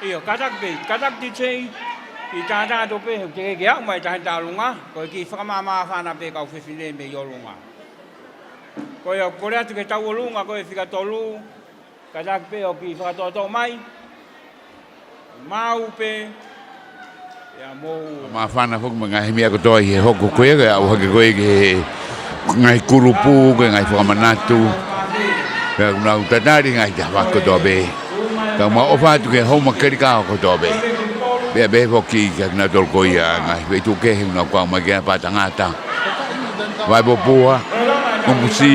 ʻIo, kātaki pē, kātaki D J, ʻi tātā tō pē, he te ke aʻu mai tahi tauʻolunga, ko e kiʻi fakamāmāfana pē kau fefine mei ʻolunga. Ko ia, kole atu ki he tauʻolunga, ko e fika tolu, kātaki pē ʻo kiʻi fakatoʻotoʻo mai. Maʻu pē, ia mou. Māfana foki mo e ngaahi meʻa kotoa ʻi he hoko ko ia, kae ʻalu hake ko ia ki he ngaahi kulupu, ki he ngaahi fakamanatu. Pea ʻoku nau tatali ngaahi tafaʻaki kotoa pē. Kae ʻumaʻā ʻofa atu ki he Houmakelikao kotoa pē. Pea pehē foki kiate kinautolu ko ia, ngaahi feituʻu kehe ʻoku nau kau mai ki ai, Pātangata, Vaipopua, ʻUmusi,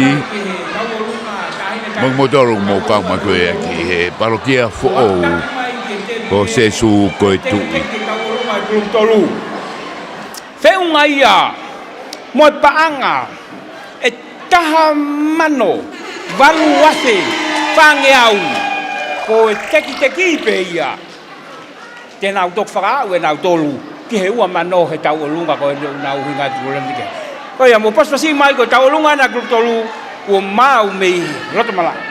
mo kimoutolu ʻoku mou kau mai ko ia ki he palokia Foʻou ko Sēsū ko e Tuʻi. Feʻunga ia mo e paʻanga ʻe taha mano valu afe fāngeau, ko e tekiteki pē ia. Te nau toki fakaaʻu ʻe nautolu ki he ua mano he tauʻolunga ko eni ʻoku nau ʻuhinga atu ko eni ke. Ko ia mou pasipasi mai ko e tauʻolunga ena kulupu tolu, kuo maʻu mei loto malaʻe.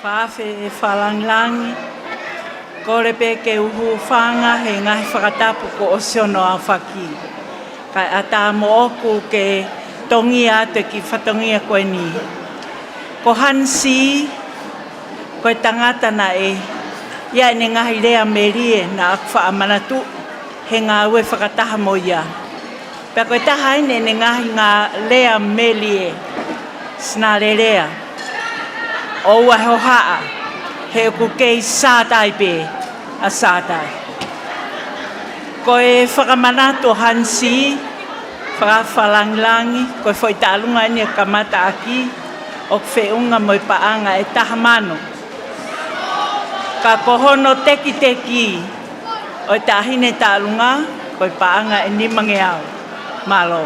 Fakaafe e fakalāngilangi, kole pē ke u hūfanga he ngaahi fakatapu kuo ʻosi hono aofaki. Kae ʻatā moʻoku ke tongia atu e kiʻi fatongia ko eni. Ko Hansi, ko e tangata naʻe ʻi ai ʻene ngaahi lea melie naʻa ku faʻa manatuʻi he ngāue fakataha mo ia. Pea ko e taha eni ʻene ngaahi ngā lea melie, sinalelea. ʻOua ʻe hohaʻa, he ʻoku kei Sātai pē ʻa Sātai. Ko e fakamanatu ʻo Hansi, fakafakalāngilangi, ko e foʻi taʻalunga eni ʻe kamata ʻaki, ʻoku feʻunga mo e paʻanga ʻe taha mano. Ka ko hono tekiteki ʻo e taʻahine Taʻalunga, ko e paʻanga ʻe nimangeau. Mālō.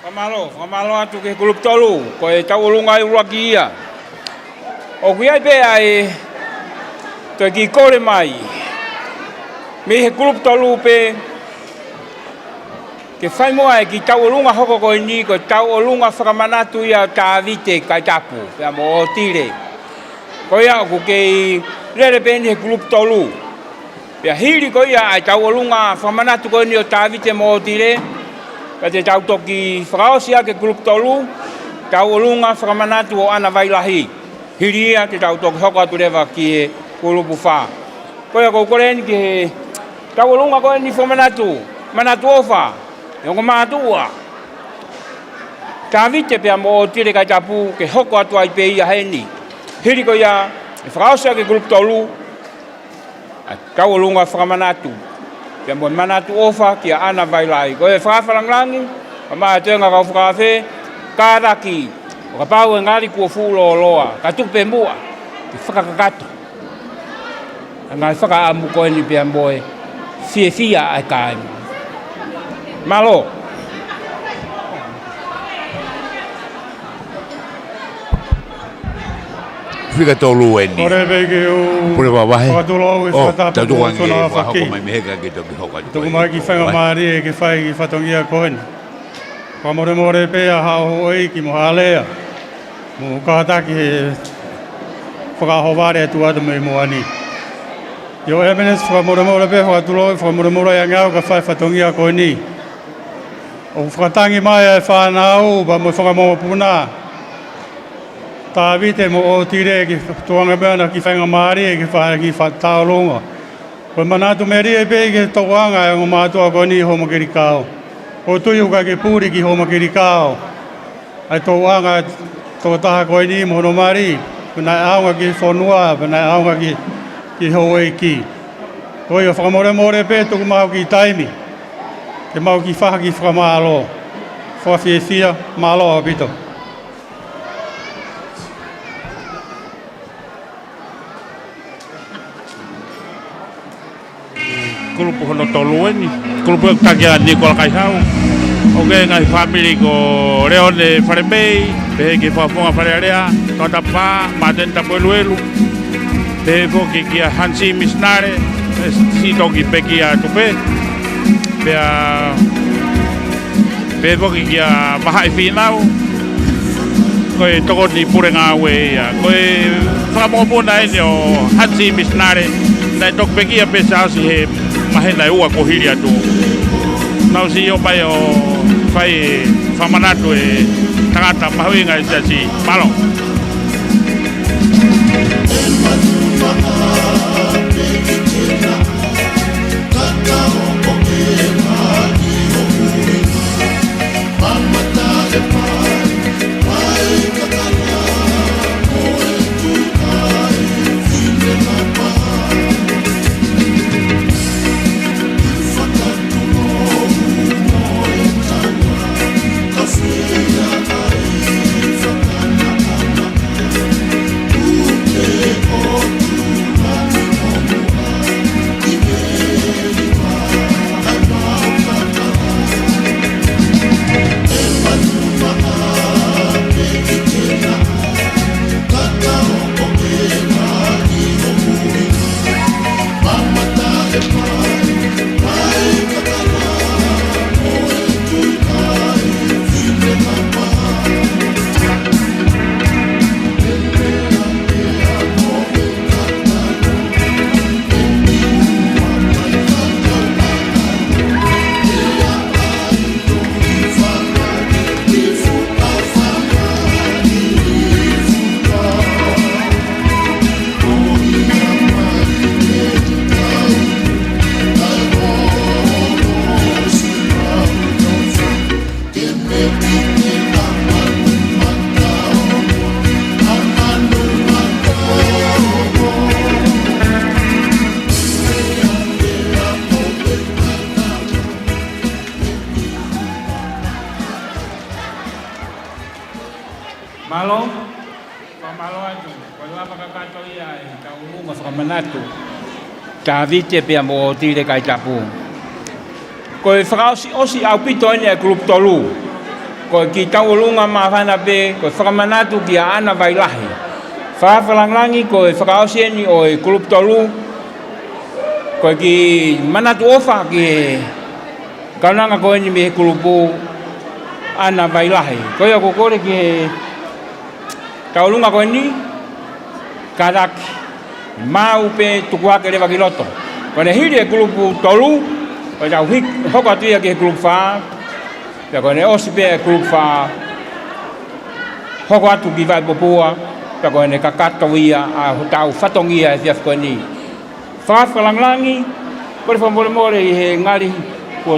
Fakamālō, fakamālō atu ki he kulupu tolu, ko e tauʻolunga ʻuluaki ia. ʻOku ʻi ai pē ʻa e toe kiʻi kole mai mei he kulupu tolu pē ke fai muʻa e kiʻi tauʻolunga hoko ko eni, ko e tauʻolunga fakamanatu ia ʻo Tavite Kaitapu, pea mo ʻOtile. Ko ia ʻoku kei lele pē eni he kulupu tolu. Pea hili ko ia ʻa e tauʻolunga fakamanatu ko eni ʻo Tavite mo ʻOtile, pea te tau toki fakaʻosi ʻaki e kulupu tolu. Tauʻolunga Fakamanatu ʻo ʻAna Vailahi. Hili ia te tau toki hoko atu leva ki he kulupu fā. Ko ia ʻoku ou kole eni ki he tauʻolunga ko eni Fakamanatu, Manatu ʻOfa, ʻe ongo mātuʻa, Tavite pea mo ʻOtile Kaitapu, ke hoko atu ai pē ia heni. Hili ko ia, ʻe fakaʻosi ʻaki e kulupu tolu, ʻa e tauʻolunga Fakamanatu pea mo e Manatu ʻOfa kia ʻAna Vailahi. Ko e fakafalangilangi, ka maʻa e toenga kau fakaafe, kātaki, ʻo kapau ʻe ngali kuo fuʻu lōloa, ka tuku pē muʻa ke fakakakato ʻa e ngaahi fakaʻamu ko eni pea mo e fiefia ʻa e kāinga. Mālō. Fika tolu eni. Kole pē ke u Pule Vavahe. Fakatulou e Oh, fakatapu tau tuku ange Tona e fakahoko Faki. Mai mei heka ke toki hoko atu Tuku ko mai e ki faingamālie ke fai ki fatongia ko eni. Fakamolemole pē ʻa haʻo houʻeiki mo haʻa lea. Mo kātaki he fakaʻohovale atu atu mei muʻa ni. ʻIo, Eminence, fakamolemole pē, fakatulou, fakamolemole ange au ka fai fatongia ko eni. ʻOku fakatangi mai ʻa e fānau, pea mo e fanga mokopuna, Tavite mo ʻOtile, ki tuʻunga meʻa na ki faingamālie, ki fa-, ki fa-, tauʻolunga. Ko e manatu melie pē ki he toʻuanga ʻa e ongo mātuʻa ko eni Houmakelikao. ʻOku ou tui ʻoku ʻikai ke puli ki Houmakelikao ʻa e toʻuanga ʻa e tokotaha ko eni mo hono mali, pea naʻe ʻaonga ki he fonua, pea naʻe ʻaonga ki, ki he houʻeiki. Ko ia fakamolemole pē tuku maʻu kiʻi taimi ke maʻu kiʻi faʻahinga kiʻi fakamālō. Fakafiefia, mālō ʻaupito. Kulupu hono tolu eni. Kulupu ʻoku taki ʻa Nikola Kaihau. ʻOku ʻi ai e ngaahi fāmili ko Leone Falemei, pehē ki he Fakafofonga Fale Alea, Tongatapu Pā, Māteni Tapueluelu. Pehē foki kia Hansi Misinale, ʻe siʻi toki pekia atu pē. Pea pehē foki kia Vahaʻi Fīnau, ko e tokoni pule ngāue ia. Ko e fanga mokopuna eni ʻo Hansi Misinale, naʻe toki pekia pē Siaosi he māhina ʻe ua kuo hili atu. Naʻa ku siʻi ō mai ʻo fai fakamanatu e tangata mahuʻinga ʻi he Siasi. Mālō. Mālō, fakamālō atu. Ko e lava kakato ia e tauʻolunga fakamanatu Tavite pea mo ʻOtile Kaitapu. Ko e fakaʻosiʻosi ʻaupito eni e kulupu tolu. Ko e kiʻi tauʻolunga māfana pē, ko e fakamanatu kia ʻAna Vailahi. Fakafalangilangi ko e fakaʻosi eni ʻo e kulupu tolu. Ko e kiʻi manatu ʻofa ki he kaunanga ko eni mei he kulupu ʻAna Vailahi. Ko ia ʻoku ou kole ki he tauʻolunga ko eni, kātaki, maʻu pē tuku hake leva ki loto. Ko ʻene hili e kulupu tolu, ko e tau hik-, hoko atu ia ki he kulupu fā, pea ko ʻene ʻosi pē e kulupu fā, Hoko atu ki Vaipopua, pea ko ʻene kakato ia ʻa hotau fatongia he efiafi ko eni. Fakaʻapaʻapa, langilangi, kole fakamolemole ʻi he ngali kuo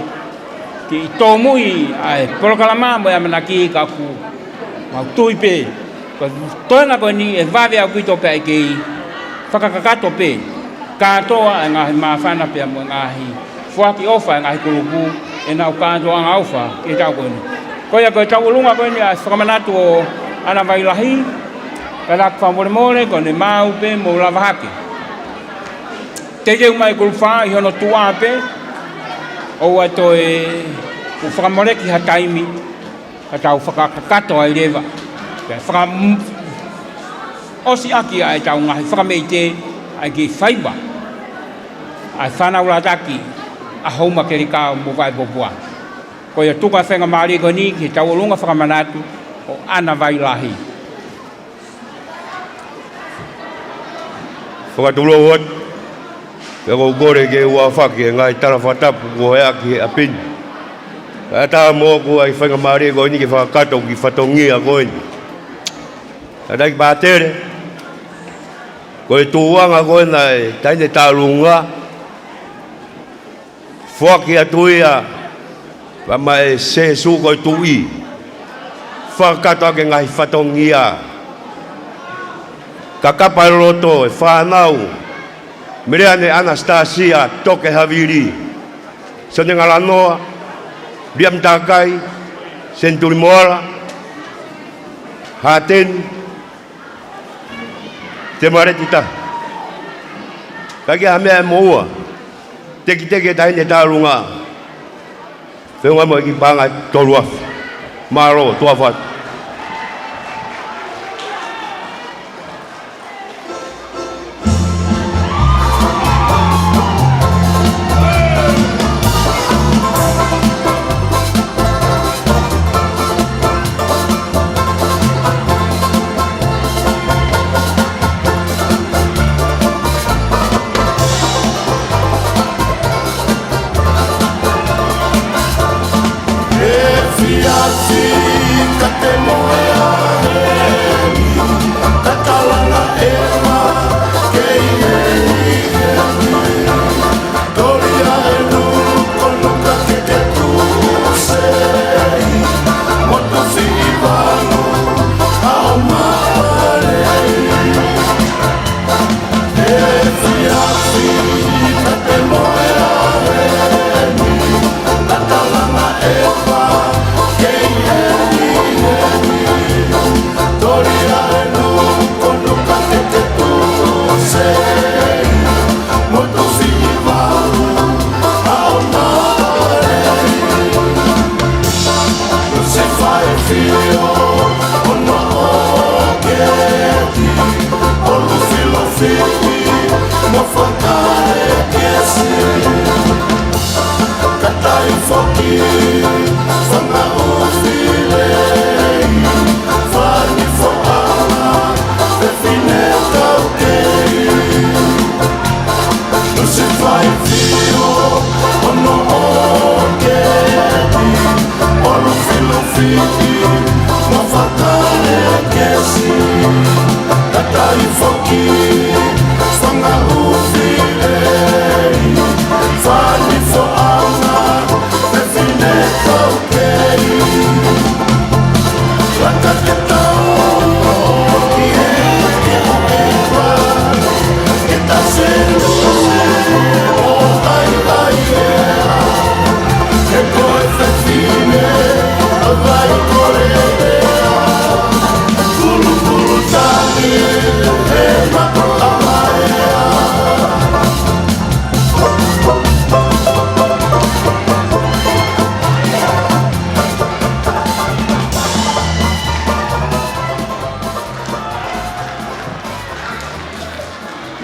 kiʻi tōmui ʻa e polokalama mo e ʻamanaki, ka ʻoku mau tui pē ko e toenga ko eni ʻe vave ʻaupito pea ʻe kei fakakakato pē kātoa e ngaahi māfana pea mo e ngaahi foaki ʻofa e ngaahi kulupu ʻenau kātoanga ʻofa ki he taʻu ko eni. Ko ia ko e tauʻolunga ko eni ʻa e fakamanatu ʻo ʻAna Vailahi, ka ʻoku ou fakamolemole ko ʻene maau pē mou lava hake. Teuteu mai kulupu fā ʻi hono tuʻa pē, ʻoua toe kuo fakamoleki ha taimi, ka tau fakakakato ai leva. Pea faka-, ʻosiʻaki ʻa ʻetau ngaahi fakameʻite, ʻa e kiʻi faiva ʻa e fānau Lataki ʻa Houma, Kelikao mo Vaipopua. Ko ia, tuku ā e faingamālie ko eni ki he tauʻolunga fakamanatu ʻo ʻAna Vailahi. Fakatulou atu, pea ʻoku ou kole ke u afaki e ngaahi tala fakatapu kuo ʻohake ʻi he ʻapi ni. Kae ʻatā moʻoku ʻa e faingamālie ko eni ke fakakakato e kiʻi fatongia ko eni. Tangataʻeiki Pātele, ko e tuʻuʻanga ko ena ʻa e taʻahine Talunga, foaki atu ia pea maʻa Sēsū ko e Tuʻi, fakakakato ʻaki e ngaahi fatongia. Kakapa e loto e fānau, Meleane ʻAnasitasia Toke Havili, Sione Ngalanoa, Liami Takai, Senituli Moala, Hateni, Temaleti Tahi. Kae ʻikai ha meʻa ʻe moʻua, tekiteki e taʻahine Talunga, feʻunga mo e kiʻi paʻanga ʻe tolu afe. Mālō, tuʻa ʻofa atu.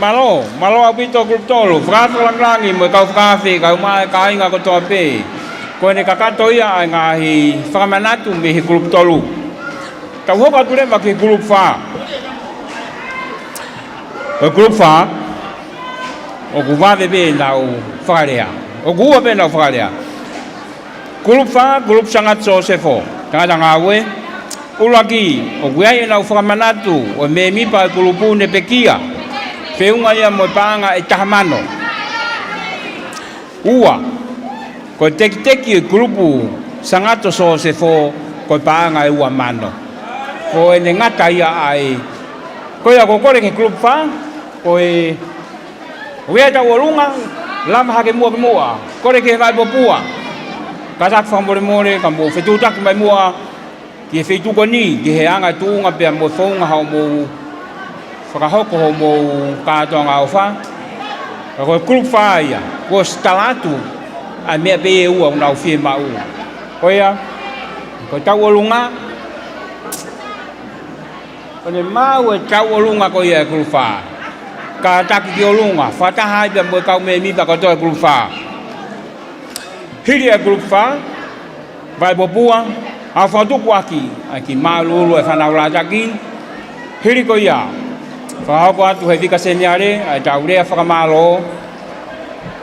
Mālō, mālō ʻaupito kulupu tolu, fakaʻapaʻapa, langilangi mo e kau fakaafe, kae ʻumaʻā e kāinga kotoa pē. Ko ʻene kakato ia ʻa e ngaahi fakamanatu mei he kulupu tolu. Tau hoko atu leva ki he kulupu fā. Ko e kulupu fā, ʻoku vave pē ʻenau fakalea. ʻOku ua pē ʻenau fakalea. Kulupu fā, Kulupu Sangata Sosefo, tangata ngāue. ʻUluaki, ʻoku ʻi ai ʻenau fakamanatu ʻo e mēmipa ʻo e kulupu ne pekia, feʻunga ia mo e paʻanga ʻe taha mano. Ua, ko e tekiteki ʻo e kulupu Sangato Sosefo ko e paʻanga ʻe ua mano. Ko ʻene ngata ia ai. Ko ia, ko e kole ki he kulupu fā, ko e ʻoku ʻi ai ʻetau ʻolunga, lama hake muʻa ki muʻa. Kole ki he Vaipopua, kātaki fakamolemole ka mou fetuʻutaki mai muʻa ki he feituʻu ko eni, ki he anga tuʻunga pea mo e founga hoʻomou fakahoko hoʻomou kātoanga ʻofa. Ka ko e kulupu fā ia, kuo ʻosi tala atu ʻa e meʻa pē ʻe ua ʻoku nau fiemaʻu. Ko ia, ko ʻetau ʻolunga, ko ʻene maʻu ʻetau ʻolunga ko ia ʻe kulupu fā. Kātaki ki ʻolunga, fakataha ai pea mo e kau mēmipa kotoa ʻe kulupu fā. Hili ʻa e kulupu fā, Vaipopua, ʻa e fakatukuaki ʻa e kiʻi māʻuluʻulu ʻa e fānau lātaki. Hili ko ia, fakahoko atu he Vika Seniale ʻa ʻetau lea fakamālō,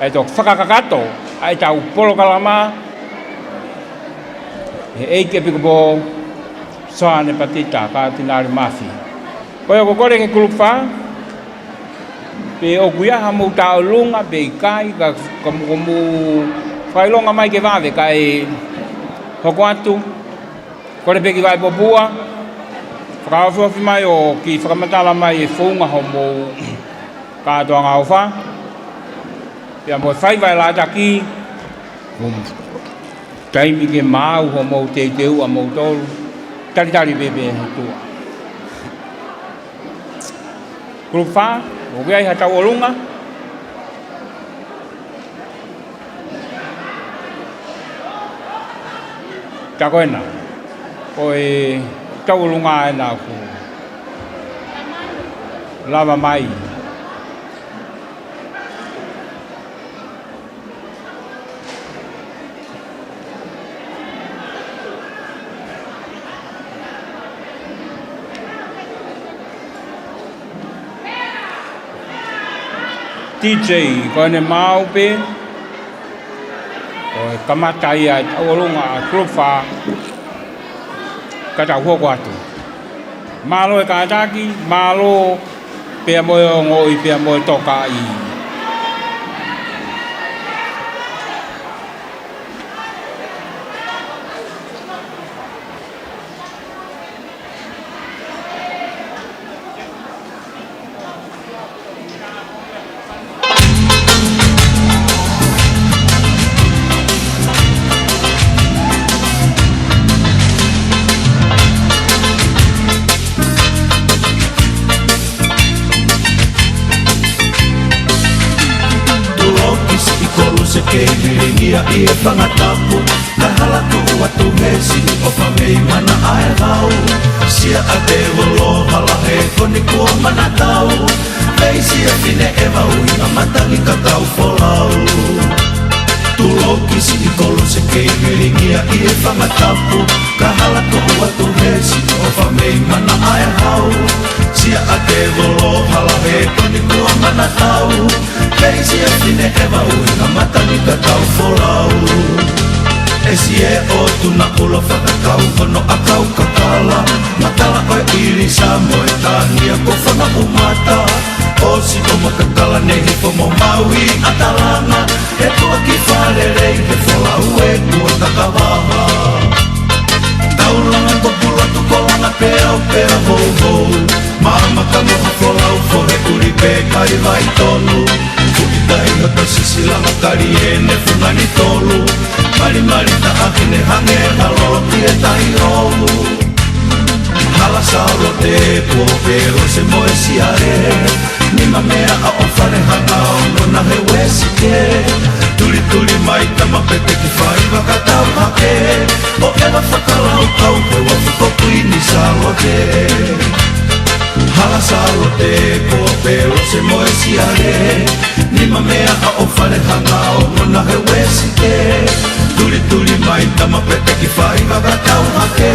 ʻa e toki fakakakato ʻa ʻetau polokalama, he ʻEiki ʻEpikopō Soane Patita Katinali Mafi. Ko ia, ko e kole ki he kulupu fā, pe ʻoku ʻi ai haʻamou tōʻulutui pe ʻikai, ka, ka mou, ka mou fakaʻilonga mai ke vave kae hoko atu. Kole pē ki Vaipopua, fakaofiofi mai ʻo kiʻi fakamatala mai e founga hoʻomou kātoanga ʻofa, pea mo e faiva ʻe lātaki, mo e taimi ke maʻu hoʻomou teuteuʻi ʻamoutolu, talitali pē pē he ʻOtua. Kulupu fā, ʻoku ʻi ai haʻatau ʻolunga? Tā ko ena, ko ʻetau ʻolunga ena ʻoku lava mai. DJ, ko ʻene maʻu pē, ko e kamata ia ʻetau ʻolunga ʻa e kulupu fā, ka tau hoko atu. Mālō e kātaki, mālō pea mo e ongoʻi pea mo e tokaʻi. Tuʻuloki siʻi koluse kei vilingia ʻi he fanga tapu. Kae hala tuʻu atu he siʻi ʻofa mei mana ʻa e hau. Sia ʻa tēvolo hala he koni kuo mana tau. Veisi e fine ʻe vaʻu ʻi ha matangi ka tau folau. Tuʻuloki siʻi koluse kei vilingia ʻi he fanga tapu. Kae hala tuʻu atu he siʻi ʻofa mei mana ʻa e hau. Sia ʻa tēvolo hala he koni kuo mana tau. Veisi e fine ʻe vaʻu ʻi ha matangi ka tau folau. ʻE Sihova ʻo tuna ʻula fakakau hono ʻakau kakala. Matala ʻo e ʻilisa mo e tania ko fana umata. ʻOsi ʻo makakala ne hifo mo maui ʻa talanga. He tuʻa ki fale lei he folau e kuo takavaha. Taulanga ko Pulatu ko Langa pea ʻo pea houhou. Maama ka moha folau fohe ʻuli pē kai vai tonu. Fuʻi tai ngata sisilanga kali ʻene fungani tolu. Malimali taʻahine hangē ha lolo ki he tahi hou. Hala Salote kuo pelo se moe siale. Nima mea ʻa ʻo fale hanga ʻo nona he uesike. Tulituli mai tama pete ki fai vakatau hake. ʻO ʻeva fakalaukau he uafu ko Kuini Salote. Hala Salote kuo pelo se moe siale. Nima mea ʻa ʻo fale hanga ʻo nona he uesike. Tulituli mai tama pete ki fai vakatau hake.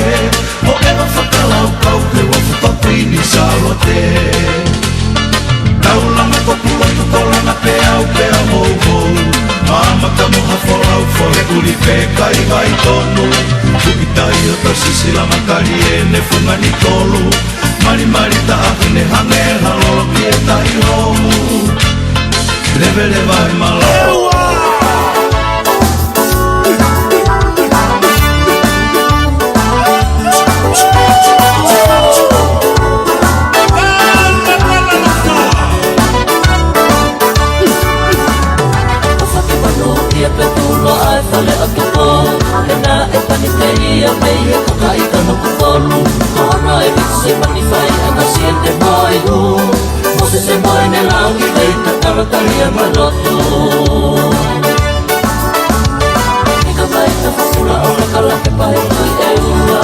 ʻO ʻeva fakalaukau he uafu ko Kuini Salote. Taulanga ko Pulatu ko Langa pea ʻo pea houhou. Maama ka moha folau fohe ʻuli pē kai vai tonu. Fuʻi Taʻi ʻo Tōsisi Langatali ʻene fungani tolu. Malimali taʻaki ne hangē ha lolo ki he taʻi hou. Leveleva e malao. ʻO fakamanatu ia pea tulo ai fale ʻo Tupou. He naʻe pani pē ia mei he kakai Kanokupolu. Ko hono ʻevisi mani fai ʻa e ngaahi siʻi ʻene moihu. Mōsese Moenelau ʻi he ʻita Kalatalia mo e lotu. Ika mai ka fafula ʻo Lakalake Pahe Tui ʻEua.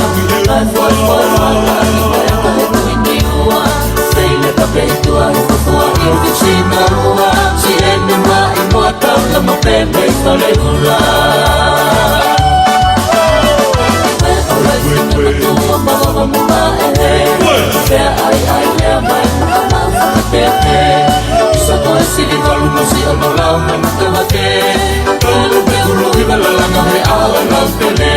Kae foefoe mata ʻi he Pahe Tui Niua. Pei le ka pei tua he fafua ʻi he fisi na ua. Siʻene maʻi moa tau lama pē mei Faleula. Pea ʻola ʻi he matua mavava mo maʻehe. Pea ʻai ʻai lea mai mo ka mau fakateate. Isa ko e sili valu mo si ʻono lau mo matavake. Kalu pe ulu ʻi Valalanga he ʻao ʻa Laupele.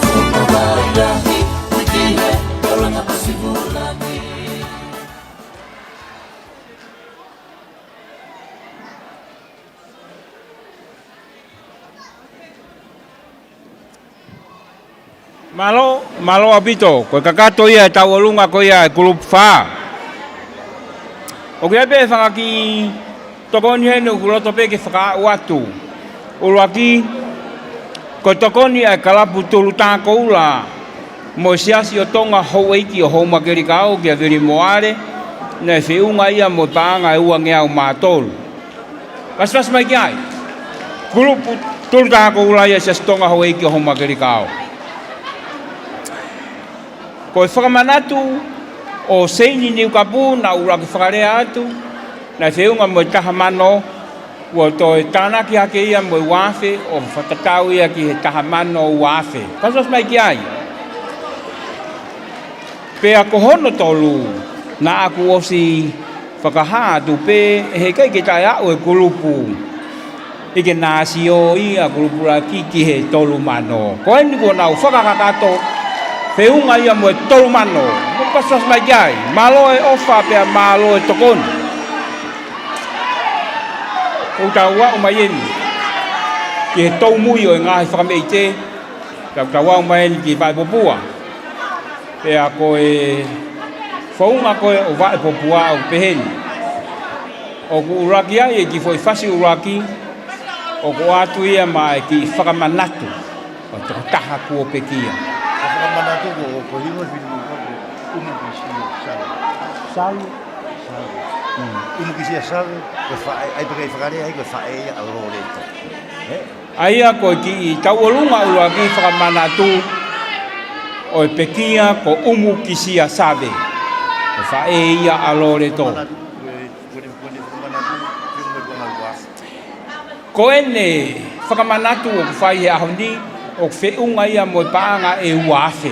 Fuka vai lahi, wiki he, kalanga pasi vulani. Mālō, mālō ʻaupito, ko e kakato ia e tauʻolunga ko ia e kulupu fā. ʻOku ʻi ai pē fanga kiʻi tokoni heni ʻoku loto pē ke fakaaʻu atu. ʻUluaki, ko e tokoni ʻa e kalapu Tulutakoula mo e Siasi ʻo Tonga Houʻeiki ʻo Houmakelikao kia Vili Moale, naʻe feʻunga ia mo e paʻanga ʻe uangeau mā tolu. Pasipasi mai ki ai. Kulupu Tulutakoula ia Siasi Tonga Houʻeiki ʻo Houmakelikao. Ko e fakamanatu ʻo Seini Niukapu naʻa ku ʻuluaki fakalea atu, naʻe feʻunga mo e taha mano, kuo toe tānaki hake ia mo e ua afe, ʻo fakatatau ia ki he taha mano ua afe. Pasipasi mai ki ai. Pea ko hono tolu, naʻa ku ʻosi fakahā atu pē, heʻikai ke taʻeaʻu e kulupu ʻi ke nāsio ia kulupu ʻuluaki ki he tolu mano. Ko eni kuo nau fakakakato, feʻunga ia mo e tolu mano. Mou pasipasi mai ki ai, mālō e ʻofa pea mālō e tokoni. ʻOku tau aʻu mai eni ki he toumui ʻo e ngaahi fakameʻite, tau tau aʻu mai eni ki Vaʻepopua. Pea ko e founga ko ē ʻo Vaʻepopua ʻoku peheni. ʻOku ʻuluaki ai e kiʻi foʻi fasi ʻuluaki, ʻoku ʻoatu ia maʻa e kiʻi fakamanatu ʻo e tokotaha kuo pekia. Ko e fakamanatu ko, ko e hingoa e fili ko ʻUmukisia Save. Save? Save. Mm. ʻUmukisia Save, ko e faʻē, ʻai pē ke fakalea ai ko e faʻē ia ʻa Loleto. Ē? ʻA ia ko e kiʻi tauʻolunga ʻuluaki fakamanatu ʻo e pekia ko ʻUmukisia Save. Ko e faʻē ia ʻa Loleto. Ko ʻene fakamanatu ʻoku fai he ʻaho ni, ʻoku feʻunga ia mo e paʻanga ʻe ua afe.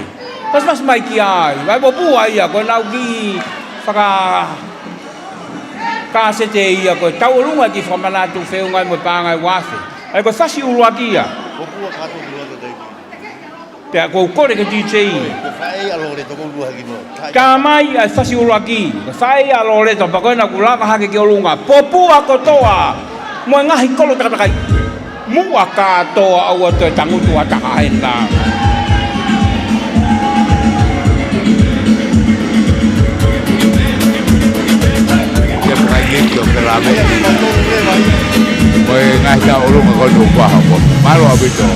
Pasipasi mai ki ai, Vaʻepopua ia, ko ʻenau kiʻi fakakāsete ia, ko e tauʻolunga kiʻi fakamanatu feʻunga ia mo e paʻanga ʻe ua afe. ʻA ia ko e fasi ʻuluaki ia. Pea ʻoku ou kole ki he D J. Ka mai ʻa e fasi ʻuluaki, ko e faʻē ia ʻa Loleto, pea ko ena kuo laka hake ki ʻolunga, popua kotoa, mo e ngaahi kolo takatakai. Muʻa kātoa ʻoua toe tangutu ha taha hena. Ia ko hai ke ki o Pelame. Ko e ngaahi tauʻolunga ko eni ʻoku ʻaho ko. Mālō ʻaupito.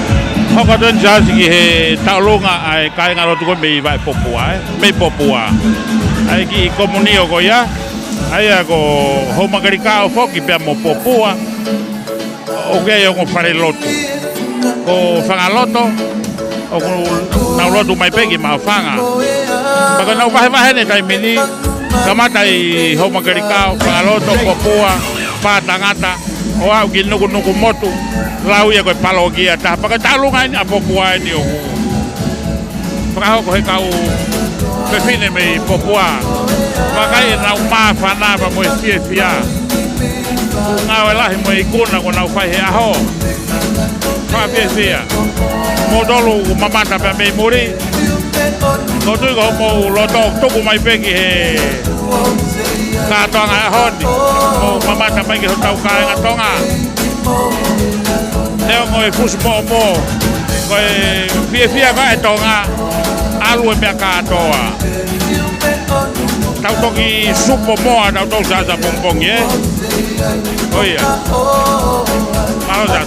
Hoko atu eni Siasi ki he tauʻolunga ʻa e kāingalotu ko ē mei Vaʻepopua, ē? Mei Popua. ʻA e kiʻi komunio ko ia, ʻa ia ko Houmakelikao foki pea mo Popua. ʻOku ʻi ai ongo falelotu. Ko Fangaloto, ʻoku nau lotu mai pē ki Maʻufanga. Pea ko ʻenau vahevahe ʻene taimi ni, kamata ʻi Houmakelikao, Fangaloto, Popua, Pātangata, ʻo aʻu ki Nukunukumotu, lau ia ko e palokia ʻe taha. Pea ko e tauʻolunga eni ʻa Popua eni ʻoku fakahoko he kau fefine mei Popua. Vakai ʻenau māfana pea mo e fiefia. Ngāue lahi mo e ikuna kuo nau fai he ʻaho. Fakafiefia. Mou tolu ʻoku mamata pē mei muli. Ko u tui ko hoʻomou loto ʻoku tuku mai pē ki he kātoanga ʻaho ni. Mou mamata mai ki hotau kāinga Tonga. Neongo e fusi moʻomoʻo, ko e fiefia ko ē ʻa e Tonga, ʻalu e meʻa kātoa. Tau toki supo moa, tau toki sasa pongipongi, ē? ʻIo. Mālō Sasa.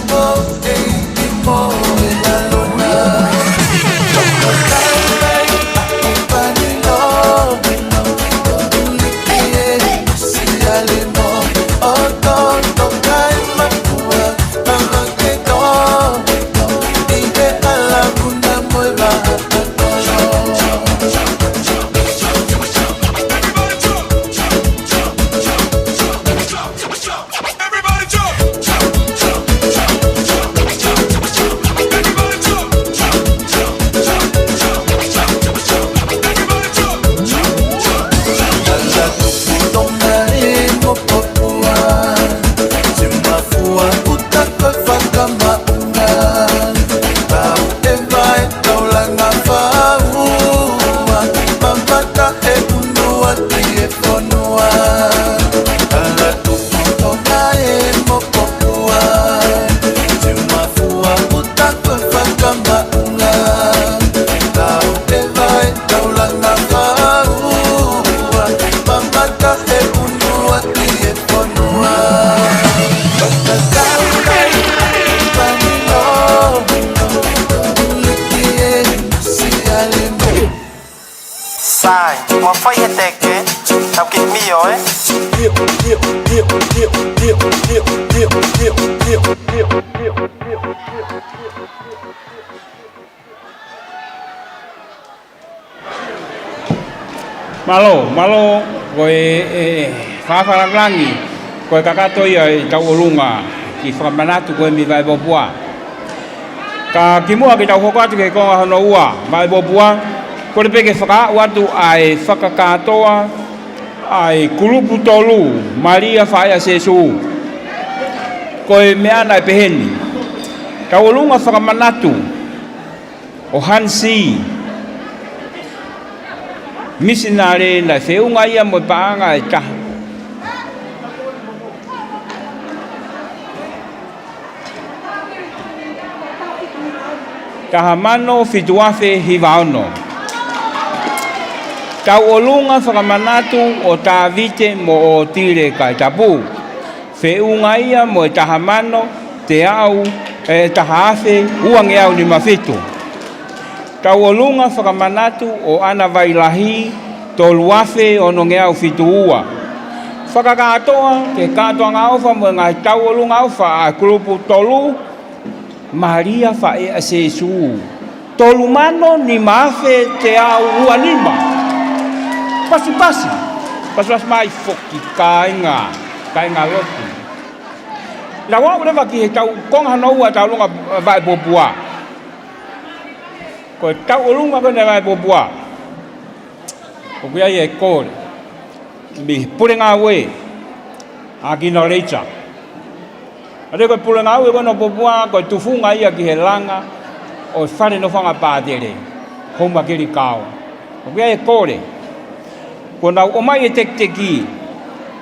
Sai, mo fai he teke, tau kiʻi mio, ē? Mālō, mālō, ko e, e, fakalangilangi, ko e kakato ia ʻetau ʻolunga ki he fakamanatu ko ē mei Vaipopua. Ka kimuʻa ke tau hoko atu ki he konga hono ua, Vaipopua, kole pē ke fakaaʻu atu ʻa e fakakātoa ʻa e kulupu tolu, Malia Faʻē ʻa Sēsū. Ko e meʻa naʻe pehē ni. Tau ʻolunga fakamanatu ʻo Hansi, misinale naʻe feʻunga ia mo e paʻanga ʻe taha, taha mano fitu afe hiva ono. Tau ʻolunga fakamanatu ʻo Tavite mo ʻOtile Kaitapu. Feʻunga ia mo e taha mano, teau, ʻe, taha afe, uangeau nima fitu. Tau ʻolunga fakamanatu ʻo ʻAna Vailahi, tolu afe, onongeau fitu ua. Fakakātoa ki he kātoanga ʻofa mo e ngaahi tau ʻolunga ʻofa ʻa e kulupu tolu, Malia Faʻē ʻa Sēsū. Tolu mano nima afe teau ua nima. Pasipasi. Pasipasi mai foki kāinga, kāinga lotu. Naʻa ku aʻu leva ki he tau konga hono ua tau ʻolunga Vaipopua. Ko e tau ʻolunga ko eni Vaipopua, ʻoku ʻi ai e kole mei he pule ngāue, ʻa Kino Leita. ʻA ia ko e pule ngāue ko eni ʻo Popua, ko e tufunga ia ki he langa ʻo e fale nofoʻanga pātele, Houmakelikao. ʻOku ʻi ai e kole, kuo nau ʻomai e tekiteki,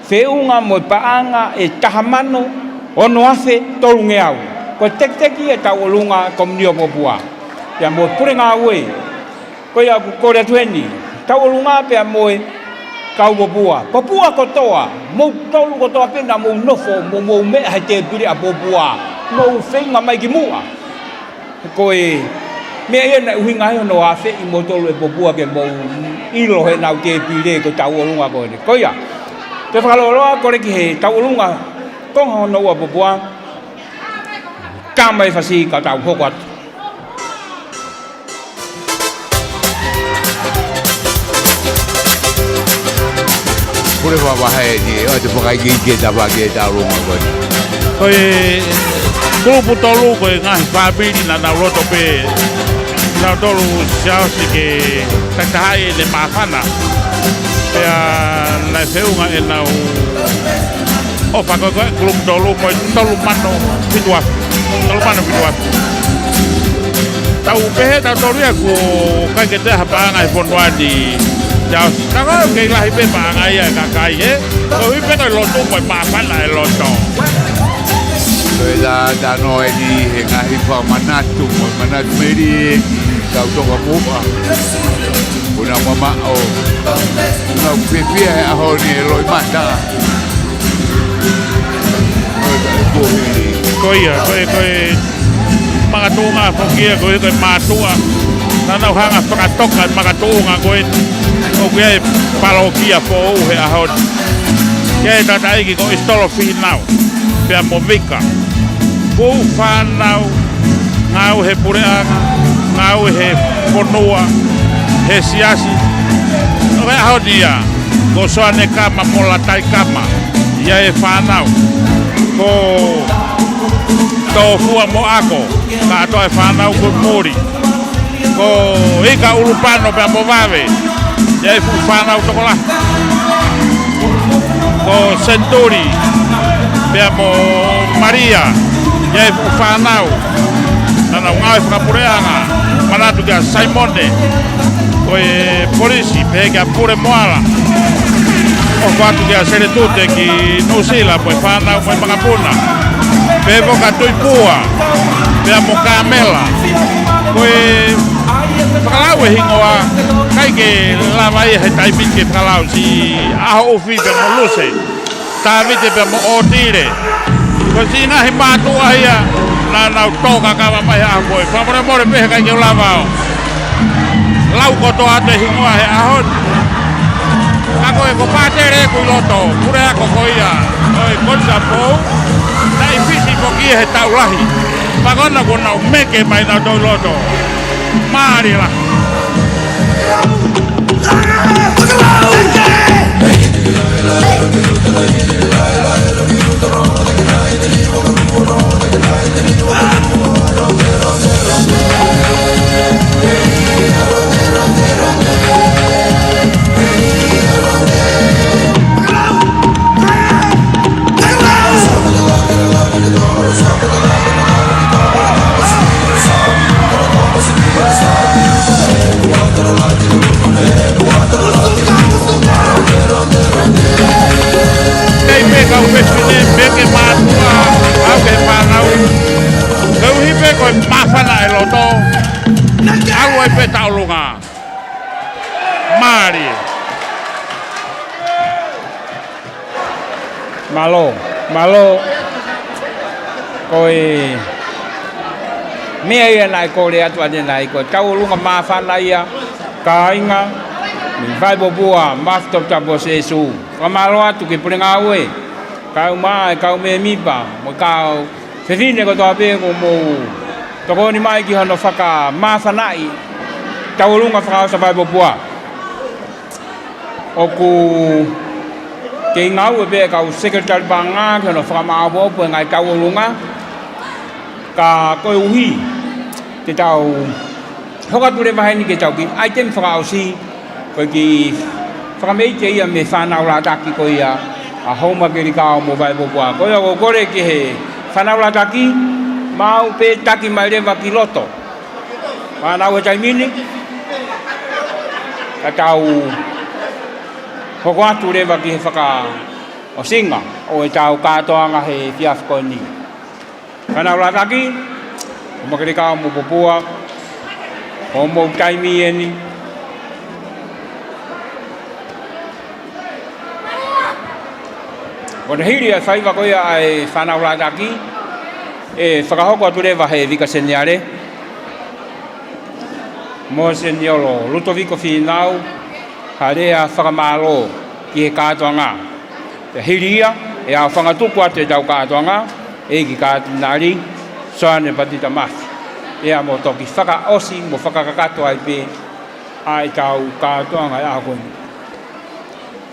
feʻunga mo e paʻanga ʻe taha mano ono afe tolungeau. Ko e tekiteki ʻetau ʻolunga Komiunio Popua. Pea mo e pule ngāue, ko ia ʻoku kole atu eni, tau ʻolunga pea mo e kau Popua. Popua kotoa, mou tolu kotoa pē naʻa mou nofo, mo mou meʻa he tēpile ʻa Popua, mou feinga mai ki muʻa. Ko e meʻa ia naʻe ʻuhinga ai hono afeʻi moutolu ʻe Popua ke mou ʻilo heʻenau tēpile ko e tau ʻolunga ko eni. Ko ia, te fakaloloa kole ki he tau ʻolunga konga hono ua Popua, ka mai fasi ka tau hoko atu. Pule vavahe ni, ʻo te fakaʻikiʻiki e tapa ke tau ʻolunga ko eni. Ko e kulupu tolu ko e ngaahi fāmili naʻa nau loto pē nautolu siaosi ke takitahaʻi ʻene māfana. Pea naʻe feʻunga ʻenau ʻofa ko ē ko e kulupu tolu mo e tolu mano fitu afe. Tolu mano fitu afe. Tau pehē tautolu ia ʻoku ʻikai ke toe ha paʻanga he fonua ni. Ia, ʻosi, tau kei lahi pē paʻanga ia ʻa e kakai, ē? Koeʻuhi pē ko e lotu mo e māfana e loto. Ko e la tano eni he ngaahi fakamanatu mo e manatu meli eni kau toka muʻa. Puna mamaʻo. Puna fiefia he ʻaho ni e loʻimata. Ko ia, ko e, ko e makatuʻunga foki ia, ko e, ko e mātuʻa. Naʻa nau hanga fakatoka e makatuʻunga ko eni. ʻOku ʻi ai e palokia foʻou he ʻaho ni. ʻI ai e tangataʻeiki ko ʻIsitolo Fihinau. Pea mo Mika. Fuʻu fānau, ngāue he puleʻanga, ngāue he fonua, he siasi. ʻO he ʻaho ni ia, ko Soane Kama mo Latai Kama, ʻi ai e fānau. Ko Tōfua mo Ako, kātoa e fānau ko Muli. Ko Ika Ulupano pea mo Vave, ʻi ai e fuʻu fānau tokolahi. Ko Senituli pea mo Malia, ʻi ai e fuʻu fānau. Naʻa nau ngāue fakapuleʻanga, manatu kia Saimone, ko e polisi, pehē kia Pule Moala. ʻOku atu kia Seletute ki Nuʻusila, mo e fānau mo e makapuna. Pehē foki kia Tuipua, pea mo Kamela. Ko e fakalau e hingoa, ʻikai ke lava ia he taimi ni ke fakalau, siʻi ʻAhoʻufi pea mo Luse, Tavite pea mo ʻOtile. Ko siʻi ngaahi mātuʻa ia, naʻa nau tō kakava mai he ʻaho ko ē. Fakamolemole pē he ʻikai ke u lava ʻo lau kotoa atu e hingoa he ʻaho ni. Ka ko e ko Pātele ʻoku ʻi loto, puleako ko ia ʻo e Kolisi ʻa Pou, naʻe ʻi Fisi foki he taʻu lahi. Pea ko ena kuo nau meke mai nautolu ʻi loto. Mālie lahi. Kei pē kau fefine, pea ke mātuʻa, ʻau ke fānau. Koeʻuhi pē ko e māfana e loto. ʻAlu ai pē tauʻolunga. Mālie. Mālō, mālō. Ko e meʻa ia naʻe kole atu ʻanenai, ko e tauʻolunga māfana ia, kāinga, mei Vaipopua, Mafi Toputapu ʻo Sēsū. Fakamālō atu ki he pule ngāue, kau mai, kau mēmipa, mo e kau fefine kotoa pē kuo mou tokoni mai ki hono fakamāfanaʻi tauʻolunga fakaʻosi ʻa Vaipopua. ʻOku kei ngāue pē kau sekelitali paʻanga ki hono fakamāʻopoʻopo e ngaahi tauʻolunga. Ka koeʻuhi te tau hoko atu leva heni ki he tau kiʻi ʻaitemi fakaʻosi, ko e kiʻi fakameʻite ia mei he fānau Lataki ko ia ʻa Houmakelikao mo Vaipopua. Ko ia ʻoku ou kole ki he fānau Lataki, maʻu pē taki mai leva ki loto. Fānau he taimi ni, ka tau hoko atu leva ki he fakaʻosinga ʻo e tau kātoanga he efiafi ko eni. Fānau Lataki, Houmakelikao mo Popua, ko hoʻomou taimi eni. Ko e hili ʻa e faiva ko ia ʻa e fānau Lataki, ʻe fakahoko atu leva he Vika Seniale, Moseniolo Lutoviko Fīnau, ha lea fakamālō ki he kātoanga. Pea hili ia, ʻe ʻaofangatuku atu e tau kātoanga, ʻEiki Katinali Soane Patita Mafi. Pea mo toki fakaʻosi mo fakakakato ai pē ʻa e tau kātoanga ʻi he ʻaho ko eni.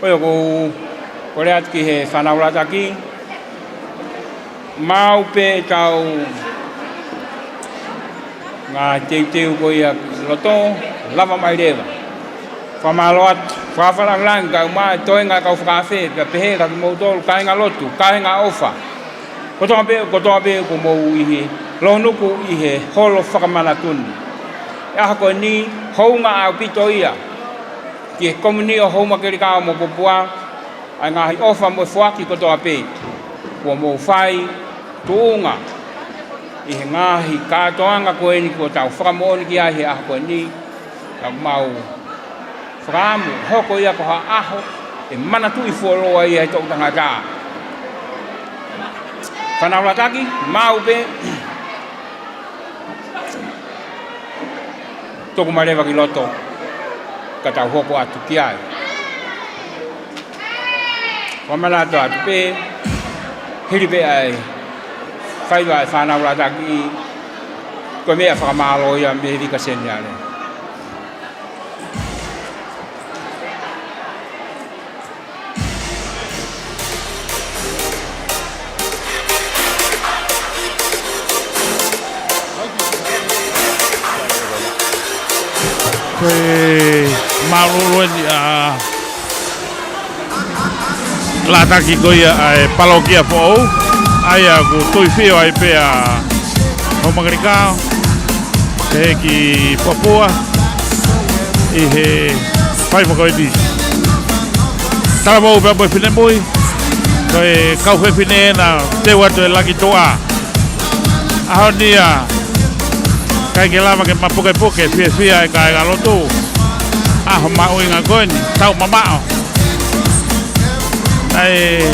Ko ia ʻoku ou kole atu ki he fānau Lataki, maʻu pē tau ngaahi teuteu ko ia ki loto, lava mai leva. Fakamālō atu, fakafanangu kau mai, toenga kau fakaafe, pea pehē kia kimoutolu, kāinga lotu, kāinga ʻofa. Kotoa pē, kotoa pē kuo mou ʻi he lonuku ʻi he holo fakamanatu ni. ʻAho ko eni, hounga ʻaupito ia ki he komuni ʻo Houmakelikao mo Popua, ʻa e ngaahi ʻofa mo e foaki kotoa pē kuo mou fai tuʻunga ʻi he ngaahi kātoanga ko eni kuo tau fakamoʻoni ki ai he ʻaho ko eni. Ka mau fakaʻamu, hoko ia ko ha ʻaho ʻe manatuʻi fuoloa ia ʻe he toʻu tangata. Fānau Lataki, mau pē tuku mai leva ki loto, ka tau hoko atu ki ai. Fakamanatu atu pē, hili pē ʻa e faiva ʻa e Fānau Lataki, ko e meʻa fakamālō ia mei he Vika Seniale. Ko e mālōlō eni ʻa Lataki ko ia ʻa e palokia foʻou, ʻa ia ʻoku tuifio ai pē ʻa Houmakelikao, ʻEiki Popua, ʻi he faiva ko eni. Talavou pea mo e finemui, ko e kau fefine ena teu atu e laki tuʻa. ʻAho ni ia, ʻikai ke lava ke mapukepuke fiefia e kāingalotu. ʻAho mahuʻinga ko eni, tau mamaʻo. ʻAi,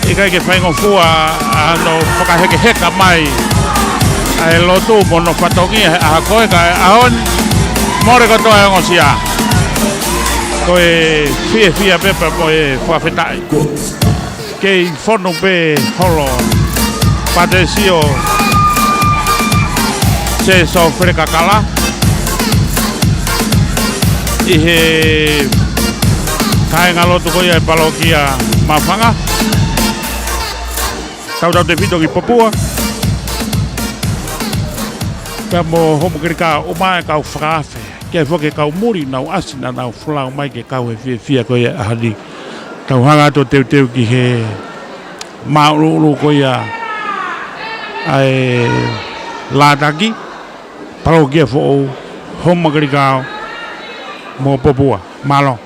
ʻikai ke faingofua ʻa hono fakahekeheka mai ʻa e lotu mo hono fatongia he ʻaho ko ē, ka ʻi he ʻaho ni, mole kotoa e ongosia. Ko e fiefia pē pea mo e fakafetaʻi. Kei fonu pē holo Patesio Sēsō Felekakala ʻi he kāingalotu ko ia e palokia Mafanga. Tautautefito ki Popua pea mo Houmakelikao, ʻumaʻā e kau fakaafe, ke foki e kau muli naʻa nau ʻasi, naʻa nau folau mai ke kau he fiefia ko ia ʻaho ni. Tau hanga atu ʻo teuteu ki he māʻuluʻulu ko ia ʻa e Lataki, palokia foʻou, Houmakelikao mo Popua. Mālō.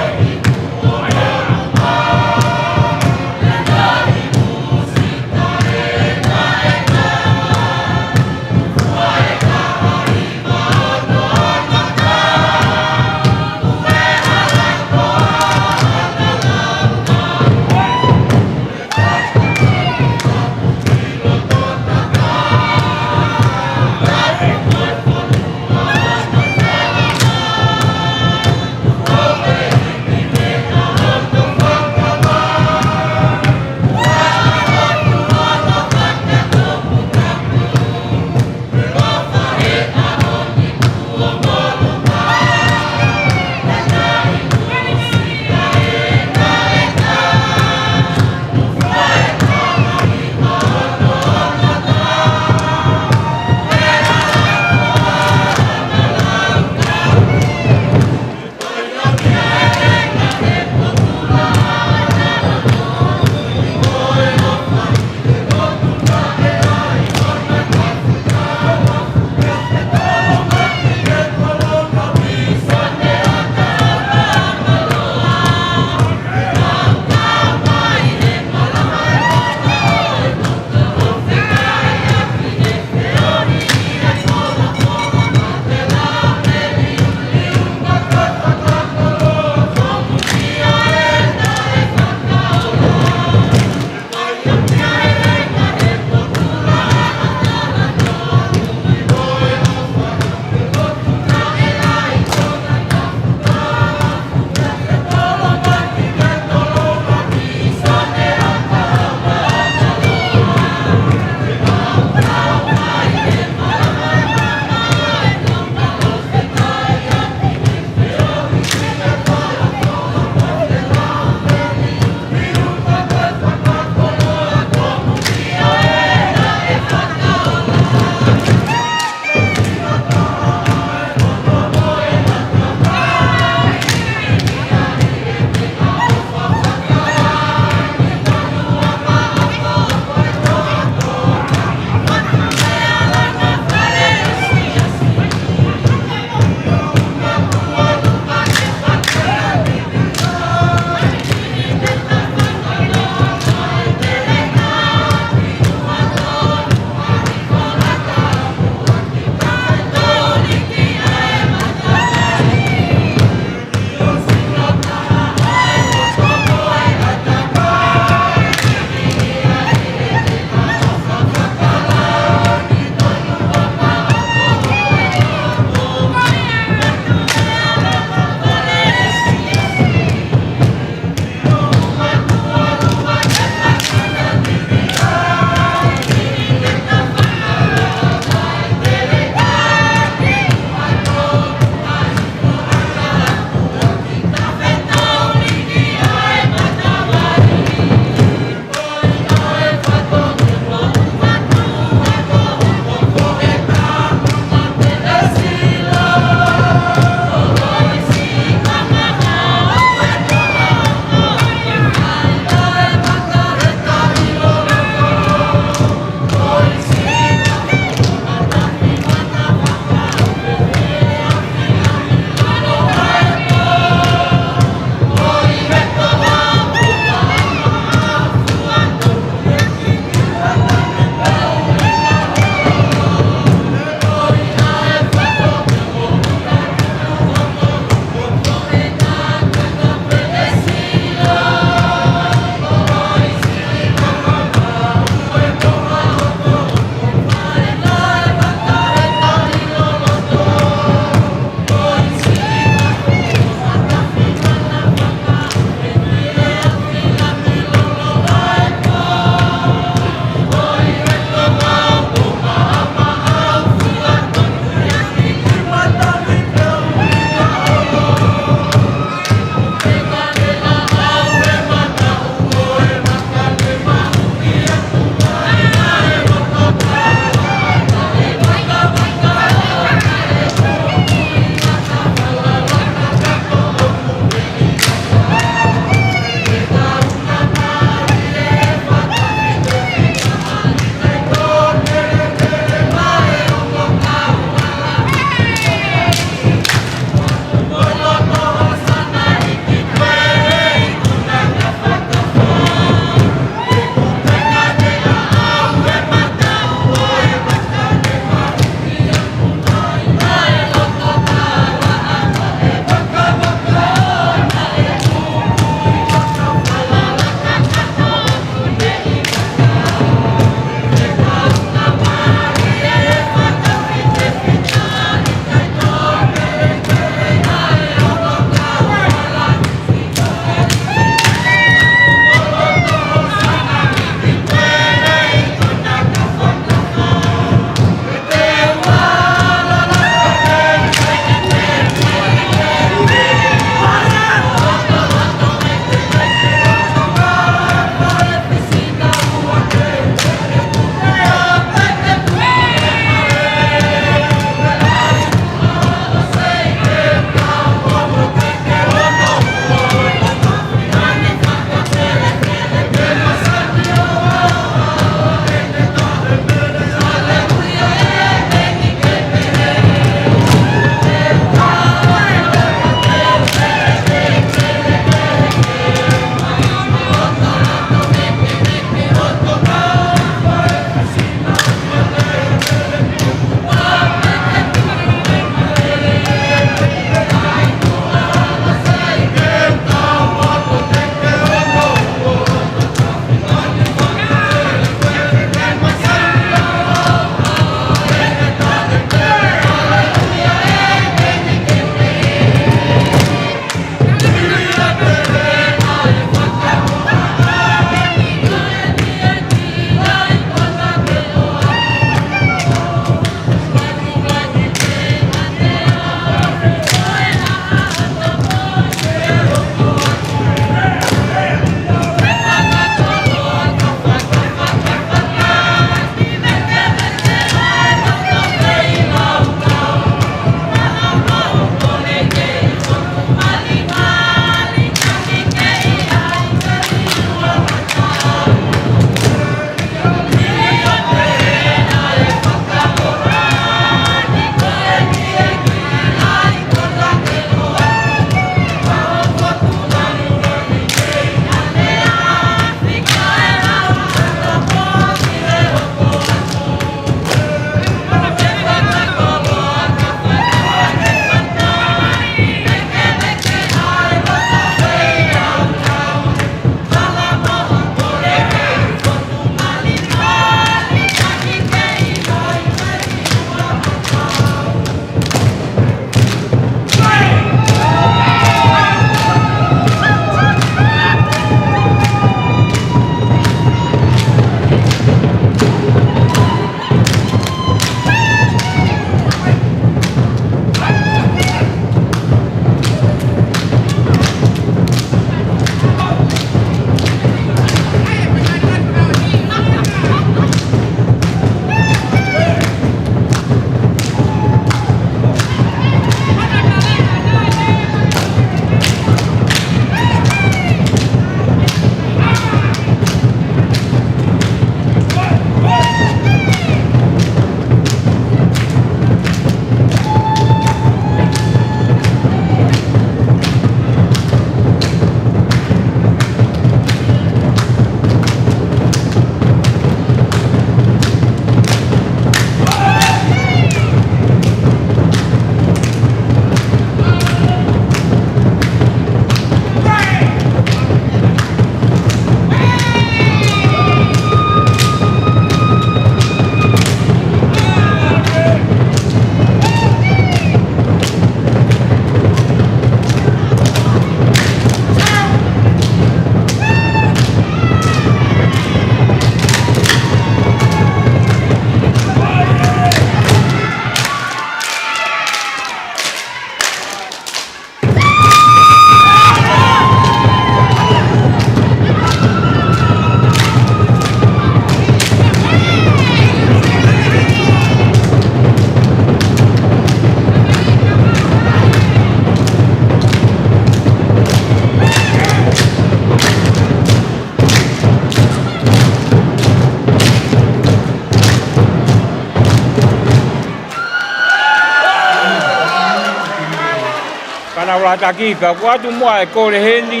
Fānau Lātaki, pea ʻoku ʻoatu muʻa e kole heni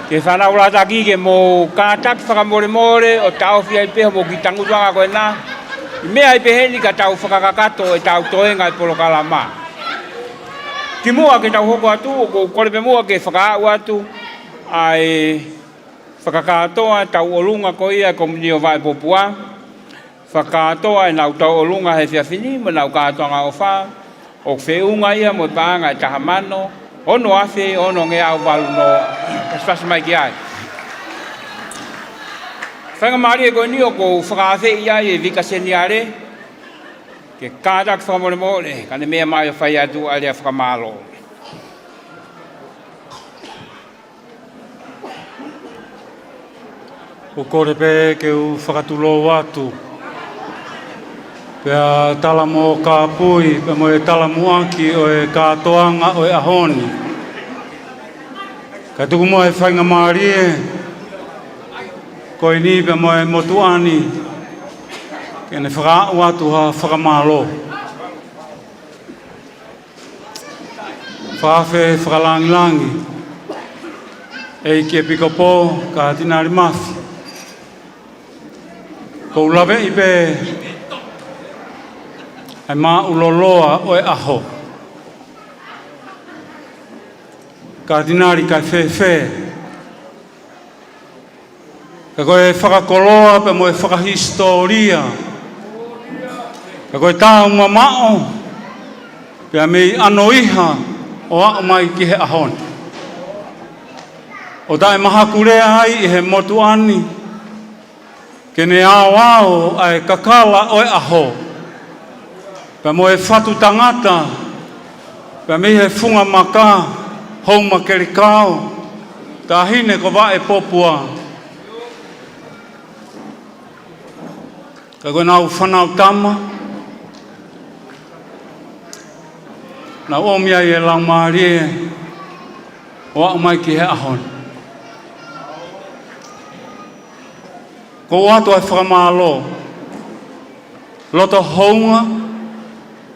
ki he fānau Lātaki ke mou kātaki fakamolemole ʻo taʻofi ai pē hoʻomou kiʻi tangutu ʻanga ko ena. ʻI he meʻa ʻi pē heni ka tau fakakakato ʻetau toenga e polokalama. Kimuʻa ke tau hoko atu, ʻoku ou kole pē muʻa ke fakaaʻu atu ʻa e fakakātoa tauʻolunga ko ia e Komiunio Vaʻe Popua. Fakakātoa ʻenau tauʻolunga he efiafi ni mo ʻenau kātoanga ʻofa, ʻoku feʻunga ia mo e paʻanga ʻe taha mano ono afe ono ngeau valu noa. Pasipasi mai ki ai. Faingamālie ko eni ʻoku ou fakaafeʻi ai e Vika Seniale ke kātaki fakamolemole, ka ne meʻa mai ʻo fai atu ʻa e lea fakamālō. ʻOku ou kole pē ke u fakatulou atu, pea tala mo kāpui, pea mo e talamuʻaki ʻo e kātoanga ʻo e ʻaho ni. Kae tuku muʻa e faingamālie ko eni pea mo e motuʻa ni ke ne fakaaʻu atu ha fakamālō. Fakaafe fakalangilangi, ʻEiki ʻEpikopō Katinali Mafi. ʻOku ou laveʻi pē ʻa e māʻuloloa ʻo e ʻaho. Katinali, kae fēfē? Ka ko e fakakoloa pea mo e fakahisitōlia, ka ko e taumamaʻo pea mei ʻanoiha ʻo aʻu mai ki he ʻaho ni, ʻo taʻemahakulea ai ʻi he motuʻa ni, ke ne aoao ʻa e kakala ʻo e ʻaho, pea mo e fatu tangata, pea mei he funga maka, Houmakelikao, Taʻahine ko Vaʻe Popua. Ka ko ʻenau fānau tama, naʻa nau ʻomi ai e laumālie ʻo aʻu mai ki he ʻaho ni. ʻOku ou ʻoatu ʻa e fakamālō loto hounga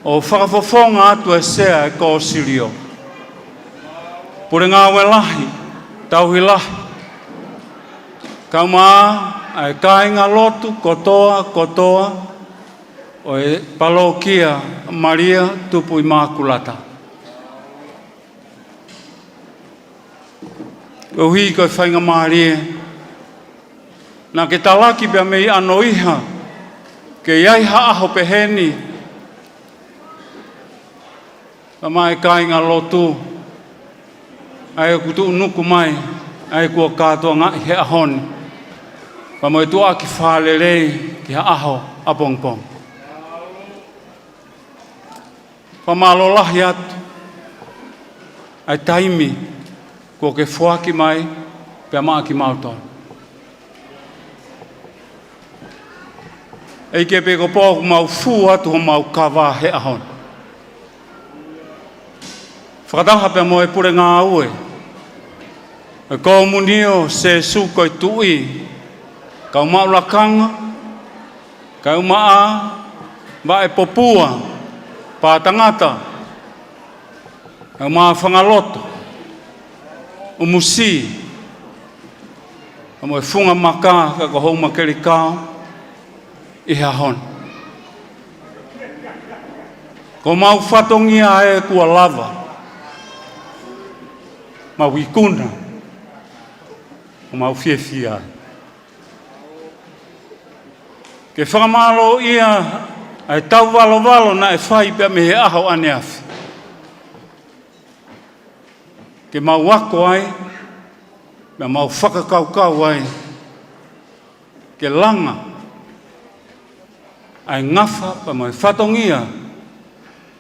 ʻo fakafofonga atu e Sea e Kōsilio, Pule Ngāue Lahi, Tauhi Lahi, kae ʻumaʻā ʻa e kāingalotu kotoa kotoa ʻo e Palōkia Malia Tupu ʻImākulata. Koeʻuhi ko e faingamālie naʻa ke talaki pea mei ʻanoiha ke ʻi ai ha ʻaho peheni, pea maʻa e kāingalotu, ʻa ia ʻoku tuʻunuku mai, ʻa ia kuo kātoangaʻi he ʻaho ni, pea mo e tuʻuaki fālelei ki ha ʻaho ʻapongipongi. Fakamālō lahi atu ʻa e taimi kuo ke foaki mai pea maʻa kimautolu. ʻEiki ʻEpikopō, ʻoku mau fū atu homau kava he ʻaho ni, fakataha pea mo e Pule Ngāue ʻo e Komiunio Sēsū ko e Tuʻi, kau maʻu lakanga, kae ʻumaʻā Vaʻe Popua, Pātangata, kae ʻumaʻā Fangaloto, ʻUmusi, pea mo e funga maka, ka ko Houmakelikao, ʻi he ʻaho ni. Ko homau fatongia ē kuo lava, mau ikuna, ʻoku mau fiefia ai. Ke fakamālōʻia ʻa e tauvalovalo naʻe fai pea mei he ʻaho ʻaneafi, ke mau ako ai, pea mau fakakaukau ai, ke langa ʻa e ngafa pea mo e fatongia,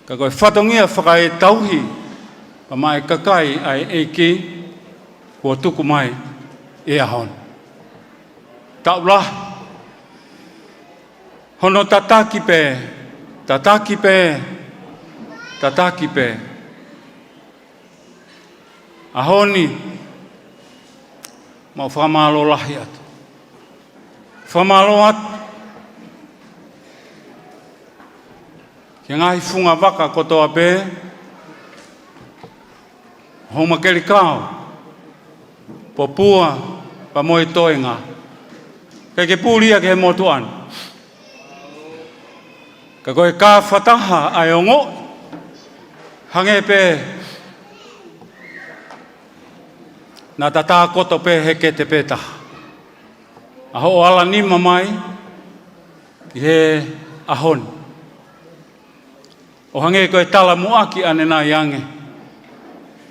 ka ko e fatongia fakaetauhi pea maʻa e kakai ʻa e ʻEiki kuo tuku mai ʻi he ʻaho ni. Taʻu lahi hono tataki pē, tataki pē, tataki pē. ʻAho ni, mau fakamālō lahi atu. Fakamālō atu ki he ngaahi funga vaka kotoa pē, Houmakelikao, Popua, pea mo e toenga. ʻIkai ke puli ia ki he motuʻa ni. Ka ko e kāfataha ʻa e ongoʻi, hangē pē naʻa ta tākoto pē he kete pē taha. ʻA hoʻo ala nima mai ki he ʻaho ni. ʻO hangē ko e talamuʻaki ʻanenai ange.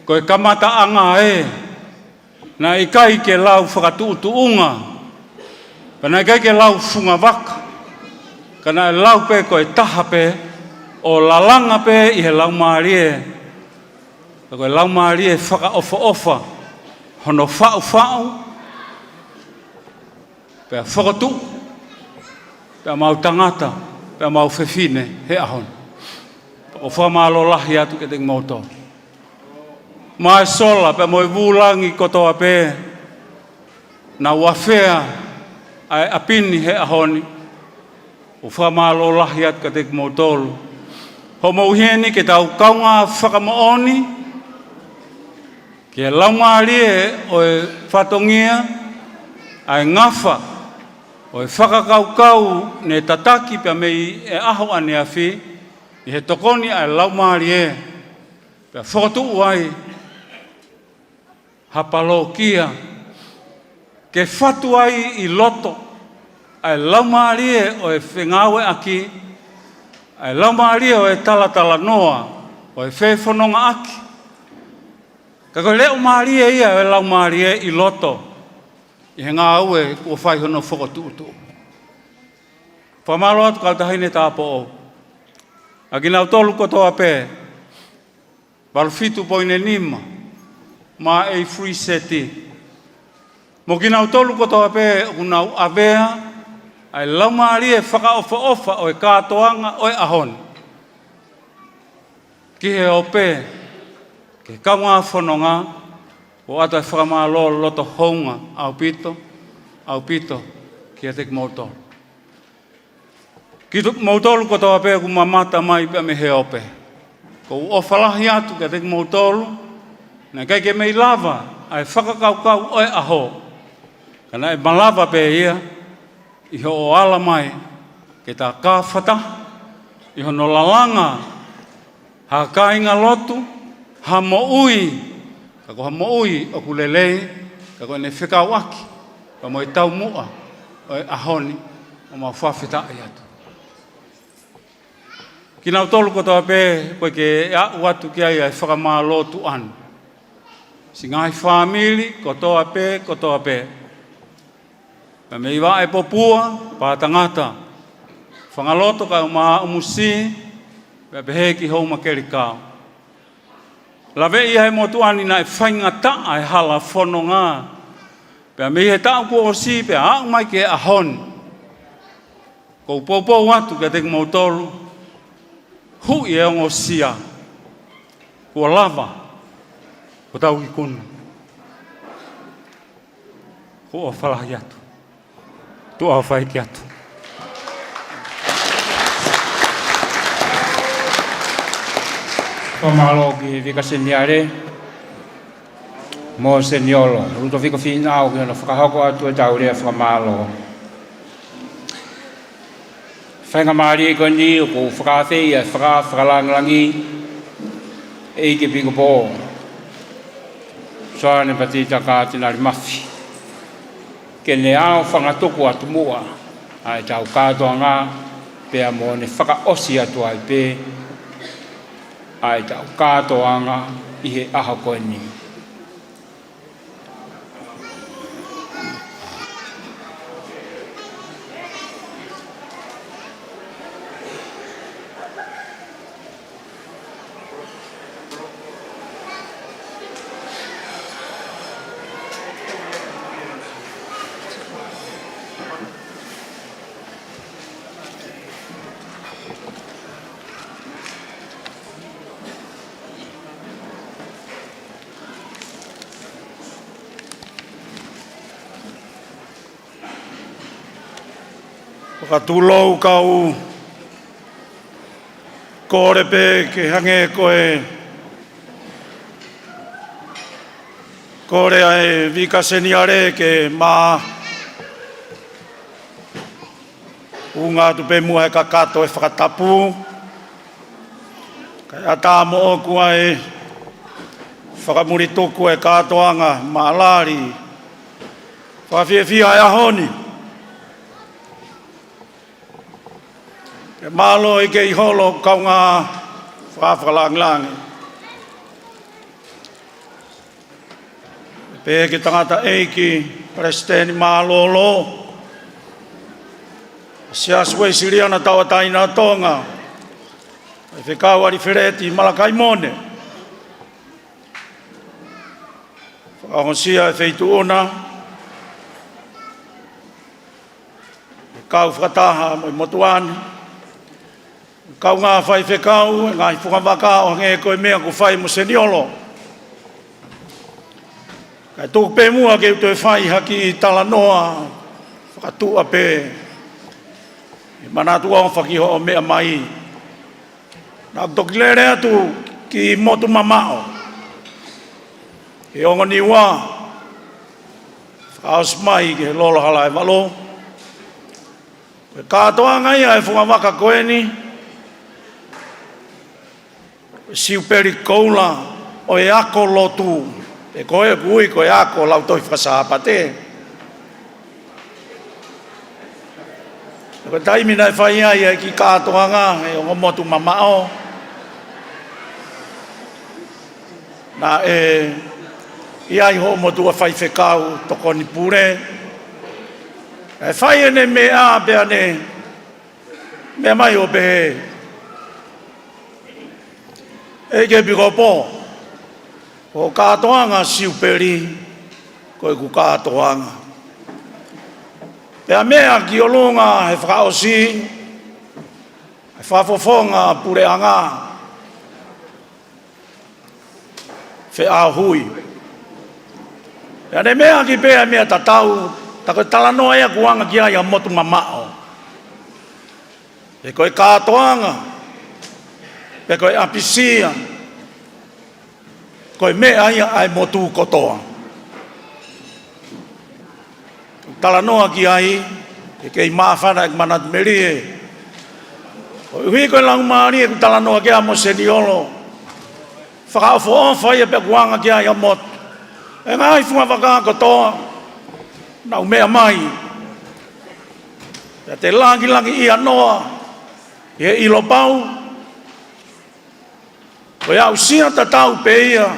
Ko e kamataʻanga ē, naʻe ʻikai ke lau fakatuʻutuʻunga, pea naʻe ʻikai ke lau fungavaka, ka naʻe lau pē ko e taha pē, ʻo lalanga pē ʻi he Laumālie, ka ko e Laumālie fakaʻofoʻofa, hono faʻufaʻu, pea fokotuʻu, pea mau tangata, pea mau fefine, he ʻaho ni. ʻOku ou fakamālō lahi atu kiate kimoutolu. Mo e sola, pea mo e vūlangi kotoa pē, naʻa nau afea ʻa e ʻapi ni he ʻaho ni. ʻOku ou fakamālō lahi atu kiate kimoutolu. Hoʻomou ʻi heni ke tau kaungā fakamoʻoni, ki he laumālie ʻo e fatongia, ʻa e ngafa ʻo e fakakaukau ne tataki pea mei he ʻaho ʻaneafi, ʻi he tokoni ʻa e Laumālie, pea fokotuʻu ai ha palokia, ke fatu ai ʻi loto ʻa e laumālie ʻo e fengāueʻaki, ʻa e laumālie ʻo e talatalanoa, ʻo e fefonongaʻaki. Ka ko e leʻo mālie ia ʻo e laumālie ʻi loto, ʻi he ngāue kuo fai hono fokotuʻutuʻu. Fakamālō atu kau taʻahine tāupoʻou. ʻA kinautolu kotoa pē, valu fitu poini nima, mā e free seti. Mo kinautolu kotoa pē ʻoku nau avea ʻa e laumālie fakaʻofoʻofa ʻo e kātoanga ʻo e ʻaho ni. Ki he ope, ki he kaungā fononga, ʻoatu e fakamālō loto hounga ʻaupito, ʻaupito, kiate kimoutolu. Kimoutolu kotoa pē ʻoku mamata mai pea mei he ope. ʻOku ou ʻofa lahi atu kiate kimoutolu, naʻe ʻikai ke mei lava ʻa e fakakaukau ʻo e ʻaho. Ka naʻe malava pē ia, ʻi hoʻo ala mai, ke ta kāfataha, ʻi hono lalanga, ha kāingalotu, ha moʻui, ka ko ha moʻui ʻoku lelei, ka ko ʻene fekauʻaki, ka mo e taumuʻa, ʻo e ʻaho ni, ʻoku mau fakafetaʻi atu. Kinautolu kotoa pē, ʻoku ʻikai ke aʻu atu ki ai ʻa e fakamālō tuʻa ni. Siʻi ngaahi fāmili, kotoa pē, kotoa pē. Pea mei Vaʻe Popua, Pātangata, Fangaloto kae ʻumaʻā ʻUmusi, pea pehē ki Houmakelikao. Laveʻi ʻe he motuʻa ni naʻe faingataʻa e hala fononga. Pea mei he taʻu kuo ʻosi, pea aʻu mai ki he ʻaho ni. ʻOku ou poupou atu kiate kimoutolu, huʻi e ongosia, kuo lava, kuo tau ikuna. ʻOku ou ʻofa lahi atu. Tuʻa ʻofa hiki atu. Fakamālō ki he Vika Seniale mo Seniolo, Lutoviko Fīnau, ki hono fakahoko atu ʻetau lea fakamālō. Faingamālie ko eni ʻoku ou fakaafeʻi ʻa e faka-, fakalāngilangi ʻEiki Pikopō Soane Patita Katinali Mafi, ke ne ʻaofangatuku atu muʻa ʻa ʻetau kātoanga, pea mo ne fakaʻosi atu ai pē ʻa ʻetau kātoanga ʻi he ʻaho ko eni. Fakatulou kau kole pē ke hangē ko e Kole ʻa e Vika Seniale ke ma unga atu pē muʻa he kakato e fakatapu. Kae ʻatā moʻoku ʻa e fakamulituku e kātoanga maʻalali fakafiefia e ʻaho ni. Ke mālō ʻi he kei holo kaungā fakafakalāngilangi. Pehē ki he tangataʻeiki Palesiteni Mālōlō Siasi Uēsiliana Tauʻatāina ʻo Tonga, Faifekau ʻAlifeleti Malakaimone, fakaongosia e Feituʻu na, kau fakataha mo e motuʻa ni, kaungā faifekau, e ngaahi fungavaka ʻo hangē ko e meʻa kuo fai mo Seniolo. Kae tuku pē muʻa ke u toe fai ha kiʻi talanoa fakatuʻa pē, ʻi he manatuʻa ʻoku fai ki hoʻo meʻa mai. Naʻa ku toki lele atu ki Motu Mamaʻo, he ongo Niua, fakaʻosi mai ki he Lolo Halaevalu. Ko e kātoanga ia e fungavaka ko eni, Siupeli Koula ʻo e Ako Lotu, ʻe ko e ʻoku ui ko e Ako Lautohi Fakasāpate. Ko e taimi naʻe fai ai e kiʻi kātoanga he ongo Motu Mamaʻo, naʻe ʻi ai hoʻo motuʻa faifekau tokoni pule. Naʻe fai ʻene meʻa pea ne meʻa mai ʻo pehē, ʻEiki Epikōpo, ko e kātoanga Siupeli ko ʻeku kātoanga. Pea meʻa ki ʻolunga he fakaʻosi, he fakafofonga puleʻanga feʻauhi. Pea ne meʻa ki pea meʻa tatau, tā ko e talanoa ia ʻoku anga ki ai ʻa Motu Mamaʻo. He ko e kātoanga, pe ko e ʻapisia, ko e meʻa ia ʻa e motu kotoa. Talanoa ki ai, ʻe kei māfana ʻeku manatu melie. Koeʻuhi ko e laumālie ʻoku talanoa ki ai mo Seniolo, fakaʻofoʻofa ia pea ʻoku anga ki ai ʻa Motu. E ngaahi fungavaka kotoa, nau meʻa mai. Pea te langilangiʻia noa ʻi he ʻilo pau, ko e aʻusia tatau pē ia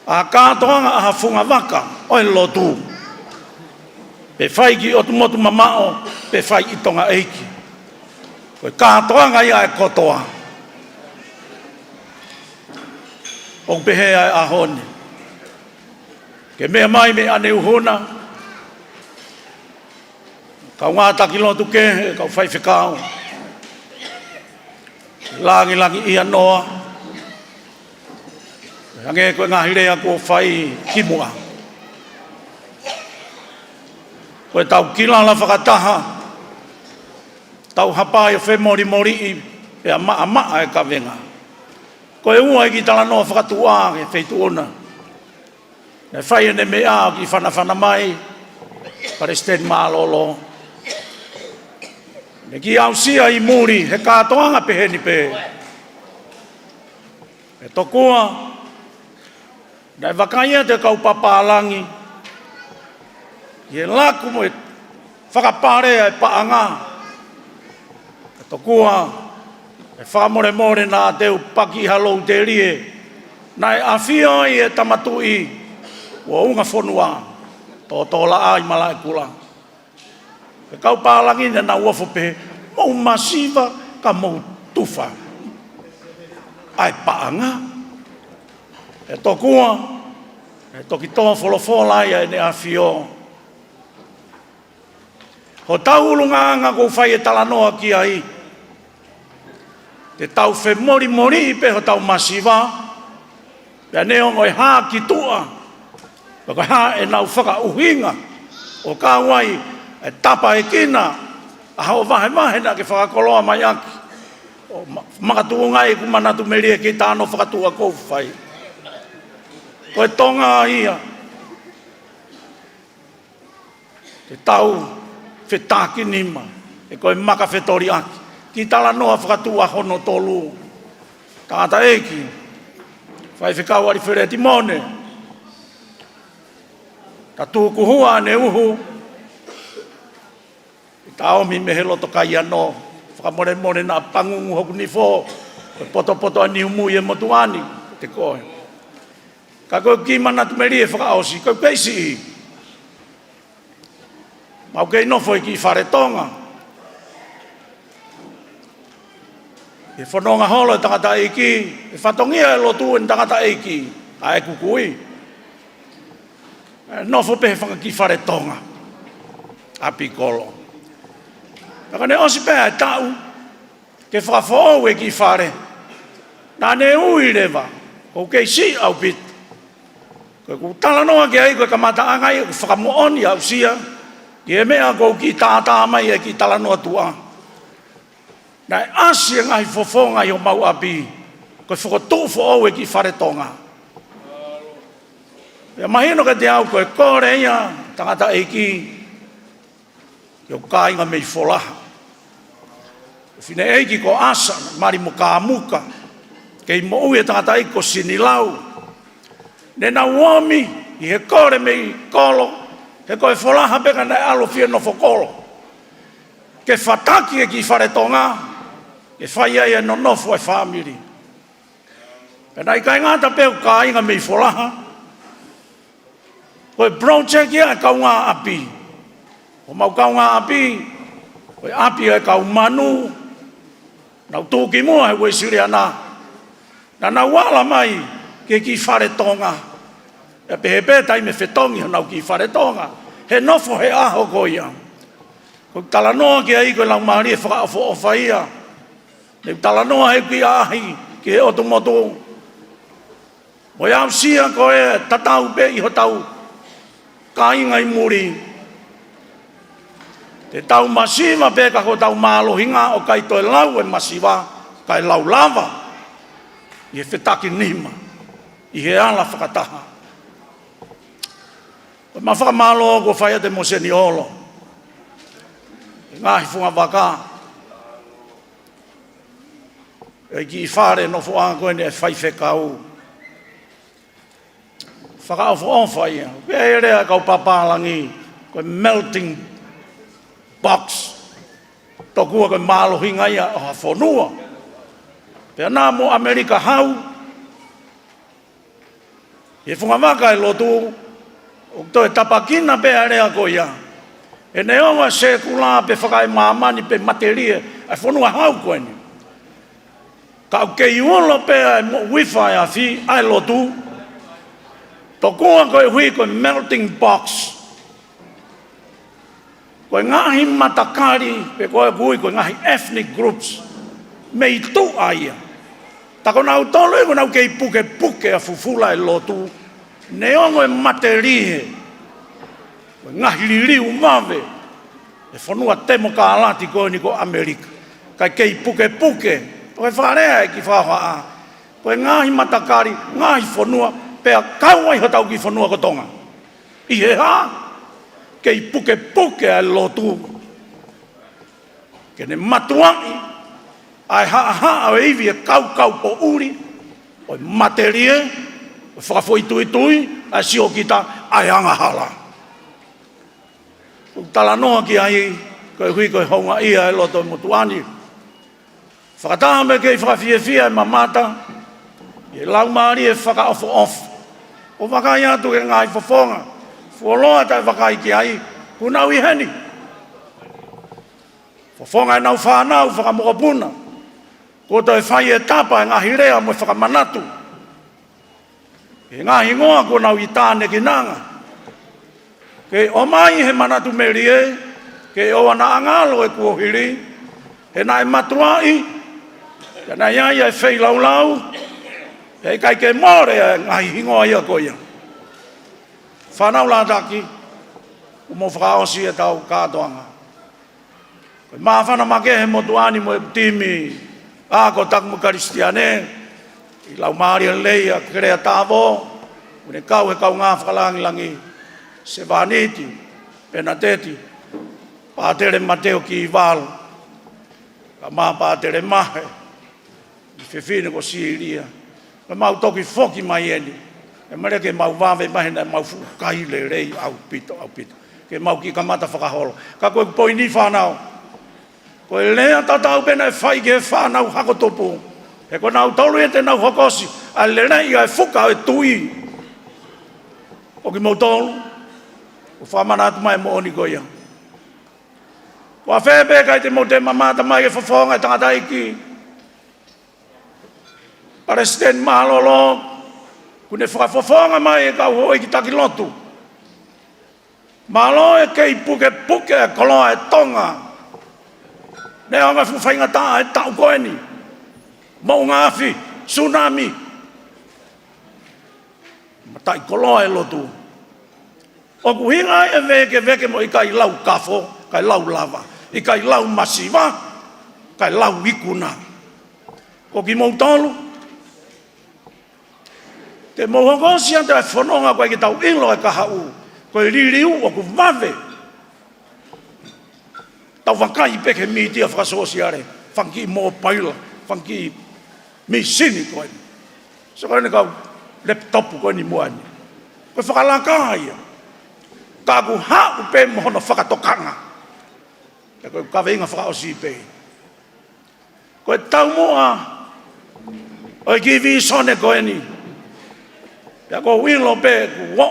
ʻa e kātoanga ʻa ha fungavaka ʻo e lotu, pe fai ki ʻOtu Motu Mamaʻo, pe fai ʻi Tonga ʻEiki. Ko e kātoanga ia ʻa e kotoa. ʻOku pehē ʻa e ʻaho ni, ke meʻa mai mei ʻaneuhu na, kaungā taki lotu kehe, kau faifekau, langilangiʻia noa, hangē ko e ngaahi lea kuo fai kimuʻa. Ko e tau kilala fakataha, tau hapai ʻo femolimoliʻi, pea maʻamaʻa e kavenga. Ko e ua e kiʻi talanoa fakatuʻa ki he Feituʻu na. Naʻe fai ʻene meʻa ʻo kiʻi fanafana mai Palesiteni Mālōlō, ne kiʻi aʻusia ʻi muli he kātoanga peheni pē. ʻE tokua, naʻe vakai atu e kau papālangi ʻi he laku mo e fakapale ʻa e paʻanga. Ka tokua, ʻe fakamolemole naʻa te u paki ha lou telie, naʻe ʻafio ai e Tama Tuʻi ʻo e Ungafonua, Tōtōlaʻā ʻi Malaʻekula. Ko e kau pālangi naʻa nau ofo pē, mou masiva ka mou tufa ʻa e paʻanga. ʻE tokua, ʻe toki tō folofola ai ʻa ʻene ʻafio. Hotau ʻulungaanga ʻoku ou fai e talanoa ki ai, te tau femolimoliʻi pē hotau masiva, pea neongo e hā ki tuʻa, pe ko e hā ʻenau fakaʻuhinga, ʻo kau ai e tapaekina ʻa hoʻo vahevahe naʻa ke fakakoloa mai ʻaki. ʻO ma-, makatuʻunga ʻeku manatu melie ki he talanoa fakatuʻa ʻoku ou fai. Ko e Tonga ia te tau fetakinima, he ko e maka fetoliʻaki. Kiʻi talanoa fakatuʻa hono tolu. Tangataʻeiki Faifekau Alifeleti Mone, ta tukuhua ne uhu, ta omi mei he loto kaiano. Fakamolemole naʻa pangungu hoku nifo, ko e potopoto ʻa Niumui e motuʻa ni, te koe. Ka ko e kiʻi manatu melie fakaʻosi, ko e kei siʻi. Mau kei nofo he kiʻi fale Tonga. He fononga holo e tangataʻeiki, he fatongia e lotu ʻene tangataʻeiki, ʻa ʻeku kui. ʻE nofo pē he fanga kiʻi fale Tonga ʻapi kolo. Pea ka ne ʻosi pē ʻa e taʻu ke fakafoʻou e kiʻi fale, naʻa ne ui leva, ʻoku kei siʻi ʻaupito. Ko ʻeku talanoa ki ai ko e kamataʻanga ia ʻoku fakamoʻoni aʻusia ki he meʻa ʻoku ou kiʻi tātā mai e kiʻi talanoa tuʻa. Naʻe ʻasi e ngaahi fofonga ʻi homau ʻapi, ko e fokotuʻu foʻou e kiʻi fale Tonga. Pea mahino kiate au ko e kole ia tangataʻeiki ki hoku kāinga mei Folaha. Ko e fineʻeiki ko Asa, mali mo Kamuka, kei moʻui e tangataʻeiki ko Sinilau. Ne nau omi ʻi he kole mei kolo, he ko e Folaha pē ka naʻe ʻalu ʻo fie nofo kolo, ke fataki e kiʻi fale Tonga, ke fai ai e nonofo e fāmili. Pea naʻe ʻikai ngata pē hoku kāinga mei Folaha, ko e project ia e kaungāʻapi. Homau kaungāʻapi, ko e ʻapi e kau manu, nau tuʻu ki muʻa he Uēsiliana. Naʻa nau ala mai ki he kiʻi fale Tonga. ʻE pehē pē taimi e fetongi honau kiʻi fale Tonga he nofo he ʻaho ko ia. Ko e talanoa ki ai ko e laumālie fakaʻofoʻofa ia. Ne u talanoa he kiʻi ʻaʻahi ki he ʻotu motu. Mo e aʻusia ko e tatau pē ʻi hotau kāinga ʻi muli. Te tau masiva pē ka ko hotau mālohinga ʻoku ʻikai toe lau e masiva, kae lau lava ʻi he fetakinima, ʻi he ala fakataha. Ko e ma fakamālō kuo fai ʻe Moseniolo, e ngaahi fungavaka, e kiʻi fale nofoʻanga ko eni e faifekau. Fakaʻofoʻofa ia. Pea ʻi he lea e kau pāpālangi, ko e melting box. Tokua ko e mālohinga ia ʻo ha fonua. Pea naʻa mo ʻAmelika Hau, ʻi he fungavaka e lotu, ʻoku toe tapakina pē ʻa e lea ko ia. He neongo e sēkula pe fakaemāmani pe matelie ʻa e fonua hau ko eni, ka ʻoku kei ulo pē ʻa e moʻui fakaeafi ʻa e lotu. Tokua koeʻuhi ko e melting box. Ko e ngaahi matakali, pe ko e ʻoku ui ko e ngaahi ethnic groups, mei tuʻa ia. Ta ko nautolu ia ko ʻenau kei pukepuke ʻa e fufula e lotu, neongo e matelie, ko e ngaahi liliu vave e fonua temokalati ko eni ko ʻAmelika, kae kei pukepuke. Ko e fakalea e kiʻi fakahohaʻa, ko e ngaahi matakali, ngaahi fonua, pea kau ai hotau kiʻi fonua ko Tonga. ʻI he hā? Kei pukepuke ʻa e lotu ke ne matuaʻi ʻa e haʻahaʻa ʻo e ivi e kaukau poʻuli, ʻo e matelie, ʻo e fakafoʻituitui ʻa e siokita, ʻa e angahala. ʻOku talanoa ki ai, koeʻuhi ko e houngaʻia e loto motuʻa ni. Fakataha mo e kei fakafiefia e mamata ʻi he laumālie fakaʻofoʻofa, ʻo vakai atu ki he ngaahi fofonga fuoloa taʻe vakai ki ai, kuo nau ʻi heni. Fofonga ʻenau fānau fakamokopuna, kuo toe fai e tapa e ngaahi lea mo e fakamanatu ki he ngaahi hingoa kuo nau ʻi tānekinanga. Ke ʻomai he manatu melie, ke ʻoua naʻa ngalo e kuohili, he naʻe matuaʻi, he naʻe ʻi ai e feilaulau, he ʻikai ke mole e ngaahi hingoa ia ko ia. Fānau Lātaki, ʻoku mou fakaʻosi e tau kātoanga. Ko e māfana makehe motuʻa ni mo e timi, ʻa ko Taku mo Kalisitiane, ʻi he laumālie lelei ʻa Kelea Tavo, ʻOku ne kau he kaungā fakalangilangi, Sevāniti Penateti, Pātele Mateo Kivalu, kae ʻumaʻā Pātele Mahe, fefine ko Silia. Ka mau toki foki mai eni, ʻe maʻu ke mau vave mai he naʻa mau fuʻu kai lelei ʻaupito, ʻaupito. Ke mau kiʻi kamata fakaholo. Ka ko e poini, fānau, ko e lea tatau pē naʻe fai ki he fānau hako tupu. He ko nautolu ia te nau hokosi ʻa e lelei ʻa e fuka ʻo e tuʻi. Ko kimoutolu, ʻoku fakamanatu mai e moʻoni ko ia. Ko fē pē kakai te mou toe mamata mai ki he fofonga ʻo e tangataʻeiki Palesiteni mālōlō, kuo ne fakafofonga mai e kau houʻeiki taki lotu. Mālō e kei pukepuke e koloa ʻo Tonga. Neongo e fuʻu faingataʻa ʻo e taʻu ko eni, moʻunga afi, tsunami, mataʻikoloa e lotu. ʻOku ʻuhinga ai e vēkeveke mo e ʻikai lau kafo, ʻikai lau lava, ʻikai lau masiva, ʻikai lau ikuna. Ko kimoutolu, te mou hokosi atu e fononga ko ē ke tau ʻilo e kahaʻu, ko e liliu ʻoku vave. Tau vakai pē ki he mītia fakasōsiale, fanga kiʻi mōpaila, fanga kiʻi mīsini ko eni. So ko eni kau laptop ko eni muʻa ni. Ko e fakalaka ia. Ka ʻoku haʻu pē mo hono fakatokanga. Pea ko e kaveinga fakaʻosi pē. Ko e taumuʻa ʻo e kiʻi vīsone ko eni. Pea ʻoku ou ʻilo pē kuo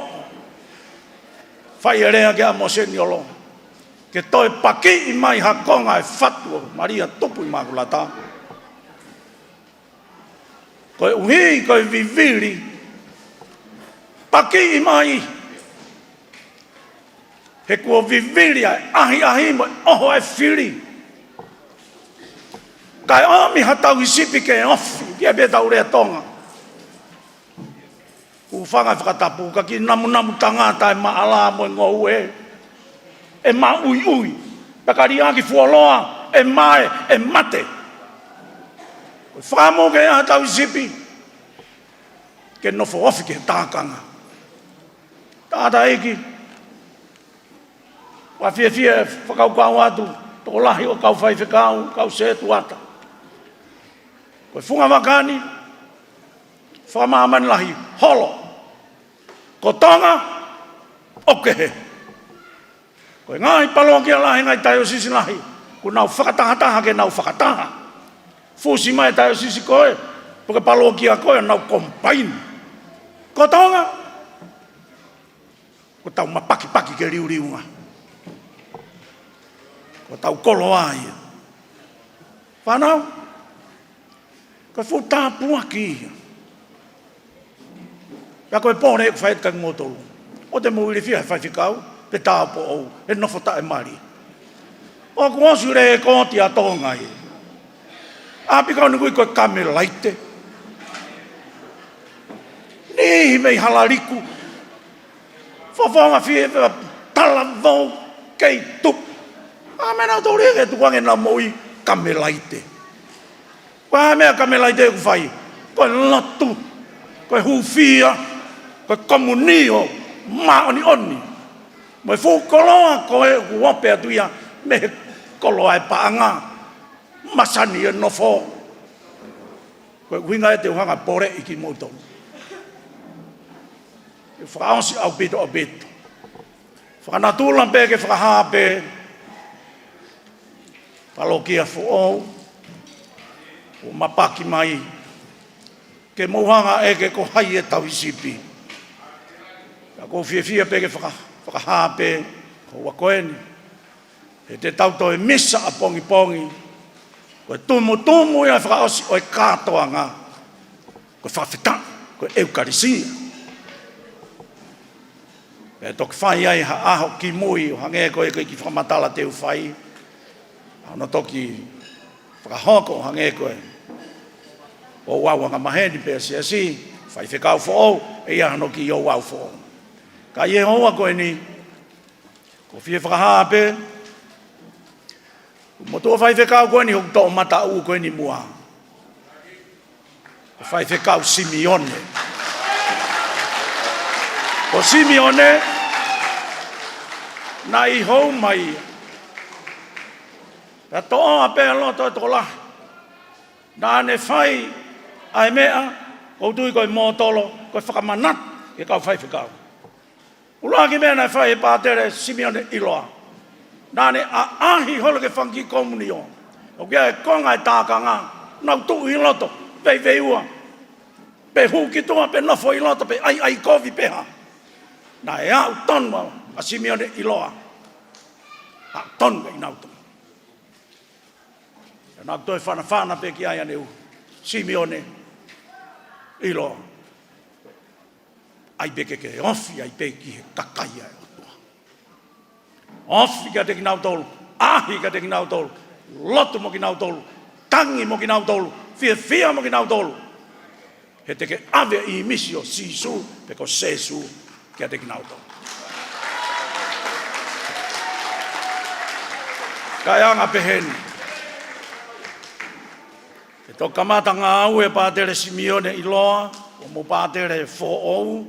fai e lea kia Mōsese Niolo ke toe pakiʻi mai ha konga e fatu ʻo Malia Tupu ʻImakulata. Koeʻuhi ko e vivili, pakiʻi mai. He kuo vivili ʻa e ʻahiʻahi mo e ʻoho ʻa e fili. Kae ʻomi ha tauhi sipi ke ofi, pea pē tau lea Tonga. Kuo fanga fakatapu, ka kiʻi namunamu tangata ʻe maʻala mo e ngoue, ʻe maʻuiʻui. Pea ka liʻaki fuoloa, ʻe mae, ʻe mate. Ko e fakamoʻoni ke ʻai ha tauhi sipi ke nofo ofi ki he tākanga. Tangataʻeiki, ʻoku ou fiefia ʻo fakakaukau atu, tokolahi ʻo e kau faifekau, kau sētuata. Ko e funga vaka ni, fakamāmani lahi, holo. Ko Tonga, ʻoku kehe. Ko e ngaahi palōkia lahi, ngaahi taiosisi lahi, kuo nau fakatahataha ke nau fakataha. Fusi mai e taiosisi ko ē, pe ko e palōkia ko ē, nau combine. Ko Tonga, ko ʻetau mapakipaki ke liuliunga. Ko ʻetau koloa ia. Fānau, ko e fuʻu tāpuaki ia. Pea ko e pole ʻoku fai atu kia kimoutolu. ʻOua te mou ilifia he faifekau, pe tāupoʻou, he nofo taʻemali. ʻOku ʻosi lēkooti ʻa Tonga ia. ʻApi kau nukui ko e Kamelaite. Niʻihi mei Halaliku. Fofonga Fiefia, Talavou, kei tupu. ʻA e meʻa naʻa nau tō lea ke tukuange ʻenau moʻui, Kamelaite. Ko e hā e meʻa Kamelaite ʻoku fai? Ko e lotu, ko e hūfia, ko e komunio māʻoniʻoni. Mo e fuʻu koloa ko ē ʻoku ope atu ia mei he koloa ʻo e paʻanga, masani ʻo e nofo. Ko e ʻuhinga ia te u hanga ʻo poleʻi kimoutolu. Ke fakaʻosi ʻaupito, ʻaupito. Fakanatula pē ke fakahā pē, palōkia foʻou ʻoku mapaki mai, ke mou hanga ʻo ʻeke ko hai e tauhi sipi. Ka ʻoku ou fiefia pē ke faka-, fakahā pē, ko ua ko eni. He te tau toe misa ʻapongipongi, ko e tumutumu ia fakaʻosi ʻo e kātoanga, ko e fakafetaʻi, ko e ʻEukalisia. Pea toki fai ai ha ʻaho kimui ʻo hangē ko e kiʻi fakamatala te u fai. ʻA hono toki fakahoko ʻo hangē ko e ouau angamaheni pē ʻa e siasi, faifekau foʻou, ʻe ʻi ai hano kiʻi ouau foʻou. Ka ʻi he houa ko eni, ʻoku ou fie fakahā pē, motuʻa faifekau ko eni hoku toʻomataʻu ko eni muʻa. Ko Faifekau Simione. Ko Simione, naʻe ʻi hou mai ia. Pea toʻoa pē loto e tokolahi. Naʻa ne fai ʻa e meʻa, ʻoku ou tui ko e mōtolo, ko e fakamanatu ki he kau faifekau. ʻUluaki meʻa naʻe fai ʻe Pātele Simione ʻIloa. Naʻa ne ʻaʻahi holo ki he fanga kiʻi komunio. ʻOku ʻi ai e konga e tākanga, nau tuʻu ʻi loto, veiveiua. Pe hū ki tuʻa, pe nofo ʻi loto, pe ʻaiʻai kovi pe hā. Naʻe aʻu tonu ʻa Simione ʻIloa. Aʻu tonu ʻa kinautolu. Naʻa nau toe fanafana pē ki ai ʻaneuhu. Simione ʻIloa. ʻAi pē ke ke ofi, ʻai pē ki he kakai ʻa e ʻOtua. Ofi kiate kinautolu, ʻaʻahi kiate kinautolu, lotu mo kinautolu, tangi mo kinautolu, fiefia mo kinautolu. He te ke ʻave ʻa e ʻīmisi ʻo Sīsū, pe ko Sēsū kiate kinautolu. Kae anga pehē ni. He toki kamata ngāue ʻa Pātele Simione ʻIloa, ʻo mo Pātele foʻou,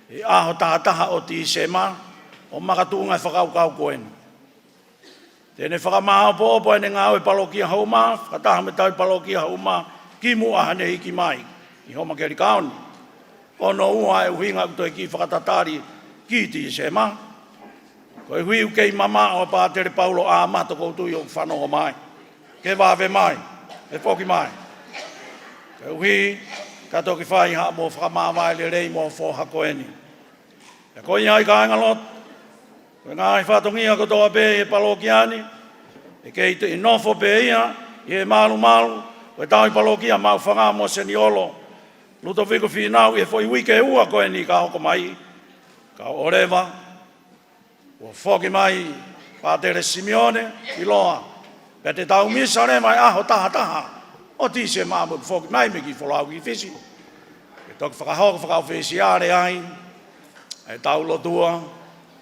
ʻi he ʻaho taha taha ʻo Tīsema, ʻo makatuʻunga e fakakaukau ko eni. Te ne fakamāʻopoʻopo ʻene ngāue palokia Houma, fakataha mo e tauhi palokia Houma, kimuʻa haʻane hiki mai, ʻi Houma Kelikaoni. Ko hono ua e ʻuhinga ʻoku toe kiʻi fakatatali ki Tīsema. Koeʻuhi ʻoku kei mamaʻo ʻa Pātele Paulo ʻAmato ʻoku ou tui ʻoku fanongo mai. Ke vave mai, ke foki mai. Koeʻuhi, ka toki fai haʻamo fakamāvae lelei mo e foha ko eni. Pea ko ia ai kāinga lotu, ko e ngaahi fatongia kotoa pē ʻi he palokia ni, ʻe kei toe nofo pē ia ʻi he malumalu, ko e tauhi palokia Maʻufanga mo Seniolo, Lutoviko Fīnau ʻi he foʻi uike ʻe ua ko eni ka hoko mai, ka ʻoleva, ʻo foki mai Pātele Simione ʻIloa, pea te tau misa leva e ʻaho taha taha ʻo Tīsema mo foki mai mei he kiʻi folau ki Fisi. Ke toki fakahoko fakaʻofisiale ai ʻetau lotua,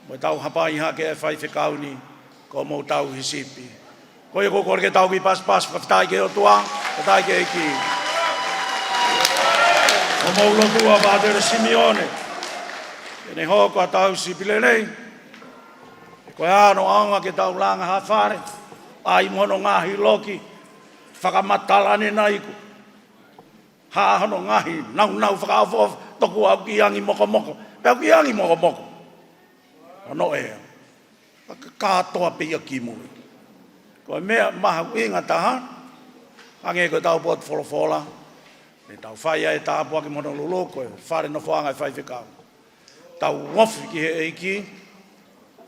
mo ʻetau hapai hake e faifekau ni, ko homou tauhi sipi. Ko ia ʻoku ou kole ke tau kiʻi pasipasi, fakafetaʻi ki he ʻOtua, fakafetaʻi ki he ʻEiki. Ko homou lotua Pātele Simione. Ke ne hoko ʻa e tauhi sipi lelei. Ko e hā hono ʻaonga ke tau langa ha fale, ʻai mo hono ngaahi loki, fakamatala ʻanenai ko e hā hono ngaahi naunau fakaʻofoʻofa, tokua ʻoku kiʻi angi mokomoko, pea ʻoku kiʻi angi mokomoko. Ono e, ka kātoa pē ia kimui. Ko e meʻa mahuʻinga taha, hangē ko ʻetau potu folofola, ʻetau fai ai e tāpuaki mo Honolulu, ko e fale nofoʻanga e faifekau. Tau ofi ki he ʻEiki,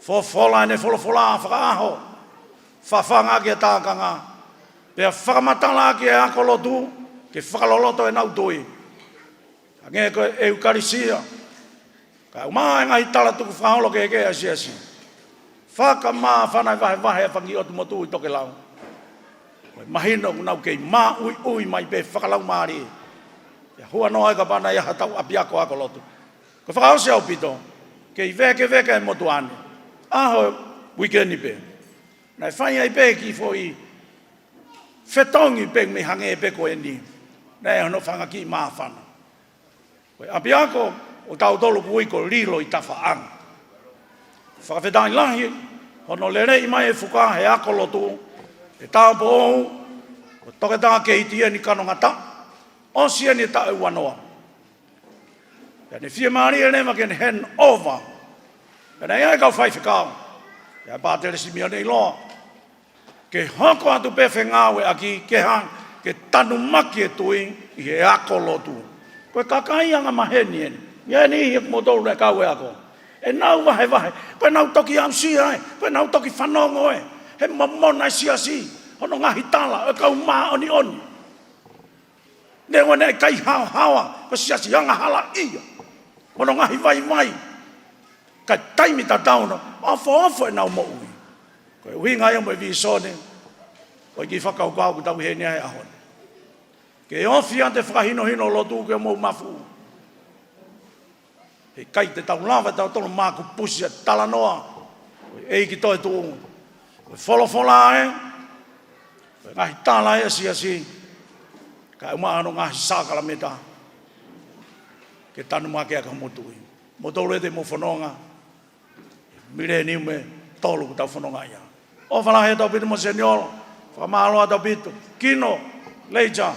folofola ʻene folofola fakaʻaho, fafanga ki he tākanga, pea fakamatala ki he ako lotu, ke fakaloloto ʻenau tui. Hangē ko e ʻEukalisia, kae ʻumaʻā e ngaahi tala tukufakaholo kehekehe ʻa e siasi. Fakamāfana e vahevahe ʻa e fanga kiʻi ʻotu motuʻa ʻi tokelau. Ko e mahino ʻoku nau kei māʻuiʻui mai pē fakalaumālie. Pea huanoa ai kapau naʻe ʻi ai haʻatau ʻapiako ako lotu. Ko e fakaʻosi ʻaupito, kei vēkeveke e motuʻa ni. ʻAho uike ni pē. Naʻe fai ai pē kiʻi foʻi fetongi pē mei hangē pē ko eni. Naʻe hono fanga kiʻi māfana. Ko e ʻapiako ʻo tautolu ʻoku ui ko Lilo ʻi Tafaʻanga. Fakafetaʻi lahi, hono leleʻi mai e fuka he ako lotu, ʻe tāupoʻou, ko Toketā Keitieni Kanongata, ʻosi eni e taʻu ʻe uanoa. Pea ne fiemālie leva ke ne hand over. Pea naʻe ʻi ai e kau faifekau. Pea Pātele Simione ʻIloa. Ke hoko atu pē fengāueʻaki ke hā, ke tanumaki e tui ʻi he ako lotu. Ko e kakai anga maheni eni. ʻI ai e niʻihi ʻoku mou tolu naʻe kau he ako. ʻEnau vahevahe. Ko ʻenau toki aʻusia ē. Ko ʻenau toki fanongo ē. He momona e siasi. Hono ngaahi tala. ʻO e kau māʻoniʻoni. Neongo naʻe ʻikai haohaoa, ko e siasi angahala ia. Hono ngaahi vaivai. Ka taimi tatau naʻe ofoofo ʻenau moʻui. Ko e ʻuhinga ia mo e vīsone, ko e kiʻi fakakaukau ʻoku tau ʻi heni ai he ʻaho ni. Ke ofi atu e fakahinohino lotu ki homou mafu. He ʻikai te tau lava ʻe tautolu ʻo makupusi ʻa e talanoa ʻo e ʻEiki toetuʻu. Ko e folofola ē, ko e ngaahi tala ē ʻa e siasi, kae ʻumaʻā hono ngaahi sākalamēniti, ke tanumaki ʻaki homou tui. Moutolu ʻoku mou fononga. Mileniumu ʻe tolu ʻoku tau fononga ai. ʻOfa lahi ʻaupito mo Seniolo. Fakamālō ʻaupito. Kino, Leija.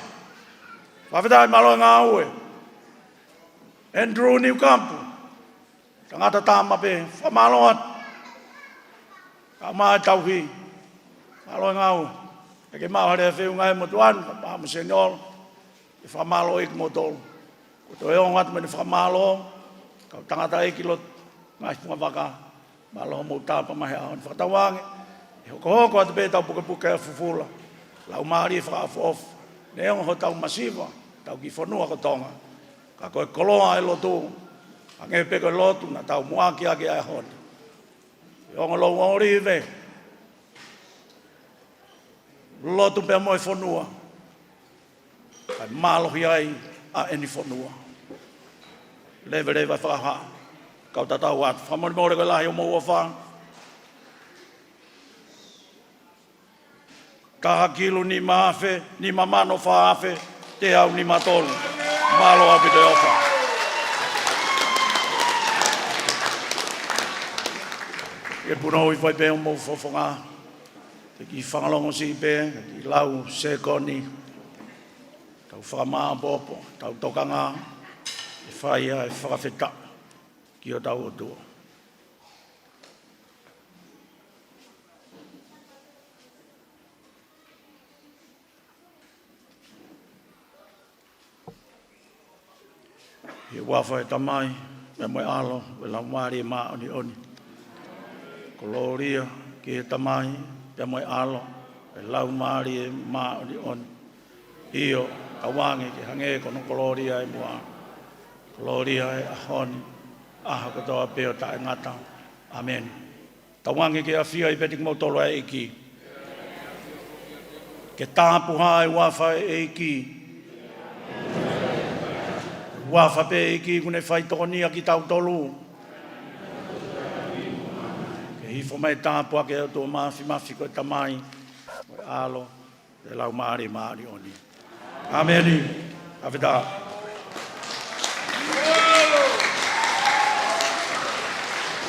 Fakafetaʻi, mālō e ngāue. Andrew Niukampu. Tangata tama pē, fakamālō atu. Ka mai tauhi. Mālō e ngāue. ʻE ke maʻu ha lea feʻunga he motuʻa ni, ka pā mo Seniolo. ʻE fakamālō ʻe kimoutolu. Ko e toe ongo atu mo e fakamālō. Kau tangataʻeiki lotu. Ngaahi fungavaka. Mālō hoʻomou tāpuaki mai he ʻaho ni, fakatauange. ʻE hokohoko atu pē ʻetau pukepuke ʻa e fufula. Laumālie fakaʻofoʻofa. Neongo hotau masiva, tau kiʻi fonua ko Tonga. Ka ko e koloa ʻo e lotu, hangē pē ko e lotu naʻa tau muʻaki ʻaki ʻa e ʻaho ni. ʻE ongo lou ʻōlive, lotu pea mo e fonua, kae mālohi ai ʻa ʻeni fonua. Leveleva fakaha, kau tatau atu. Fakamolemole ko e lahi ʻo mou ʻofa. Taha kilu nima afe, nima mano fā afe, teau nima tolu. Mālō ʻaupito e ʻofa. ʻE punou hifo ai pē homou fofonga. Ke kiʻi fakalongosi pē, ke kiʻi lau sekoni. Tau fakamāopoopo, tau tokanga. ʻE fai ʻa e fakafetaʻi ki hotau ʻOtua. ʻI he huafa ʻo e Tamai, pea mo e ʻAlo, mo e Laumālie Māʻoniʻoni. Kolōlia ki he Tamai, pea mo e ʻAlo, mo e Laumālie Māʻoniʻoni. ʻIo, tauange ke hangē ko hono kolōlia ʻi muʻa. Kolōlia he ʻaho ni, ʻaho kotoa pē ʻo taʻengata. ʻĀmeni. Tauange ke ʻafio ʻi pē ʻetau moutolu ʻa e ʻEiki. Ke tāpuhā e huafa ʻo e ʻEiki. Huafa pē ʻEiki kuo ne fai tokoni ʻa kitautolu. Ke hifo mai tāpuaki ʻa e ʻOtua Māfimafi ko e Tamai, mo e ʻAlo, mo e Laumālie Māʻoniʻoni. ʻĀmeni. Fakafetaʻi.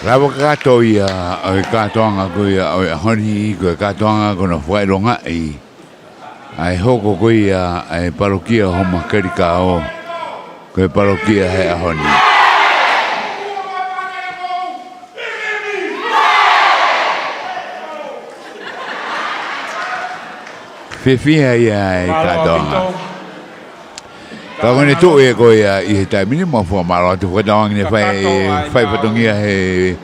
Lava kakato ia ʻo e kātoanga ko ia ʻo e ʻaho ni, ko e kātoanga ko hono fakaʻilongaʻi ʻa e hoko ko ia ʻa e palokia Houmakelikao, ko e palokia he ʻaho ni. Fiefia ia e kātoanga. Ka ko ʻene tuʻu ia ko ia ʻi he taimi ni, mau fakamālō atu fakatauange ne fai, fai fatongia he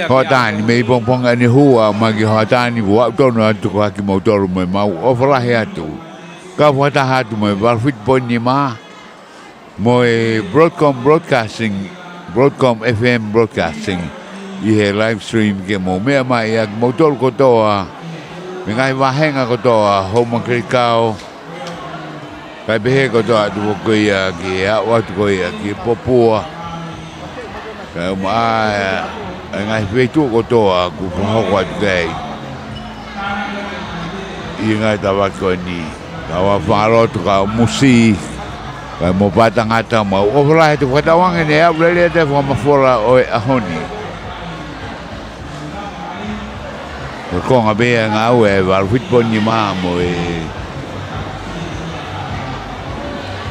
hoʻatā ni, mei pongipongi ʻanehu ʻo aʻu mai ki he hoʻatā ni, ʻoku tonu atu ko ia kimoutolu mo ʻemau ʻofa lahi atu. Kau fakataha atu mo e valu fitu poini nima, mo e Broadcom Broadcasting, Broadcom F M Broadcasting, ʻi he live stream ke mou meʻa mai ʻa kimoutolu kotoa, mei he ngaahi vāhenga kotoa, Houmakelikao, kae pehē kotoa atu ko ia ki he aʻu atu ko ia ki he Popua. Kae ʻumaʻā ʻa e ngaahi feituʻu kotoa kuo fakahoko atu ki ai ʻi he ngaahi tafaʻaki ko eni. Kau fakamālō atu kau Musi, kae mo Patangata, mau ʻofa lahi atu fakatauange ne aʻu lelei atu e fakamafola ʻo e ʻaho ni. Ko e konga pē ia e ngāue ʻa e valu fitu poini nima mo e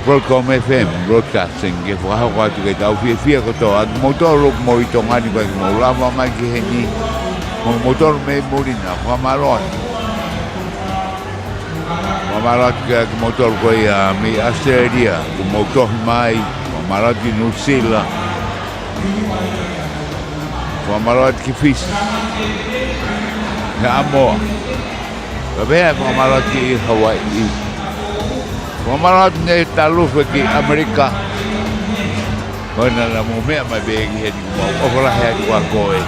Broadcom F M Broadcasting ke fakahoko atu ke tau fiefia kotoa. ʻA kimoutolu ʻoku mou ʻi Tonga ni, ʻoku ʻikai ke mou lava mai ki heni, mo kimoutolu mei muli na, fakamālō atu. Fakamālō atu kiate kimoutolu ko ia mei ʻAositelēlia, kuo mou tohi mai, fakamālō atu ki Nuʻusila. Fakamālō atu ki Fisi, Haʻamoa. Kae pehē ʻa e fakamālō atu ki Hawaiʻi. Fakamālō atu ne talu foki ki ʻAmelika. Ko ena naʻa mou meʻa mai pē ki heni, mau ʻofa lahi atu kiate koe.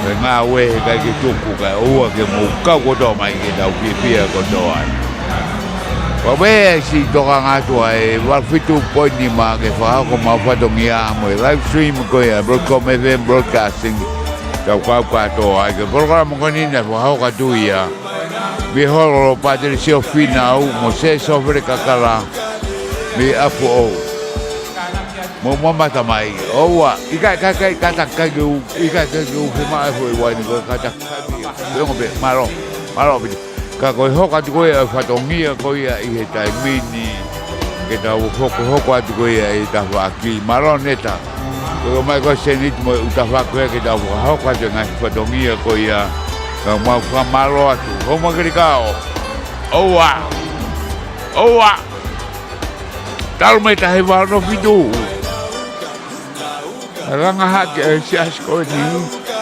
Ko e ngāue he ʻikai ke tuku, kae ʻoua ke mou kau kotoa mai ke tau fiefia kotoa ai. Kae pehē ʻa e siʻi tokanga atu ʻa e valu fitu poini nima ke fakahoko ʻemau fatongia mo e live stream ko ia Broadcom F M Broadcasting. Tau kau kātoa ai ki he polokalama ko eni naʻe fakahoko atu ia mei he holo ʻo Pātele Sio Fīnau mo Sēsofele Kakala mei ʻApifoʻou. Mo mamata mai. ʻOua, ʻikai, ʻikai, ʻikai, kātaki ke u, ʻikai, ʻikai ke u fiemaʻu e foʻi uaine ko ē, kātaki. Ko e ongo pē, mālō, mālō ʻaupito. Ka ko e hoko atu ko ia e fatongia ko ia ʻi he taimi ni, ke tau hokohoko atu ko ia ʻi he tafaʻaki. Mālō Neta. Ko e ʻomai ko ē seniti mo e ʻū tafaʻaki ko ē ke tau fakahoko atu e ngaahi fatongia ko ia. Ka mau fakamālō atu. Homa ke likao. ʻOua. ʻOua. Talu mei he taha hiva ono fitu. Langa hake e siasi ko eni.